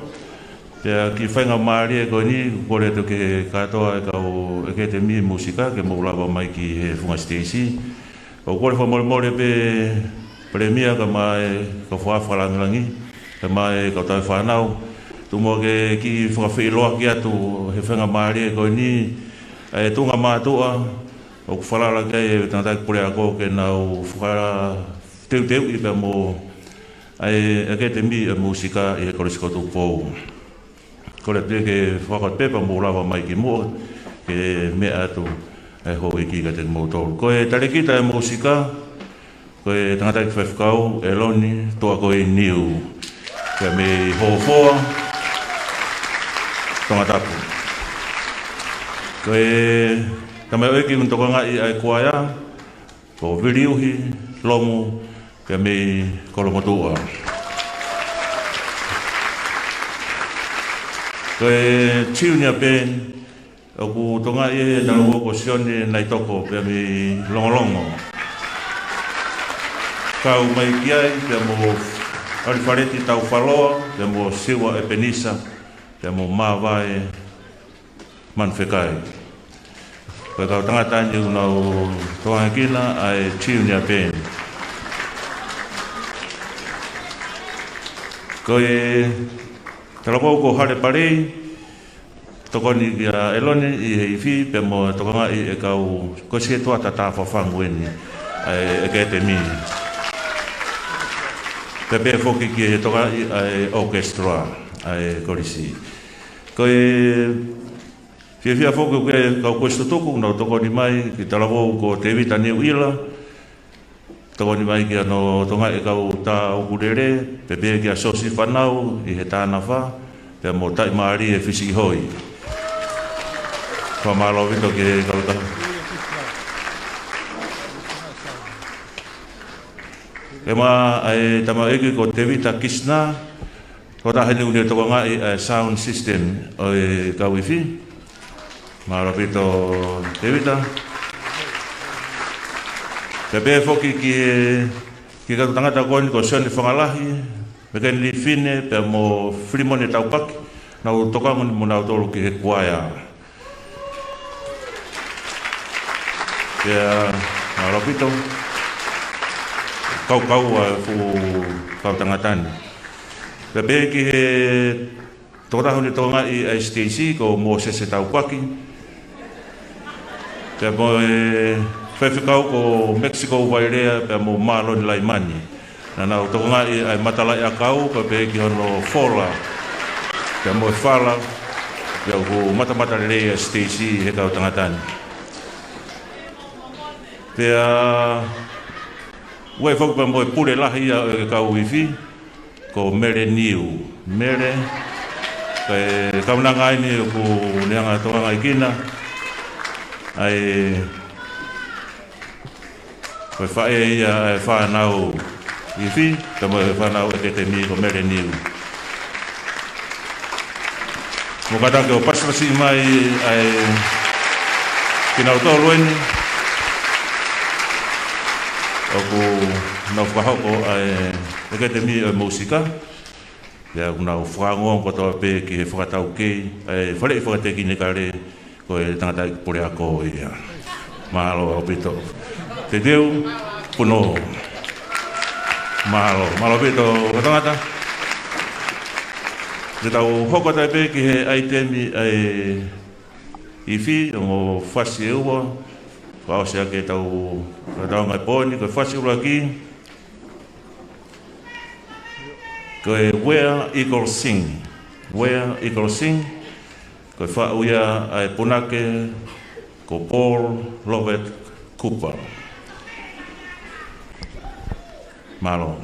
Pea kiʻi faingamālie ko eni, kole atu ki he kātoa e kau ʻAkatemi Mūsika ke mou lava mai ki he funga siteisi. ʻOku kole fakamolemole pē Palēmia kae ʻumaʻā e kau fakalāngilangi, kae ʻumaʻā e kau tauhi fānau. Tuku muʻa ke kiʻi fakafeʻiloaki atu he faingamālie ko eni, ʻa e tuʻunga mātuʻa ʻoku falala ki ai e tangataʻeiki puleako ke nau fakateuteuʻi pea mo ʻa e ʻAkatemi ʻa e Mūsika ʻi he Kolisi ko Tupou. Kole atu ke fakapē pea mou lava mai ki muʻa ke meʻa atu ʻa e houʻeiki kiate kimoutolu. Ko e talēkita ʻa e mūsika, ko e tangataʻeiki faifekau, ʻEloni Tuʻakoiniu. Pea mei Hofoa, Tongatapu. Ko e tamaioʻeiki ʻoku ne tokangaʻi ʻa e kuaea, ko Viliuhi Lomu, pea mei Kolomotuʻa. Ko e junior band, ʻoku tokangaʻi ʻe he talavou ko Sione Naitoko, pea mei Longolongo. Kau mai ki ai, pea mo ʻAlifaleti Taufaloa, pea mo Siua ʻEpenisa, pea mo Māvae Manufekai. Ko e kau tangata ni ʻoku nau tokangaʻi ʻa e junior band. Ko e talavou ko Hale Palei, tokoni kia ʻEloni ʻi he ifi, pea mo tokangaʻi e kau ko e setuata tā fafangu eni ʻa e ʻAkatemi. Pea pehē foki ki he tokangaʻi ʻa e orchestra ʻa e kolisi. Ko e fiefia foki ki he kau kolisi tutuku, nau tokoni mai, ki he talavou ko Tēvita Niuʻila, tokoni mai ki hono tokangaʻi e kau tā ʻukulele, pea pehē kia Siosi Fanau ʻi he tā nafa, pea mo Taʻimālie Fisiʻihoi. Fakamālō ʻaupito ki he kau tā. Pea mo e tamaioʻeiki ko Tēvita Kisina, ko e taha eni ʻoku ne tokangaʻi ʻa e sound system ʻo e kau ifi. Mālō ʻaupito Tēvita. Pea pehē foki ki he, ki he kau tangata ko eni ko Sione Fangalahi, Mekeni Lifine, pea mo Filimone Taupaki, nau tokanga mo nautolu ki he kuaea. Pea, mālō ʻaupito. Kaukau ʻa e fuʻu kau tangata ni. Pea pehē ki he tokotaha ʻoku ne tokangaʻi ʻa e siteisi ko Mōsese Taupaki. Pea mo e faifekau ko Mexico Vailea, pea mo Māloni Laimani. Naʻa nau tokangaʻi ʻa e matalaʻiʻakau, pea pehē ki hono fola, pea mo e fala, pea ʻoku matamata lelei ʻa e siteisi he kau tangata ni. Pea ʻoku ʻi ai foki pea mo e pule lahi ia ʻo e kau ifi, ko Mele Niu. Mele, ko e kaunanga eni ʻoku ne hanga ʻo tokangaʻi ʻa e, ko e faʻē ia ʻa e fānau ifi, pea mo e fānau ʻAkatemi ko Mele Niu. Mou kātaki ʻo pasipasi mai ʻa e kinautolu eni. ʻOku nau fakahoko ʻa e ʻAkatemi ʻo e Mūsika. Pea ʻoku nau fakaongoongo kotoa pē ki he fakataukei ʻa e faleʻi fakatekinikale ko e tangataʻeiki puleako ia. Mālō ʻaupito. Teuteu, punou. Mālō, mālō ʻaupito, kau tangata. Te tau hoko atu pē ki he ʻaitemi ʻa e ifi, ongo fasi ʻe ua, fakaʻosi ʻaki ʻetau, ʻetau ngaahi pō ni, ko e fasi ʻuluaki, ko e Where Eagles Sing. Where Eagles Sing. Ko e faʻu ia ʻa e punake ko Paul Robert Cooper. Mālō.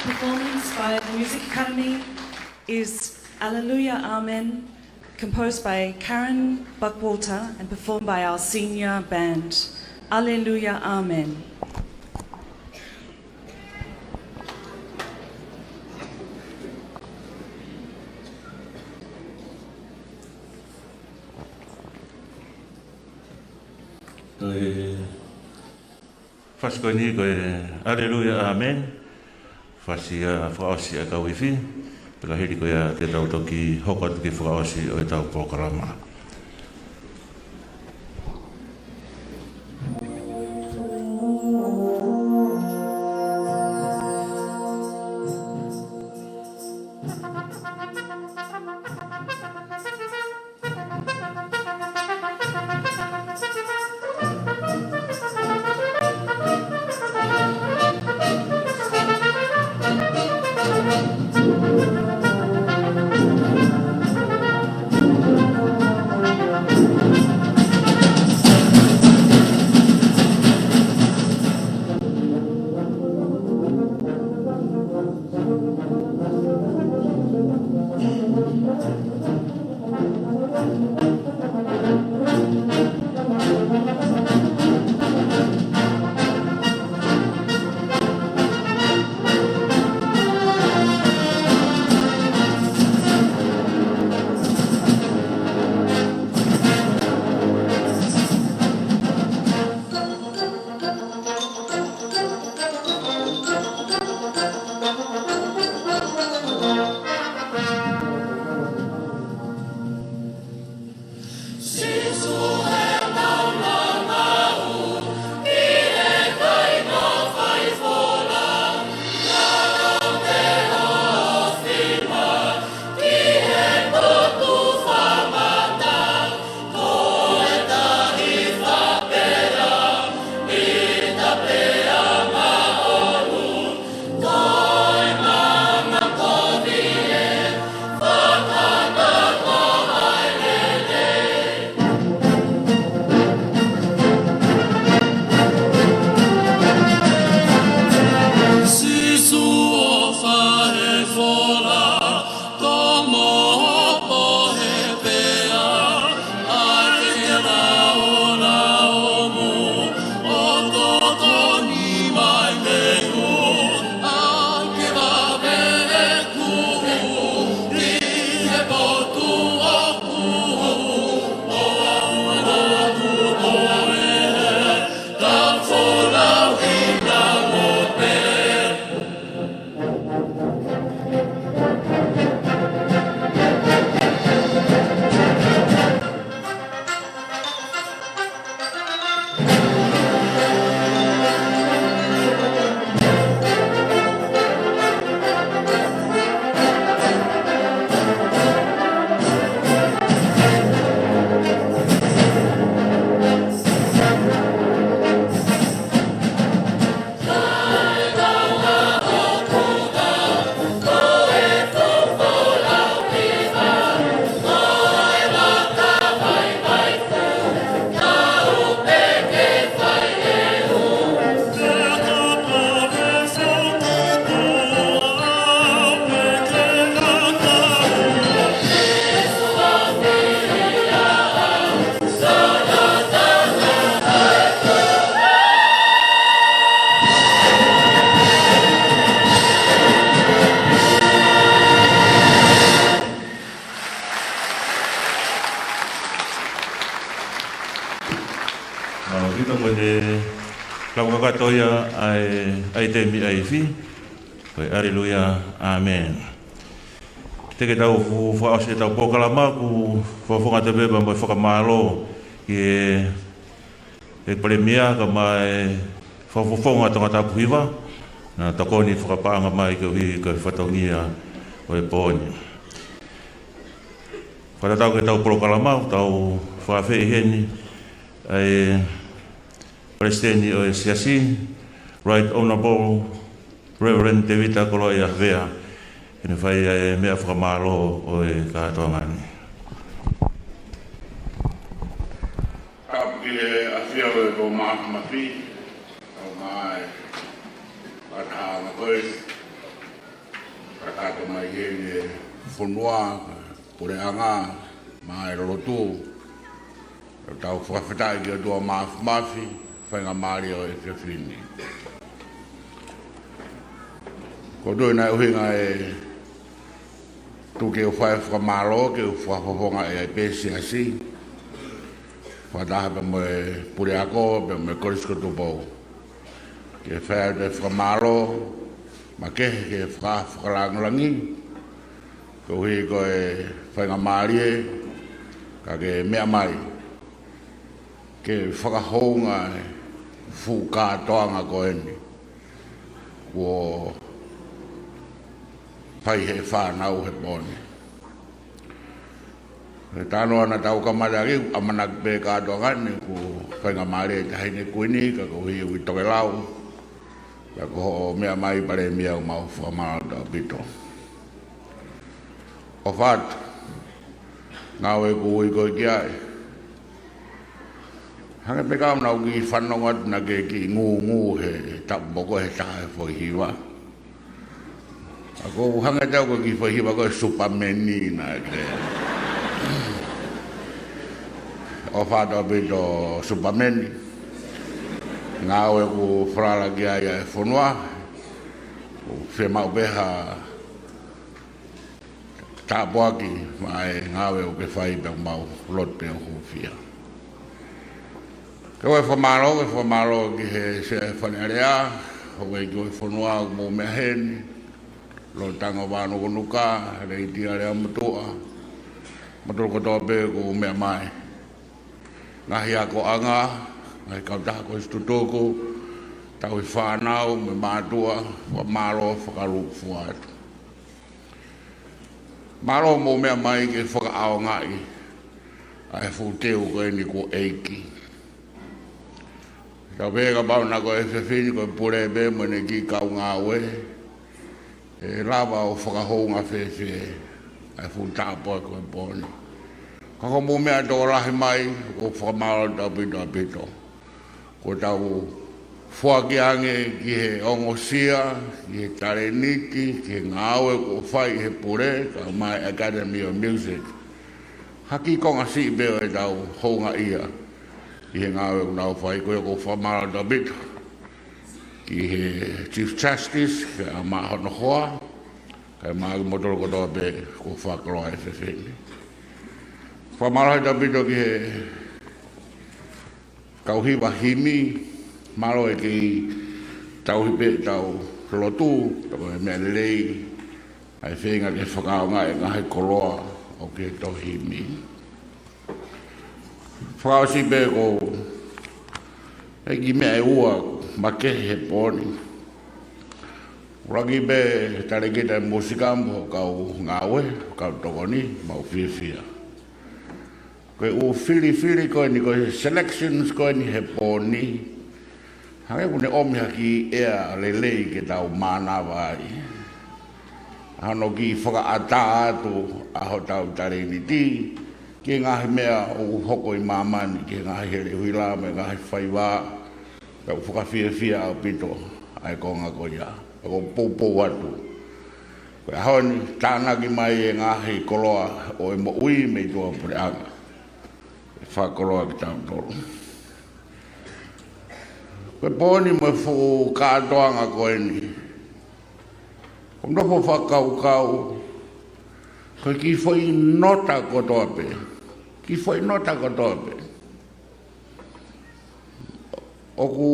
Performance by the Music Academy is Alleluia Amen, composed by Karen Buckwalter and performed by our senior band. Alleluia Amen. Ko e fasi ko eni ko e Alleluia Amen. Fasi ia fakaʻosi ʻa e kau ifi. Pea ka hili ko ia te tau toki hoko atu ki he fakaʻosi ʻo ʻetau polokalama. ʻA, ʻaupito ko e lava kakato ia ʻa e, ʻa e ʻaitemi ʻa e ifi, ko e Alleluia, Amen. Te ke tau fu-, fakaʻosi ʻetau polokalama, ʻoku fakafofonga atu pē pea mo e fakamālō ki he, he Palēmia kae ʻumaʻā e Fakafofonga Tongatapu Hiva, naʻa na tokoni fakapaʻanga mai koeʻuhi ko e fatongia ʻo e pō ni. Fakatatau ki heʻetau polokalama, tau fakaafeʻi heni ʻa e Palesiteni ʻo e Siasi, Right Honourable Reverend Tevita Koloaʻia Havea, ke ne fai ʻa e meʻa fakamālō ʻo e kātoanga ni. Tapu ki he ʻafio ʻa e Loʻimaʻa Mafi, ʻo mai, ʻa e Taha Makoe, Kakato mai ʻi he fonua, puleʻanga, mo e lotu. ʻOku tau fakafetaʻi ki he ʻOtua Māfimafi, faingamālie ʻo e efiafi ni. Ko e tuʻu ʻi he ʻuhinga e tuku ke u fai e fakamālō, ke u fakafofongaʻi ai pē siasi. Fakataha pē mo e puleako, pea mo e Kolisi ko Tupou. Ke fai atu e fakamālō makehe ki he faka-, fakalāngilangi, koeʻuhi ko e faingamālie, ka ke meʻa mai, ke fakahounga e fuʻu kātoanga ko eni kuo fai ʻe he fānau he pō ni. He talanoa naʻa tau kamata ʻaki, ʻamanaki pē kātoanga ni kuo faingamālie e Taʻahine Kuini, ka koeʻuhi ʻoku tokelau. Ka ko hoʻo meʻa mai Palēmia, ʻoku mau fakamālō ʻaupito. ʻOfa atu, ngāue ʻoku ui koe ki ai. Hangē pē ka u nau kiʻi fanongo atu naʻa ke kiʻi ngūngū he tapu mo ko e taha e foʻi hiva. ʻA ko u hangē te u ko e kiʻi foʻi hiva ko e Supameni naʻe te. ʻOfa atu ʻaupito Supameni. Ngāue ʻoku falala ki ai ʻa e fonua. ʻOku fiemaʻu pē ha tāpuaki maʻa e ngāue ʻoku ke fai, pea mau lotu pē ʻo hūfia. Ko e fakamālō, ko e fakamālō ki he Sea Fale Alea, ʻo e ki he fonua ʻoku mou meʻa heni, Lolotonga Vānukunuka, Letitia Leamotuʻa, mo kimoutolu kotoa pē ʻoku meʻa mai. Ngaahi akoʻanga, ngaahi kautaha ko e tutuku, tauhi fānau, mo e mātuʻa, fakamālō fakalūkufua atu. Mālō hoʻomou meʻa mai ke fakaʻaongaʻi ʻa e fuʻu teu ko eni kuo ʻeiki. Tau pehē kapau naʻa ko e efiafi ni ko e pule pē mo ʻene kiʻi kau ngāue, ʻe lava ʻo fakahounga fēfē ʻa e fuʻu tāpuaki ko e pō ni. Ka ko hoʻomou meʻa tokolahi mai, ʻoku ou fakamālō atu ʻaupito ʻaupito. Kuo tau foaki ange ki he ongosia, ki he talēniti, ki he ngāue kuo fai ʻe he pule, kae ʻumaʻā e Academy of Music, ha kiʻi konga siʻi pē ʻo ʻetau houngaʻia ʻi he ngāue ʻoku nau fai. Ko ia ʻoku ou fakamālō atu ʻaupito ki he Chief Justice, kae ʻumaʻā hono hoa, kae ʻumaʻā kimoutolu kotoa pē kuo fakakoloa e efiafi ni. Fakamālō atu ʻaupito ki he kau hiva himi, mālō e kei tauhi pē ʻetau lotu, pea ko e meʻa lelei ʻa e feinga ke fakaʻaongaʻi e ngaahi koloa ʻoku ke tohi himi. Fakaʻosi pē ko e kiʻi meʻa ʻe ua makehe he pō ni. ʻUluaki pē, talēkita e mūsika mo e kau ngāue, kau tokoni, mau fiefia. Ko e ʻū filifili ko eni, ko e selections ko eni he pō ni, hangē ʻoku ne ʻomi ha kiʻi ʻea lelei ke tau mānava ai. ʻA hono kiʻi fakaʻatā atu ʻa hotau talēniti ki he ngaahi meʻa ʻoku hoko ʻi māmani, ki he ngaahi hele ʻuhila mo e ngaahi faiva, pea ʻoku fakafiefia ʻaupito ʻa e konga ko ia. Pea ʻoku ou poupou atu, ko e ʻaho ni tānaki mai e ngaahi koloa ʻo e moʻui mei tuʻa puleʻanga, ʻe fakakoloa kitautolu. Ko e pō ni mo e fuʻu kātoanga ko eni, ʻoku ou nofo ʻo fakakaukau, ko e kiʻi foʻi nota kotoa pē, kiʻi foʻi nota kotoa pē, ʻoku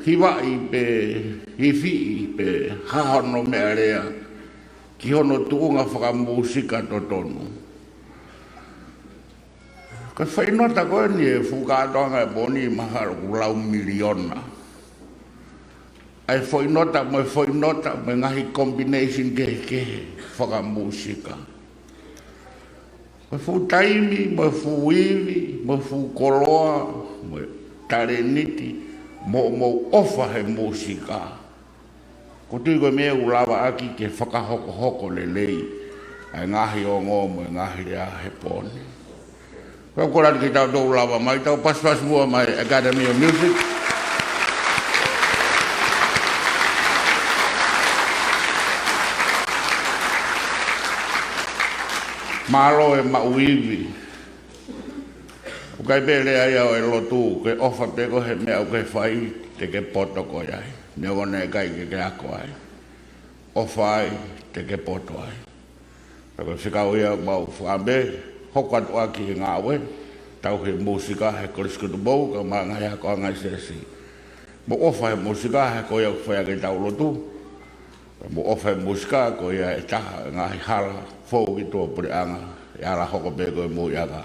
hivaʻi pe hifiʻi pe hā hono meʻalea ki hono tuʻunga fakamūsika totonu. Ko e foʻi nota ko eni e fuʻu kātoanga e pō ni mahalo ʻoku lau miliona. ʻA e foʻi nota mo e foʻi nota mo e ngaahi combination kehekehe fakamūsika. Mo e fuʻu taimi, mo e fuʻu ivi, mo e fuʻu koloa, mo e talēniti, mo hoʻomou ʻofa he mūsika. ʻOku ou tui ko e meʻa ʻoku lava ʻaki ke fakahokohoko lelei ʻa e ngaahi ongo mo e ngaahi lea he pō ni. Ko e kole atu kiate kitautolu ʻoku lava mai, tau pasipasi muʻa mai Academy of Music. Mālō e maʻu ivi. ʻOku ʻikai pē lea ia ʻo e lotu, ko e ʻofa pē ko e meʻa ʻoku ke fai, te ke poto koe ai. Neongo naʻe ʻikai ke ke ako ai. ʻOfa ai, te ke poto ai. Pea ko e fekau ia ʻoku mau fakaʻamu pē, hoko atu ʻaki e ngāue, tauhi e mūsika he Kolisi Kotupou, kae ʻumaʻā e ngaahi akoʻanga ʻa e siasi. Mou ʻofa he mūsika, he ko ia ʻoku fai ʻaki ʻetau lotu. Mou ʻofa he mūsika, ko ia e taha e ngaahi hala fou ki tuʻa ʻo e puleʻanga, ʻe ala hoko pē ko e moʻui ʻa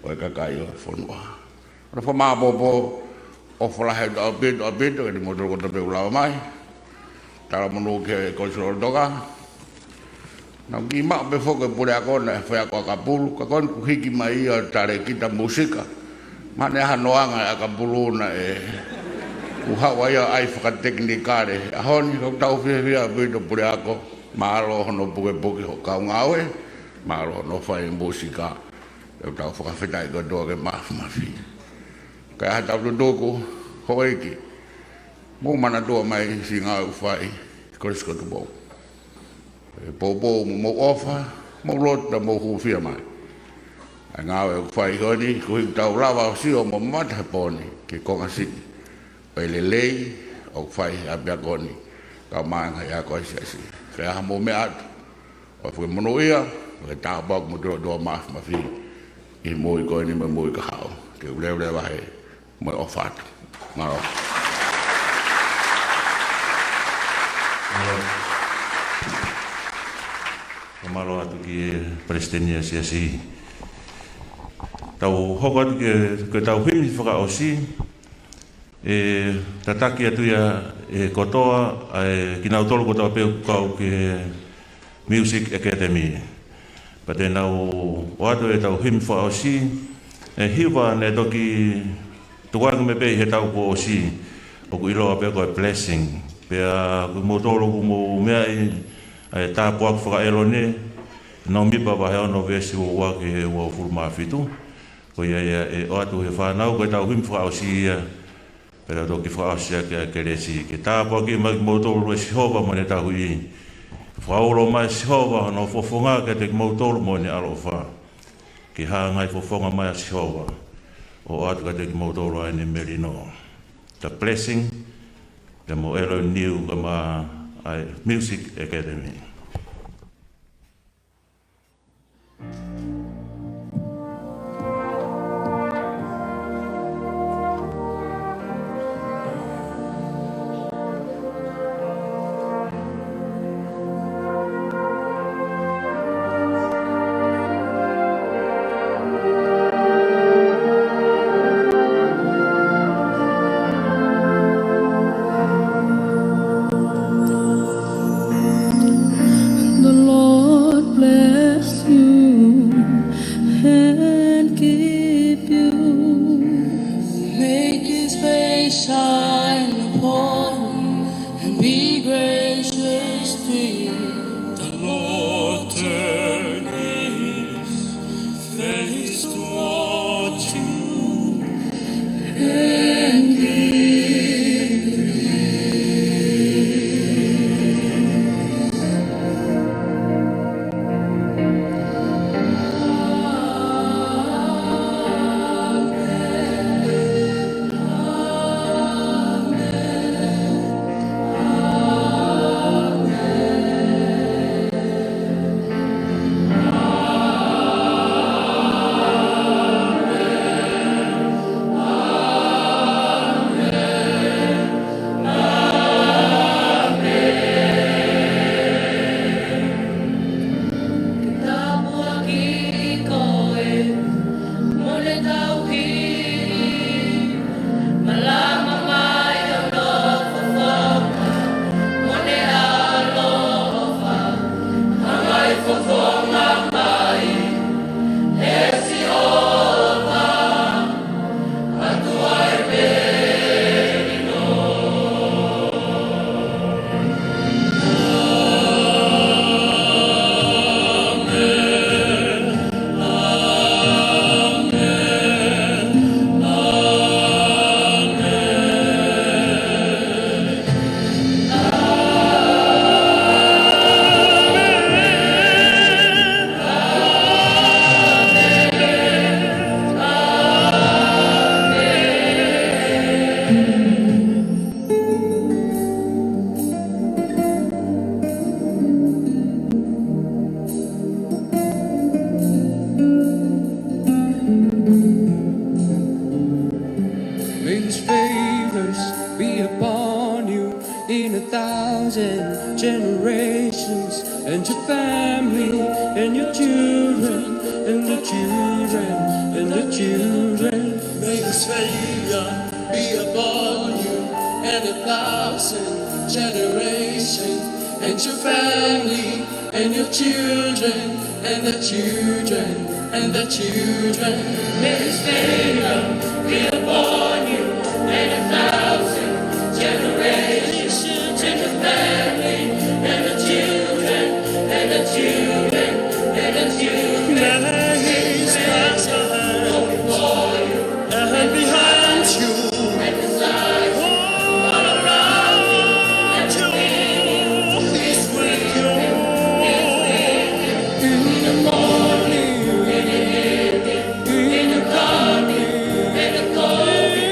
e kakai ʻo e fonua. ʻOku ou fakamāopoopo, ʻofa lahi atu ʻaupito, ʻaupito, kiate kimoutolu kotoa pē ʻoku lava mai. Talamonū ki he Kolisi Lolotonga. Naʻa ku kiʻi maʻu pē foki e puleako naʻe fai ʻa e ʻakapulu, ka ko eni kuo hiki mai ia ʻo talēkita mūsika. Mahalo ʻe hano anga e ʻakapulu naʻe, kuo haʻu ai ʻo ʻai fakatekinikale. ʻAho ni, ʻoku tau fiefia ʻaupito puleako, mālō hono pukepuke hoʻo kau ngāue, mālō hono fai e mūsika. ʻOku tau fakafetaʻi kotoa ki he Mafimafi. Kae ʻatā atu tuku, houʻeiki, mou manatua mai siʻi ngāue ʻoku fai ʻi Kolisi Kotupou. ʻE poupou mo mou ʻofa, mou lotu pea mou hūfia mai. ʻA e ngāue ʻoku fai ko eni, koeʻuhi ʻoku tau lava ʻo sio mo mamata he pō ni ki he konga siʻi ʻo e lelei ʻoku fai he ʻapiako ni, kae ʻumaʻā e ngaahi ako ʻa e siasi. Kae ʻatā mo meʻa atu, ʻofa ke monūʻia, ʻofa ke tāpuaki mo tuʻa ʻa e Mafimafi ʻi he moʻui ko eni mo e moʻui kahaʻu. Ke u leveleva heni mo e ʻofa atu. Mālō. Mālō. Mālō atu ki he Palesiteni ʻa e siasi. Tau hoko atu ki he, ki heʻetau himi fakaʻosi. ʻE tataki atu ia ʻe he kotoa, ʻa e kinautolu kotoa pē ʻoku kau ki he Music Academy. Pea te nau ʻoatu ʻetau himi fakaʻosi, ʻe hiva naʻe toki tukuange mai pē ʻi he taʻu kuo ʻosi, ʻoku ʻiloa pē ko e Blessing. Pea ko kimoutolu ʻoku mou meaʻi ʻa e tāpuaki faka-ʻĒlone, Nōmipa vahe ono veesi uaua ki he uofulu mā fitu. Ko ia ia ʻe ʻoatu ʻe he fānau, ko ʻetau himi fakaʻosi ia, pea tau toki fakaʻosi ʻaki ʻa e kelesi. Ke tāpuakiʻi mai kimoutolu ʻe Sihova mo ʻene tauhi. Fakaulo mai ʻe Sihova hono fofonga kiate kimoutolu mo ʻene ʻaloʻofa. Ke hangai fofonga mai ʻa Sihova, ʻo ʻoatu kiate kimoutolu ʻa ʻene melino. The Blessing, pea mo ʻĒlone Niu, kae ʻumaʻā e Music Academy. The Lord bless you and keep you. Make his face shine upon you and be gracious to you. The Lord turn his face toward you and give you be upon you in a thousand generations, and your family, and your children, and the children, and the children. May his favor be upon you in a thousand generations, and your family, and your children, and the children, and the children. May his favor be upon you, and a thousand generations, and your family, and the children, and the children, and the children. May his presence go before you and behind you, all around you, is with you. In the morning, in the evening, in the coming, in the going,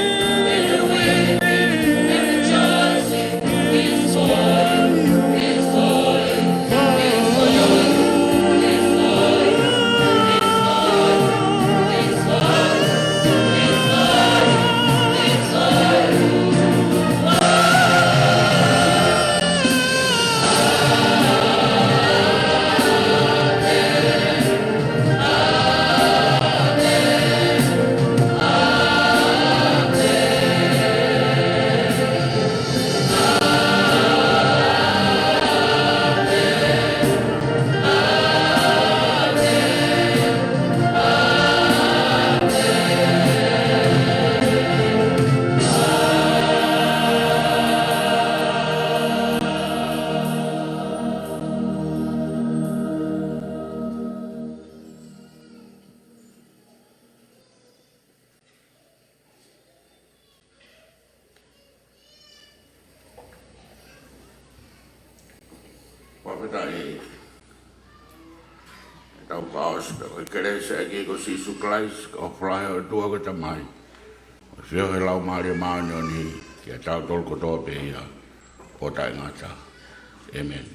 in the weeping, in the rejoicing. Fakafetaʻi. Tau fakaʻosi pē. Ko e kelesi ʻa e ʻEiki ko Sīsū Kalaisi, ko e ʻofa ʻa e ʻOtua ko e Tamai, ʻo e feohi ʻa e Laumālie Māʻoniʻoni, kiate kitautolu kotoa pē ia ʻo taʻengata. ʻĒmeni.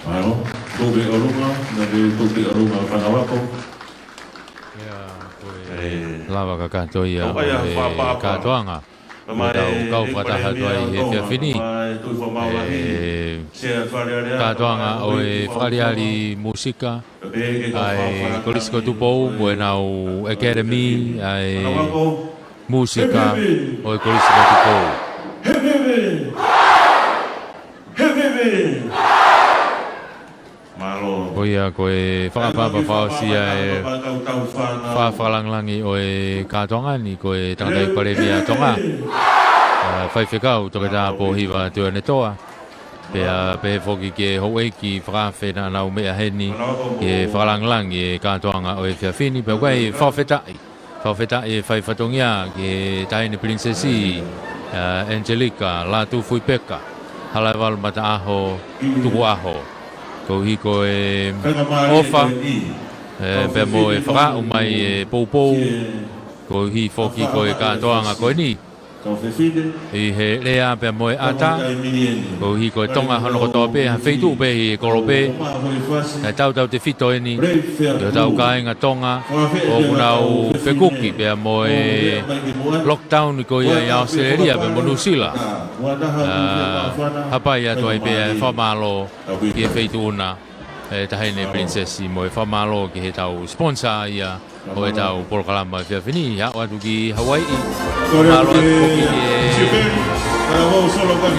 Mālō, tuʻu pē ʻolunga, naʻe tuʻu pē ʻolunga ʻa Fangavapo. ʻIa, ko e lava kakato ia ʻo e kātoanga. Ko ʻetau kau fakataha atu ai he efiafi ni. Kātoanga ʻo e fakaʻaliʻali mūsika ʻa e Kolisi ko Tupou, mo ʻenau ʻekēlemi ʻa e mūsika ʻo e Kolisi ko Tupou. Ko ia ko e fakaʻapaʻapa fakaʻosi ia ʻa e fakalangilangi ʻo e kātoanga ni, ko e tangataʻeiki palēmia ʻa Tonga, ʻa, Faifekau Toketā Pōhiva Tuʻiʻonetoa. Pea pehē foki ki he houʻeiki fakaafe naʻa nau meʻa heni, ki he fakalangilangi e kātoanga ʻo e efiafi ni, pea ʻoku ʻi ai e fakafetaʻi. Fakafetaʻi e fai fatongia ki he Taʻahine Pilinisesi, ʻa, Angelika Lātūfuipeka Halaevalu Mataʻaho Tukuʻaho. Koeʻuhi ko e ʻofa, ʻe, pea mo e fakaaʻu mai e poupou, koeʻuhi foki ko e kātoanga ko eni. ʻI he lea pea mo e ʻata, koeʻuhi ko e Tonga hono kotoa pē, ha feituʻu pē ʻi he kolope, kae tautautefito eni ki hotau kāinga Tonga ʻoku nau fekuki pea mo e lockdown ko ia ʻi ʻAositelēlia pea mo Nuʻusila. ʻA, hapai atu ai pē ʻa e fakamālō ki he feituʻu na. ʻe Taʻahine Princess mo e fakamālō ki heʻetau sponsor ia ʻo ʻetau polokalama efiafi ni, ʻa ia ʻoatu ki Hawaiʻi. Mālō atu foki ki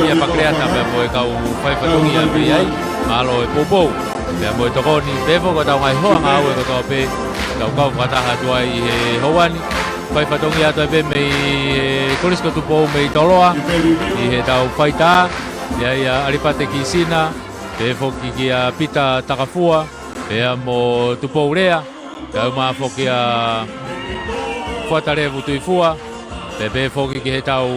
he ia Pakleata pea mo e kau faifatongia mei ai. Mālō e poupou pea mo e tokoni pea foki ʻetau ngaahi hoa ngāue kotoa pē, tau kau fakataha atu ai ʻi he houa ni. Faifatongia atu ai pē mei he Kolisi ko Tupou mei Toloa ʻi heʻetau faitā, ʻa ia ʻAlipate Kisina, pea foki kia Pita Takafua pea mo Tupou Lea, kae ʻumaʻā foki ʻa Fuata Levu Tuifua, pea pehē foki ki heʻetau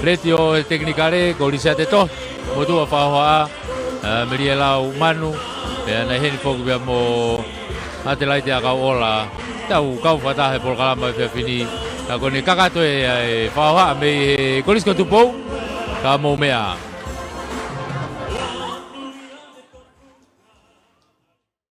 letiō he tekinikale ko Lisiate Tohi, motuʻa fakahohaʻa, ʻa Melie Lau Manu, pea naʻe ʻi heni foki pea mo Atelaite ʻAkauʻola, tau kau fakataha he polokalama efiafi ni. Ka ko ʻene kakato ē ʻa e fakahohaʻa mei he Kolisi ko Tupou, ka mou meʻa ā.